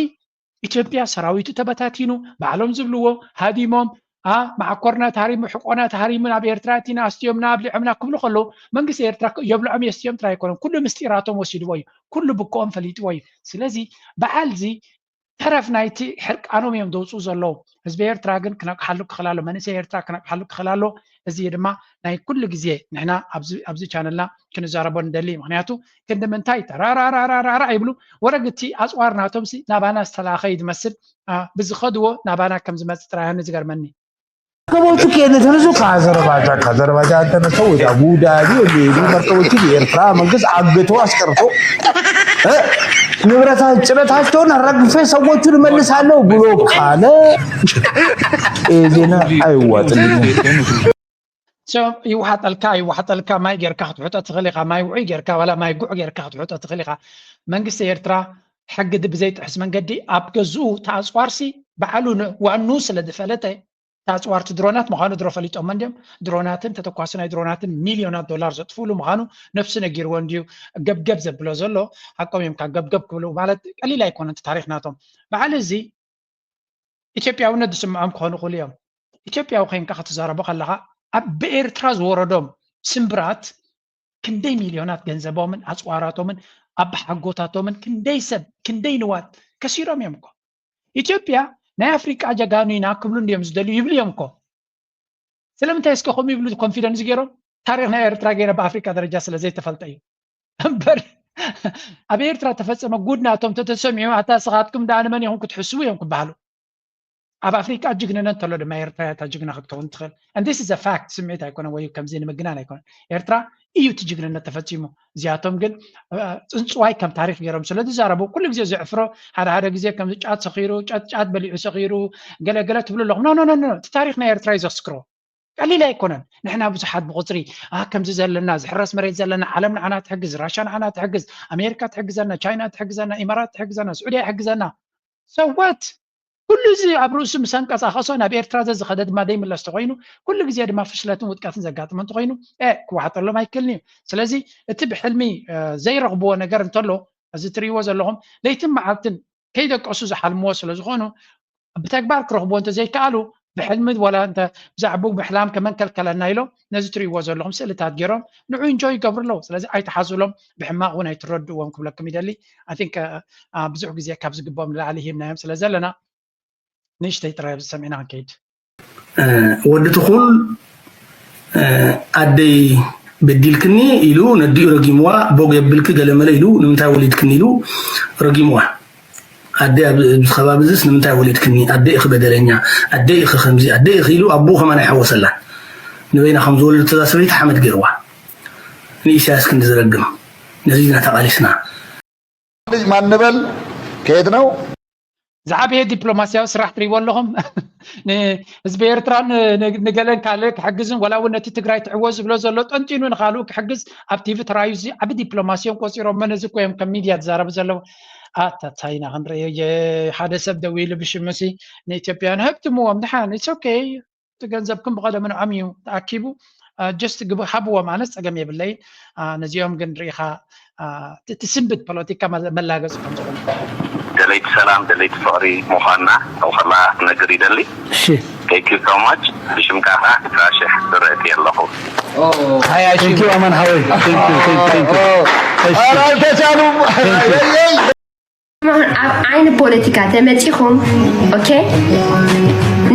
ኢትዮጵያ ሰራዊቱ ተበታቲኑ ባዕሎም ዝብልዎ ሃዲሞም ኣ መዓኮርና ተሃሪሙ ሕቆና ተሃሪሙ ናብ ኤርትራ እቲና ኣስትዮምና ኣብሊዖምና ክብሉ ከለዉ መንግስቲ ኤርትራ የብልዖም የስትዮም ጥራይ ኣይኮነን። ኩሉ ምስጢራቶም ወሲድዎ እዩ። ኩሉ ብክኦም ፈሊጥዎ እዩ። ስለዚ በዓል እዚ ተረፍ ናይቲ ሕርቃኖም እዮም ዘውፅኡ ዘለዉ። ህዝቢ ኤርትራ ግን ክነቅሓሉ ክኽእል ኣሎ። መንእሰይ ኤርትራ ክነቅሓሉ ክኽእል ኣሎ። እዚ ድማ ናይ ኩሉ ግዜ ንሕና ኣብዚ ኣብዚ ቻነልና ክንዛረቦ ንደሊ። ምክንያቱ ክንዲ ምንታይ ተራራራራራራ ይብሉ ወረግቲ ኣፅዋር ናቶም ሲ ናባና ዝተላኸ እዩ ዝመስል። ብዝኸድዎ ናባና ከም ዝመፅእ ጥራይ ዝገርመኒ። መርከቦቹ ከየት ተነሱ? ከአዘርባጃን። ከአዘርባጃን ተነስተው ወደ አቡዳቢ የሚሄዱ መርከቦችን የኤርትራ መንግስት አግቶ አስቀርቶ ንብረታ ጭነታቸውን ረግፌ ሰዎቹን እመልሳለሁ ብሎ ካለ ይሄ ዜና አይዋጥልኝም። ይዋሓጠልካ ይዋሓጠልካ ማይ ጌርካ ክትውሕጦ ትኽእል ኢኻ። ማይ ውዑይ ጌርካ ዋላ ማይ ጉዕ ጌርካ ክትውሕጦ ትኽእል ኢኻ። መንግስቲ ኤርትራ ሕጊ ብዘይጥሕስ መንገዲ ኣብ ገዝኡ ተኣፅዋርሲ ባዕሉ ዋኑ ስለ ዝፈለጠ ተኣፅዋርቲ ድሮናት ምዃኑ ድሮ ፈሊጦሞ እንድዮም። ድሮናትን ተተኳሲ ናይ ድሮናትን ሚልዮናት ዶላር ዘጥፍእሉ ምዃኑ ነብሱ ነጊርዎ እንድዩ ገብገብ ዘብሎ ዘሎ። ሓቆም እዮም ካብ ገብገብ ክብሉ ማለት ቀሊል ኣይኮነን እቲ ታሪኽ ናቶም። በዓል እዚ ኢትዮጵያውነት ዝስምዖም ክኾኑ ይኽእሉ እዮም። ኢትዮጵያዊ ኮይንካ ክትዛረቦ ከለኻ ኣብ ብኤርትራ ዝወረዶም ስምብራት ክንደይ ሚልዮናት ገንዘቦምን ኣፅዋራቶምን ኣባሓጎታቶምን ክንደይ ሰብ ክንደይ ንዋት ከሲሮም እዮም እኮ። ኢትዮጵያ ናይ ኣፍሪቃ ጀጋኑ ኢና ክብሉ እንድዮም ዝደልዩ ይብሉ እዮም እኮ። ስለምንታይ እስከ ከምኡ ይብሉ ኮንፊደንስ ገይሮም? ታሪኽ ናይ ኤርትራ ገይረ ብኣፍሪቃ ደረጃ ስለ ዘይተፈልጠ እዩ እምበር ኣብ ኤርትራ ተፈጸመ ጉድ ናቶም ተተሰሚዑ ኣታ ስኻትኩም ደኣ ንመን ኢኹም ክትሕስቡ እዮም ክበሃሉ። ኣብ ኣፍሪቃ ጅግንነት እንተሎ ድማ ኤርትራ እያ እታ ጅግና ክትከውን ትኽእል። And this is a fact። ስምዒት ኣይኮነን ወይ ከምዚ ንምግናን ኣይኮነን። ኤርትራ እዩ እቲ ጅግንነት ተፈጺሙ። እዚኣቶም ግን ፅንፅዋይ ከም ታሪክ ገይሮም ስለ ዝዛረቡ ኩሉ ግዜ ዘዕፍሮ ሓደ ሓደ ግዜ ከም ጫት ሰኺሩ ጫት ጫት በሊዑ ሰኺሩ ገለገለ ትብሉ ኣለኹም። ኖ ኖ ኖ እቲ ታሪክ ናይ ኤርትራ እዩ ዘስክሮ። ቀሊል ኣይኮነን። ንሕና ብዙሓት ብቁፅሪ ኣ ከምዚ ዘለና ዝሕረስ መሬት ዘለና ዓለም ንዓና ትሕግዝ፣ ራሻ ንዓና ትሕግዝ፣ ኣሜሪካ ትሕግዘና፣ ቻይና ትሕግዘና፣ ኢማራት ትሕግዘና፣ ስዑድያ ይሕግዘና። So what? ኩሉ እዚ ኣብ ርእሱ ምስ ኣንቀሳቐሶ ናብ ኤርትራ ዘዝኸደ ድማ ዘይምለስ ተኾይኑ፣ ኩሉ ግዜ ድማ ፍሽለትን ውድቀትን ዘጋጥሞ እንተኾይኑ፣ እ፣ ክወሓጠሎም ኣይክእልን እዩ። ስለዚ እቲ ብሕልሚ፣ እ፣ ዘይረኽብዎ ነገር እንተሎ፣ እዚ ትርእይዎ ዘለኹም ለይትን መዓልትን ከይደቀሱ ዝሓልምዎ ስለ ዝኾኑ፣ ብተግባር ክረኽብዎ እንተዘይከኣሉ፣ ብሕልሚ ዋላ እንተ ብዛዕባኡ ምሕላም ከመን ከልከለና ኢሎም ነዚ ትርእይዎ ዘለኹም ስእልታት ገይሮም ንዑ ኢንጆይ ይገብሩ ኣለዉ። ስለዚ ኣይትሓዙሎም፣ ብሕማቕ እውን ኣይትረድእዎም ክብለኩም ይደሊ። I think፣ እ፣ እ፣ ብዙሕ ግዜ ካብ ዝግብኦም ንላዕሊ ሂብናዮም ስለ ዘለና፣ ንእሽተይ ጥራይ ኣብዚ ሰሚዕና ክንከይድ። እ፣ ወዲ ትኹል፣ እ፣ ኣደይ በዲልክኒ ኢሉ ነዲኡ ረጊምዋ፣ ቦግ የብልኪ ገለመለ ኢሉ ንምንታይ ወሊድክኒ ኢሉ ረጊምዋ። ኣደይ ኣብ፣ ኣብዚ ከባቢ እዚስ ንምንታይ ወሊድክኒ? ኣደይ ኢኺ በደለኛ፣ ኣደይ ኢኺ ከምዚ፣ ኣደይ ኢኺ ኢሉ ኣቦኡ ከማን ኣይሓወሰላን። ንበይና ከም ዝወለደት እዛ ሰበይቲ ሓመድ ገይርዋ። ንኢሳያስ ክንዲ ዝረግም። ነዚ ኢና ተቓሊስና። ልጅ ማን ንበል? ከየት ነው? ዝዓበየ ዲፕሎማስያዊ ስራሕ ትርእይዎ ኣለኹም። ንህዝቢ ኤርትራን ን-፣ ንገለን ካልእ ክሕግዝን፣ ዋላ እውን ነቲ ትግራይ ትዕወት ዝብሎ ዘሎ ጠንጢኑ ንኻልኡ ክሕግዝ ኣብ ቲቪ ተራእዩ፣ እዚ ዓቢ ዲፕሎማሲ እዮም ቆጺሮሞ። ነዚ እኮ እዮም ከም ሚድያ ዝዛረቡ ዘለዉ። ኣታ ቻይና ክንርእዮ፣ የ-፣ ሓደ ሰብ ደው ኢሉ ብሽሙሲ ንኢትዮጵያውያን ሃብትምዎም፣ ድሓን፣ it's okay። እቲ ገንዘብኩም ብቐደሙ ንዖም እዩ ተኣኪቡ። አ፣ just ግብ-፣ ሃብዎም፣ ኣነስ ጸገም የብለይን። አ፣ ነዚኦም ግን ርኢኻ፣ አ፣ እቲ፣ እቲ ስንብት ፖለቲካ መ-፣ መላገጺ ከም ዝኾነ። ደለይቲ ሰላም፣ ደለይቲ ፍቕሪ ምዃንና ኣብ ከላ ክነግር ይደሊ። እሺ። Thank you so much። ብሽምካ ኸዓ ዕስራ ሽሕ ዝርእቲ ኣለኹ። ሃይ፣ ሃይ፣ thank you ኣማን ሓወይ። Thank you, thank you, thank you። እሺ። ኧረ ኣልተቻሉም። Thank you። ኣየየይ። ኣብ ዓይኒ ፖለቲካ ተመፂኹም፣ ኦኬ፣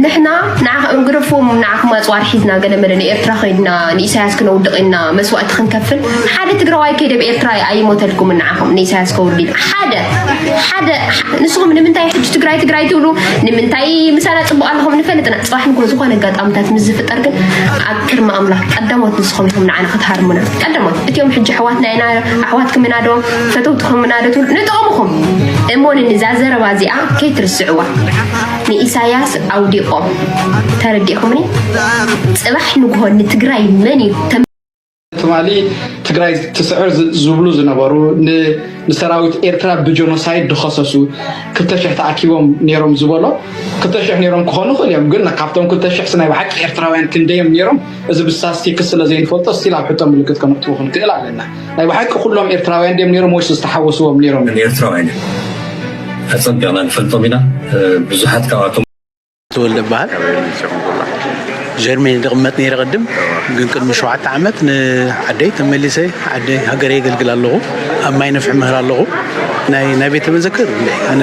ንሕና ንዓኹም ግረፍዎም፣ ንዓኹም ኣፅዋር ሒዝና ገለ መለ ንኤርትራ ከይድና ንኢሳያስ ክነውድቕ ኢልና መስዋእቲ ክንከፍል፣ ሓደ ትግራዋይ ከይደ ኣብ ኤርትራ ኣይሞተልኩምን። ንዓኹም ንኢሳያስ ከውርድ ኢሉ ሓደ፣ ሓደ፣ ንስኹም ንምንታይ ሕጂ ትግራይ ትግራይ ትብሉ? ንምንታይ ምሳና ፅቡቕ ኣለኹም ንፈልጥ ኢና። ፅባሕ ንግሆ ዝኾነ ኣጋጣሚታት ምስ ዝፍጠር ግን ኣብ ቅድሚ ኣምላኽ ቀዳሞት ንስኹም ኢኹም ንዓና ክትሃርሙና። ቀዳሞት እቲኦም ሕጂ ኣሕዋትና ኢና፣ ኣሕዋትኩም ኢና ዶ፣ ፈተውትኹም ኢና ዶ ትብሉ? ንጥቕምኹም። እሞንኒ፣ እዛ ዘረባ እዚኣ ከይትርስዕዋ። ንኢሳያስ ኣውዲቖም። ተረዲእኹምኒ? ፅባሕ ንግሆ ንትግራይ መን እዩ ተም- ትማሊ ትግራይ ትስዕር ዝ-፣ ዝብሉ ዝነበሩ፣ ን-፣ ንሰራዊት ኤርትራ ብጀኖሳይድ ዝኸሰሱ ክልተ ሽሕ ተኣኪቦም ነይሮም ዝበሎ፣ ክልተ ሽሕ ነይሮም ክኾኑ ይኽእሉ እዮም፣ ግን ካብቶም ክልተ ሽሕ ስ ናይ ብሓቂ ኤርትራውያን ክንደዮም ነይሮም? እዚ ብስታስቲክስ ስለ ዘይንፈልጦ ስቲል ኣብ ሕቶ ምልክት ከነእትዎ ክንክእል ኣለና። ናይ ብሓቂ ኩሎም ኤርትራውያን ድዮም ነይሮም ወይስ ዝተሓወስዎም ነይሮም? ንኤርትራውያን እዮም። ኣጸቢቕና ንፈልጦም ኢና። ብዙሓት ካብኣቶም ተወልደ እበሃል። ጀርመን ዝቕመጥ ነይረ ቅድም፣ ግን ቅድሚ ሸውዓተ ዓመት ንዓደይ ተመሊሰ ዓደይ ሃገረይ የገልግል ኣለኹ። ኣብ ማይ ነፍሒ ምህር ኣለኹ። ናይ፣ ናይ ቤተ መዘክር እንደ ኣነ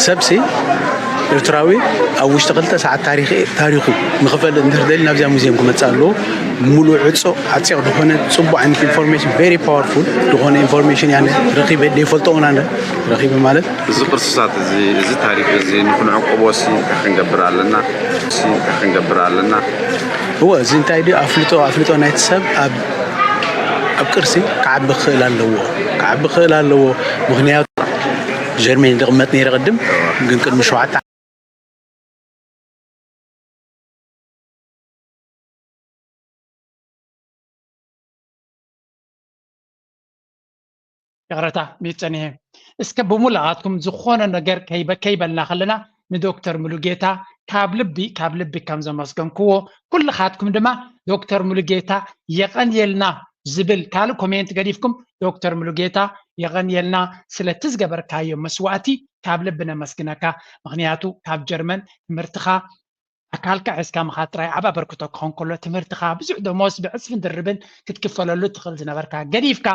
ሰብሲ ኤርትራዊ ኣብ ውሽጢ ክልተ ሰዓት ታሪኽ፣ ታሪኹ ንኽፈልጥ እንድሕር ደልዩ ናብዚኣ ሙዚየም ክመጽእ ኣለዎ። ሙሉእ ዕጾ ዓጺቕ ዝኾነ ጽቡቕ ዓይነት ኢንፎርሜሽን፣ ቨሪ ፓወርፉል ዝኾነ ኢንፎርሜሽን ያነ ረኺበ፣ ዘይፈልጦ እውን ኣነ ረኺበ ማለት። እዚ ቅርስታት እዚ፣ እዚ ታሪኽ እዚ ንኽንዕቅቦ ሲ እንታይ ክንገብር ኣለና? ሲ እንታይ ክንገብር ኣለና? እወ፣ እዚ እንታይ ድዩ? ኣፍልጦ፣ ኣፍልጦ ናይቲ ሰብ ኣብ፣ ኣብ ቅርሲ ክዓቢ ክኽእል ኣለዎ። ክዓቢ ክኽእል ኣለዎ። ምኽንያቱ ጀርመን ዝቕመጥ ነይረ ቅድም፣ ግን ቅድሚ ሸውዓተ ይቕረታ ሚድ ጸኒሐ። እስከ ብሙሉኣትኩም ዝኾነ ነገር ከይበ-፣ ከይበልና ከለና ንዶክተር ሙሉጌታ ካብ ልቢ፣ ካብ ልቢ ከም ዘመስገንክዎ፣ ኩልኻትኩም ድማ ዶክተር ሙሉጌታ የቐንየልና ዝብል ካልእ ኮሜንት ገዲፍኩም፣ ዶክተር ሙሉጌታ የቐንየልና ስለቲ ዝገበርካዮ መስዋእቲ ካብ ልቢ ነመስግነካ። ምኽንያቱ ካብ ጀርመን ትምህርትኻ ኣካልካ ሒዝካ ምኻድ ጥራይ ዓቢ ኣበርክቶ ክኾን ከሎ፣ ትምህርትኻ ብዙሕ ደሞዝ ብዕጽፍን ድርብን ክትክፈለሉ ትኽእል ዝነበርካ ገዲፍካ፣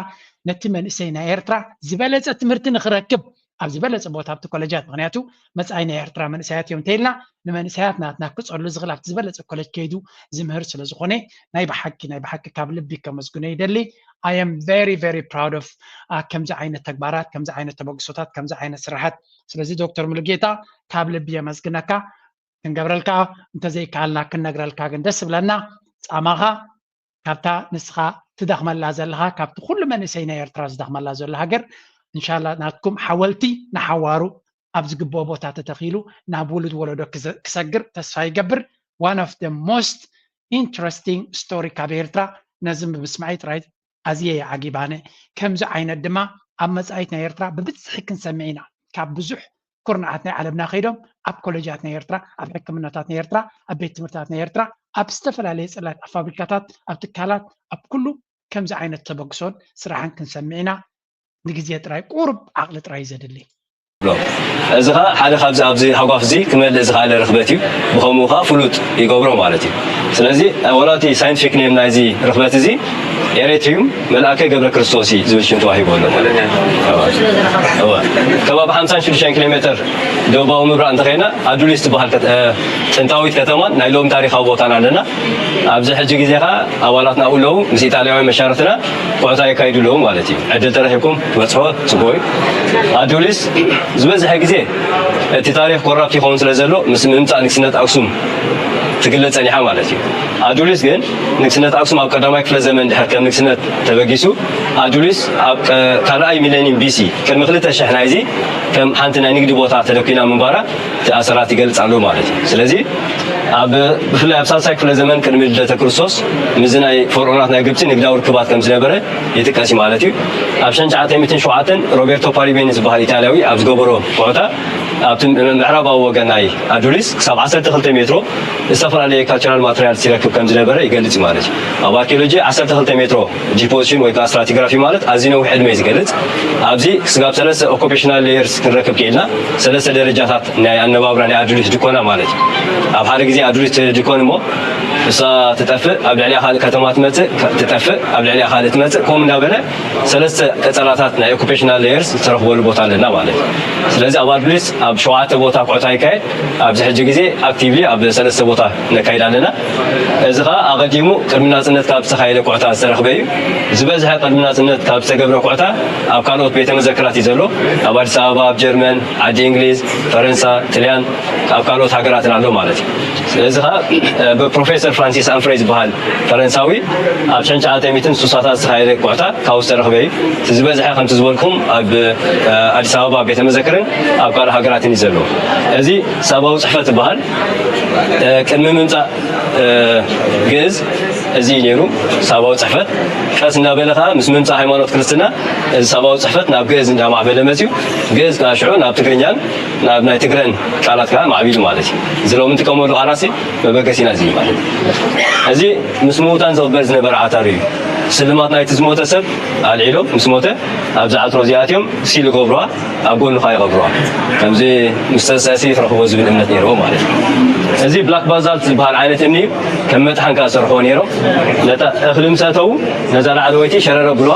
ነቲ መንእሰይ ናይ ኤርትራ ዝበለጸ ትምህርቲ ንኽረክብ ኣብ ዝበለጸ ቦታ ኣብቲ ኮለጃት፣ ምኽንያቱ መጻኢ ናይ ኤርትራ መንእሰያት እዮም እንተኢልና፣ ንመንእሰያት ናትና ክጸሉ ዝኽእል ኣብቲ ዝበለጸ ኮለጅ ከይዱ ዝምህር ስለ ዝኾነ፣ ናይ ብሓቂ፣ ናይ ብሓቂ ካብ ልቢ ከመስግኖ ይደሊ። I am very, very proud of፣ አ፣ ከምዚ ዓይነት ተግባራት፣ ከምዚ ዓይነት ተበግሶታት፣ ከምዚ ዓይነት ስራሓት። ስለዚ ዶክተር ሙሉጌታ ካብ ልቢ የመስግነካ። ክንገብረልካ እንተዘይከኣልና ክንነግረልካ ግን ደስ ዝብለና፣ ጻማኻ ካብታ ንስኻ ትደኽመላ ዘለኻ፣ ካብቲ ኩሉ መንእሰይ ናይ ኤርትራ ዝደኽመላ ዘሎ ሃገር፣ እንሻላ ናትኩም ሓወልቲ ንሓዋሩ ኣብ ዝግብኦ ቦታ ተተኺሉ ናብ ውሉድ ወለዶ ክዘ-፣ ክሰግር ተስፋ ይገብር። One of the most interesting story ካብ ኤርትራ ነዚ ብምስማዐይ ጥራይ ኣዝየ እየ ዓጊብ ኣነ። ከምዚ ዓይነት ድማ ኣብ መጻኢት ናይ ኤርትራ ብብዝሒ ክንሰምዕ ኢና። ካብ ብዙሕ ኩርናዓት ናይ ዓለምና ከይዶም ኣብ ኮሌጃት ናይ ኤርትራ፣ ኣብ ሕክምናታት ናይ ኤርትራ፣ ኣብ ቤት ትምህርታት ናይ ኤርትራ፣ ኣብ ዝተፈላለየ ጽላት፣ ኣብ ፋብሪካታት፣ ኣብ ትካላት፣ ኣብ ኩሉ ከምዚ ዓይነት ተበግሶን ስራሕን ክንሰምዕ ኢና። ንግዜ ጥራይ ቁሩብ ዓቕሊ ጥራይ እዩ ዘድሊ። እዚ ከዓ ሓደ ካብዚ ኣብዚ ሃጓፍ እዚ ክመልእ ዝኽኣለ ርኽበት እዩ። ብኸምኡ ከዓ ፍሉጥ ይገብሮ ማለት እዩ። ስለዚ ወላ እቲ ሳይንቲፊክ ኔም ናይዚ ርኽበት እዚ ኤሬትሪዩም መልኣከ ገብረ ክርስቶስ እዩ ዝብል ሽም ተዋሂቡ ኣሎ ማለት እዩ። እወ። እወ። ከባቢ ሓምሳን ሽዱሽተን ኪሎ ሜትር ደቡባዊ ምብራቕ እንተኸይና ኣዱሊስ ትበሃል ከተ- ጥንታዊት ከተማን ናይ ሎም ታሪኻዊ ቦታን ኣለና። ኣብዚ ሕጂ ግዜ ከዓ ኣባላትና ኣብኡ ኣለዉ። ምስ ኢጣልያውያን መሻርክትና ቆዕታ የካይዱ ኣለዉ ማለት እዩ። ዕድል ተረኺብኩም ክትበጽሕዎ ጽቡቕ እዩ። ኣዱሊስ ዝበዝሐ ግዜ እቲ ታሪኽ ኮራፕት ይኸውን ስለ ዘሎ ምስ ምምጻእ ንግስነት ኣክሱም ትግለጽ ጸኒሓ ማለት እዩ። ኣዱሊስ ግን ንግስነት ኣክሱም ኣብ ቀዳማይ ክፍለ ዘመን ድሕር ከም ንግስነት ተበጊሱ ኣዱሊስ ኣብ ቀ- ካልኣይ ሚሌኒየም ቢሲ ቅድሚ ክልተ ሽሕ ናይዚ ከም ሓንቲ ናይ ንግዲ ቦታ ተደኪና ምንባራ እቲ ኣሰራት ይገልጽ ኣሎ ማለት እዩ። ስለዚ ኣብ ብፍላይ ኣብ ሳልሳይ ክፍለ ዘመን ቅድሚ ልደተ ክርስቶስ ምስዚ ናይ ፈርዖናት ናይ ግብፂ ንግዳዊ ርክባት ከም ዝነበረ ይጥቀስ እዩ ማለት እዩ። ኣብ ሸንሸዓተይ ሚእትን ሸውዓተን ሮቤርቶ ፓሪቤኒ ዝበሃል ኢጣልያዊ ኣብ ዝገበሮ ኩዕታ ኣብቲ ምዕራባዊ ወገን ናይ ኣዱሊስ ክሳብ ዓሰርተ ክልተ ሜትሮ ዝተፈላለየ ካልቸራል ማተርያል ሲረክብ ከም ዝነበረ ይገልጽ እዩ ማለት እዩ። ኣብ ኣርኪኦሎጂ ዓሰርተ ክልተ ሜትሮ ዲፖዚሽን ወይ ከዓ ስትራቲግራፊ ማለት ኣዝዩ ነዊሕ ዕድመ እዩ ዝገልጽ። ኣብዚ ስጋብ ሰለስተ ኦኩፔሽናል ሌየርስ ክንረክብ ክኢልና ሰለስተ ደረጃታት ናይ ኣነባብራ ናይ ኣዱሊስ ድኮና ማለት እዩ። ኣብ ሓደ ግዜ ኣዱሊስ ትድኮን እሞ እሳ ትጠፍእ፣ ኣብ ልዕሊያ ካልእ ከተማ ትመጽእ፣ ትጠፍእ፣ ኣብ ልዕሊያ ካልእ ትመጽእ፣ ከምኡ እንዳበለ ሰለስተ ቀጸላታት ናይ ኦኩፔሽናል ሌየርስ ዝተረኽበሉ ቦታ ኣለና ማለት እዩ። ስለዚ ኣብ ኣዱሊስ ኣብ ሸውዓተ ቦታ ኩዕታ ይካየድ። ኣብዚ ሕጂ ግዜ ኣክቲቭሊ ኣብ ሰለስተ ቦታ ነካይድ ኣለና። እዚ ከዓ ኣቐዲሙ ቅድሚ ናፅነት ካብ ዝተኻየደ ኩዕታ ዝተረኽበ እዩ። ዝበዝሐ ቅድሚ ናፅነት ካብ ዝተገብረ ኩዕታ ኣብ ካልኦት ቤተ መዘክራት እዩ ዘሎ። ኣብ ኣዲስ ኣበባ፣ ኣብ ጀርመን፣ ዓዲ እንግሊዝ፣ ፈረንሳ፣ ጥልያን ኣብ ካልኦት ሃገራትን ኣሎ ማለት እዩ። ስለዚ ከዓ ብፕሮፌሰር ፍራንሲስ ኣምፍሬ ዝበሃል ፈረንሳዊ ኣብ ሸንሸዓተ ሚእትን ስሳታት ዝተኻየደ ኩዕታ ካብኡ ዝተረኽበ እዩ። እቲ ዝበዝሐ ከምቲ ዝበልኩም ኣብ ኣዲስ ኣበባ ቤተ መዘክርን ኣብ ካልእ ሃገራትን እዩ ዘሎ። እዚ ሳባዊ ፅሕፈት ዝበሃል ቅድሚ ምምፃእ ግእዝ እዚ እዩ ነይሩ ሳባዊ ፅሕፈት። ቀስ እናበለ ከዓ ምስ ምምፃእ ሃይማኖት ክርስትና እዚ ሳባዊ ፅሕፈት ናብ ግእዝ እንዳማዕበለ መፅዩ። ግእዝ ከዓ ሽዑ ናብ ትግርኛን ናብ ናይ ትግረን ቃላት ከዓ ማዕቢሉ ማለት እዩ። እዚ ሎሚ እንጥቀመሉ ቃላት መበገሲና እዚ እዩ ማለት እዩ። እዚ ምስ ምውታን ዝቕበል ዝነበረ ዓታሩ እዩ። ስልማት ናይቲ ዝሞተ ሰብ ኣልዒሎም ምስ ሞተ ኣብዚ ዓትሮ እዚኣትዮም ሲል ይገብሩዋ፣ ኣብ ጎኑ ከዓ ይቐብሩዋ። ከምዚ ምስ ተሰእሲ ትረኽቦ ዝብል እምነት ነይርዎ ማለት እዩ። እዚ ብላክ ባዛልት ዝበሃል ዓይነት እምኒ እዩ። ከም መጥሓን ከዓ ዝሰርሕዎ ነይሮም። ነታ እኽሊ ምስ ኣተዉ ነዛ ላዕለወይቲ ሸረረ ብልዋ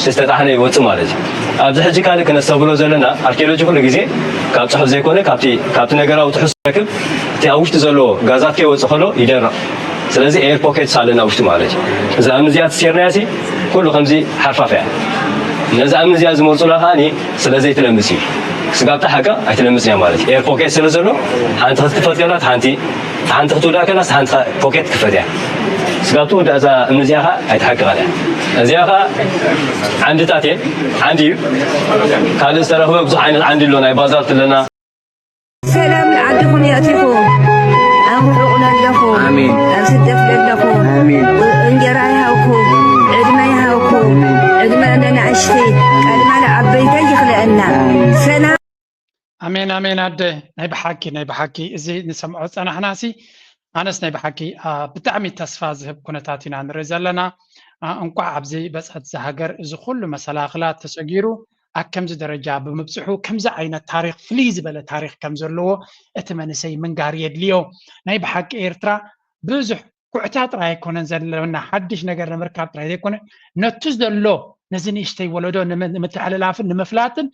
ዝተጣሕነ ይወፅእ ማለት እዩ። ኣብዚ ሕጂ ካልእ ክነስተብሎ ዘለና ኣርኪኦሎጂ ኩሉ ግዜ ካብ ፅሑፍ ዘይኮነ ካብቲ ካብቲ ነገራዊ ትሕዝቶ ረክብ እቲ ኣብ ውሽጢ ዘሎ ጋዛት ከይወፅእ ከሎ ይደርቕ። ስለዚ ኤር ፖኬትስ ኣለና ውሽጢ ማለት እዩ። እዛ እምኒ እዚኣ ተሲርናያ ሲ ኩሉ ከምዚ ሓርፋፍ እያ። ነዛ እምኒ እዚኣ ዝመርፁላ ከዓኒ ስለ ዘይትለምስ እዩ። ስጋብታ ሓቃ ኣይትለምስ እያ ማለት እዩ። ኤር ፖኬት ስለ ዘሎ ሓንቲ ክትክፈት ከላ ሓንቲ ሓንቲ ክትውዳእ ከላ ሓንቲ ፖኬት ክፈት እያ። ስጋብ ትውዳእ እዛ እምኒ እዚኣ ከዓ ኣይትሓቅቐን እያ። እዚኣ ከዓ ዓንድታት እየ። ዓንዲ እዩ። ካልእ ዝተረኽበ ብዙሕ ዓይነት ዓንዲ ኣሎ። ናይ ባዛልት ኣለና። ሰላም ንዓድኹም የእቲኹ። ኣብ ርሑቕ ለለኹ፣ ኣሜን። ኣብ ስደት ለለኹ፣ ኣሜን። እንጀራ ይሃብኩ፣ ዕድመ ይሃብኩ፣ ዕድመ ለናእሽተይ፣ ቃልማ ለዓበይተይ ይኽለአና። ሰላም ኣሜን ኣሜን ኣደ ናይ ብሓቂ ናይ ብሓቂ እዚ ንሰምዖ ጸናሕና ሲ ኣነስ ናይ ብሓቂ ብጣዕሚ ተስፋ ዝህብ ኩነታት ኢና ንርኢ ዘለና። እንቋዕ ኣብዚ በጽሐት እዛ ሃገር እዚ ኩሉ መሰላኽላት ተሰጊሩ ኣብ ከምዚ ደረጃ ብምብጽሑ ከምዚ ዓይነት ታሪኽ ፍልይ ዝበለ ታሪኽ ከም ዘለዎ እቲ መንእሰይ ምንጋር የድልዮ። ናይ ብሓቂ ኤርትራ ብዙሕ ኩዕታ ጥራይ ኣይኮነን ዘለና ሓድሽ ነገር ንምርካብ ጥራይ ዘይኮነ ነቲ ዘሎ ነዚ ንእሽተይ ወለዶ ንምትሕልላፍን ንምፍላጥን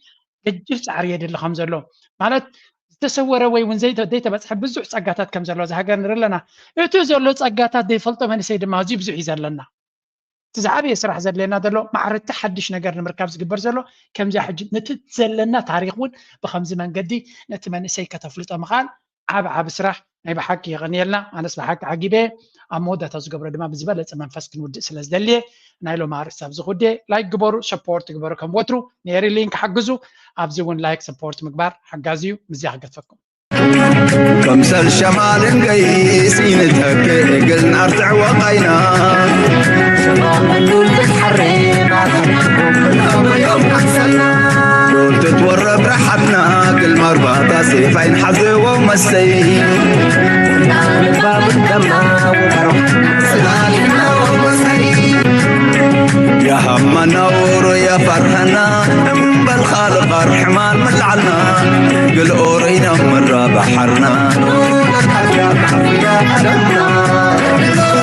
ገጅፍ ፃዕሪ የድሊ ከም ዘሎ ማለት ዝተሰወረ ወይ እውን ዘይተበፅሐ ብዙሕ ፀጋታት ከም ዘሎ እዚ ሃገር ንርኢ ኣለና። እቲ ዘሎ ፀጋታት ዘይፈልጦ መንእሰይ ድማ ኣዝዩ ብዙሕ እዩ ዘለና። እቲ ዝዓበየ ስራሕ ዘድልየና ዘሎ ማዕረቲ ሓድሽ ነገር ንምርካብ ዝግበር ዘሎ ከምዚኣ ሕጂ ነቲ ዘለና ታሪክ እውን ብከምዚ መንገዲ ነቲ መንእሰይ ከተፍልጦ ምኽኣል ዓብ ዓብ ስራሕ ናይ ብሓቂ የቐንየልና። ኣነስ ብሓቂ ዓጊበ ኣብ መወዳእታ ዝገብሮ ድማ ብዝበለፀ መንፈስ ክንውድእ ስለ ዝደልየ ናይ ሎም ኣርእስቲ ኣብዚ ኩዴ ላይክ ግበሩ፣ ሰፖርት ግበሩ ከም ወትሩ ኔሪ ሊንክ ሓግዙ። ኣብዚ እውን ላይክ ሰፖርት ምግባር ሓጋዚ እዩ። ምዚያ ክገድፈኩም። ከምሰል ሸማልን ገይስ ይንተክእ ግዝን ኣርትዕ ወቃይና ሉል ትትወረብ ረሓትና ግልማ ኣርባዕታ ሴፍ ኣይንሓዘዎ መስተይ። የሃማና ወሮ የፈርሃና እምበል ኻልቕ ኣርሕማን መላዕልና ግልኦረይና ምራ ባሕርና።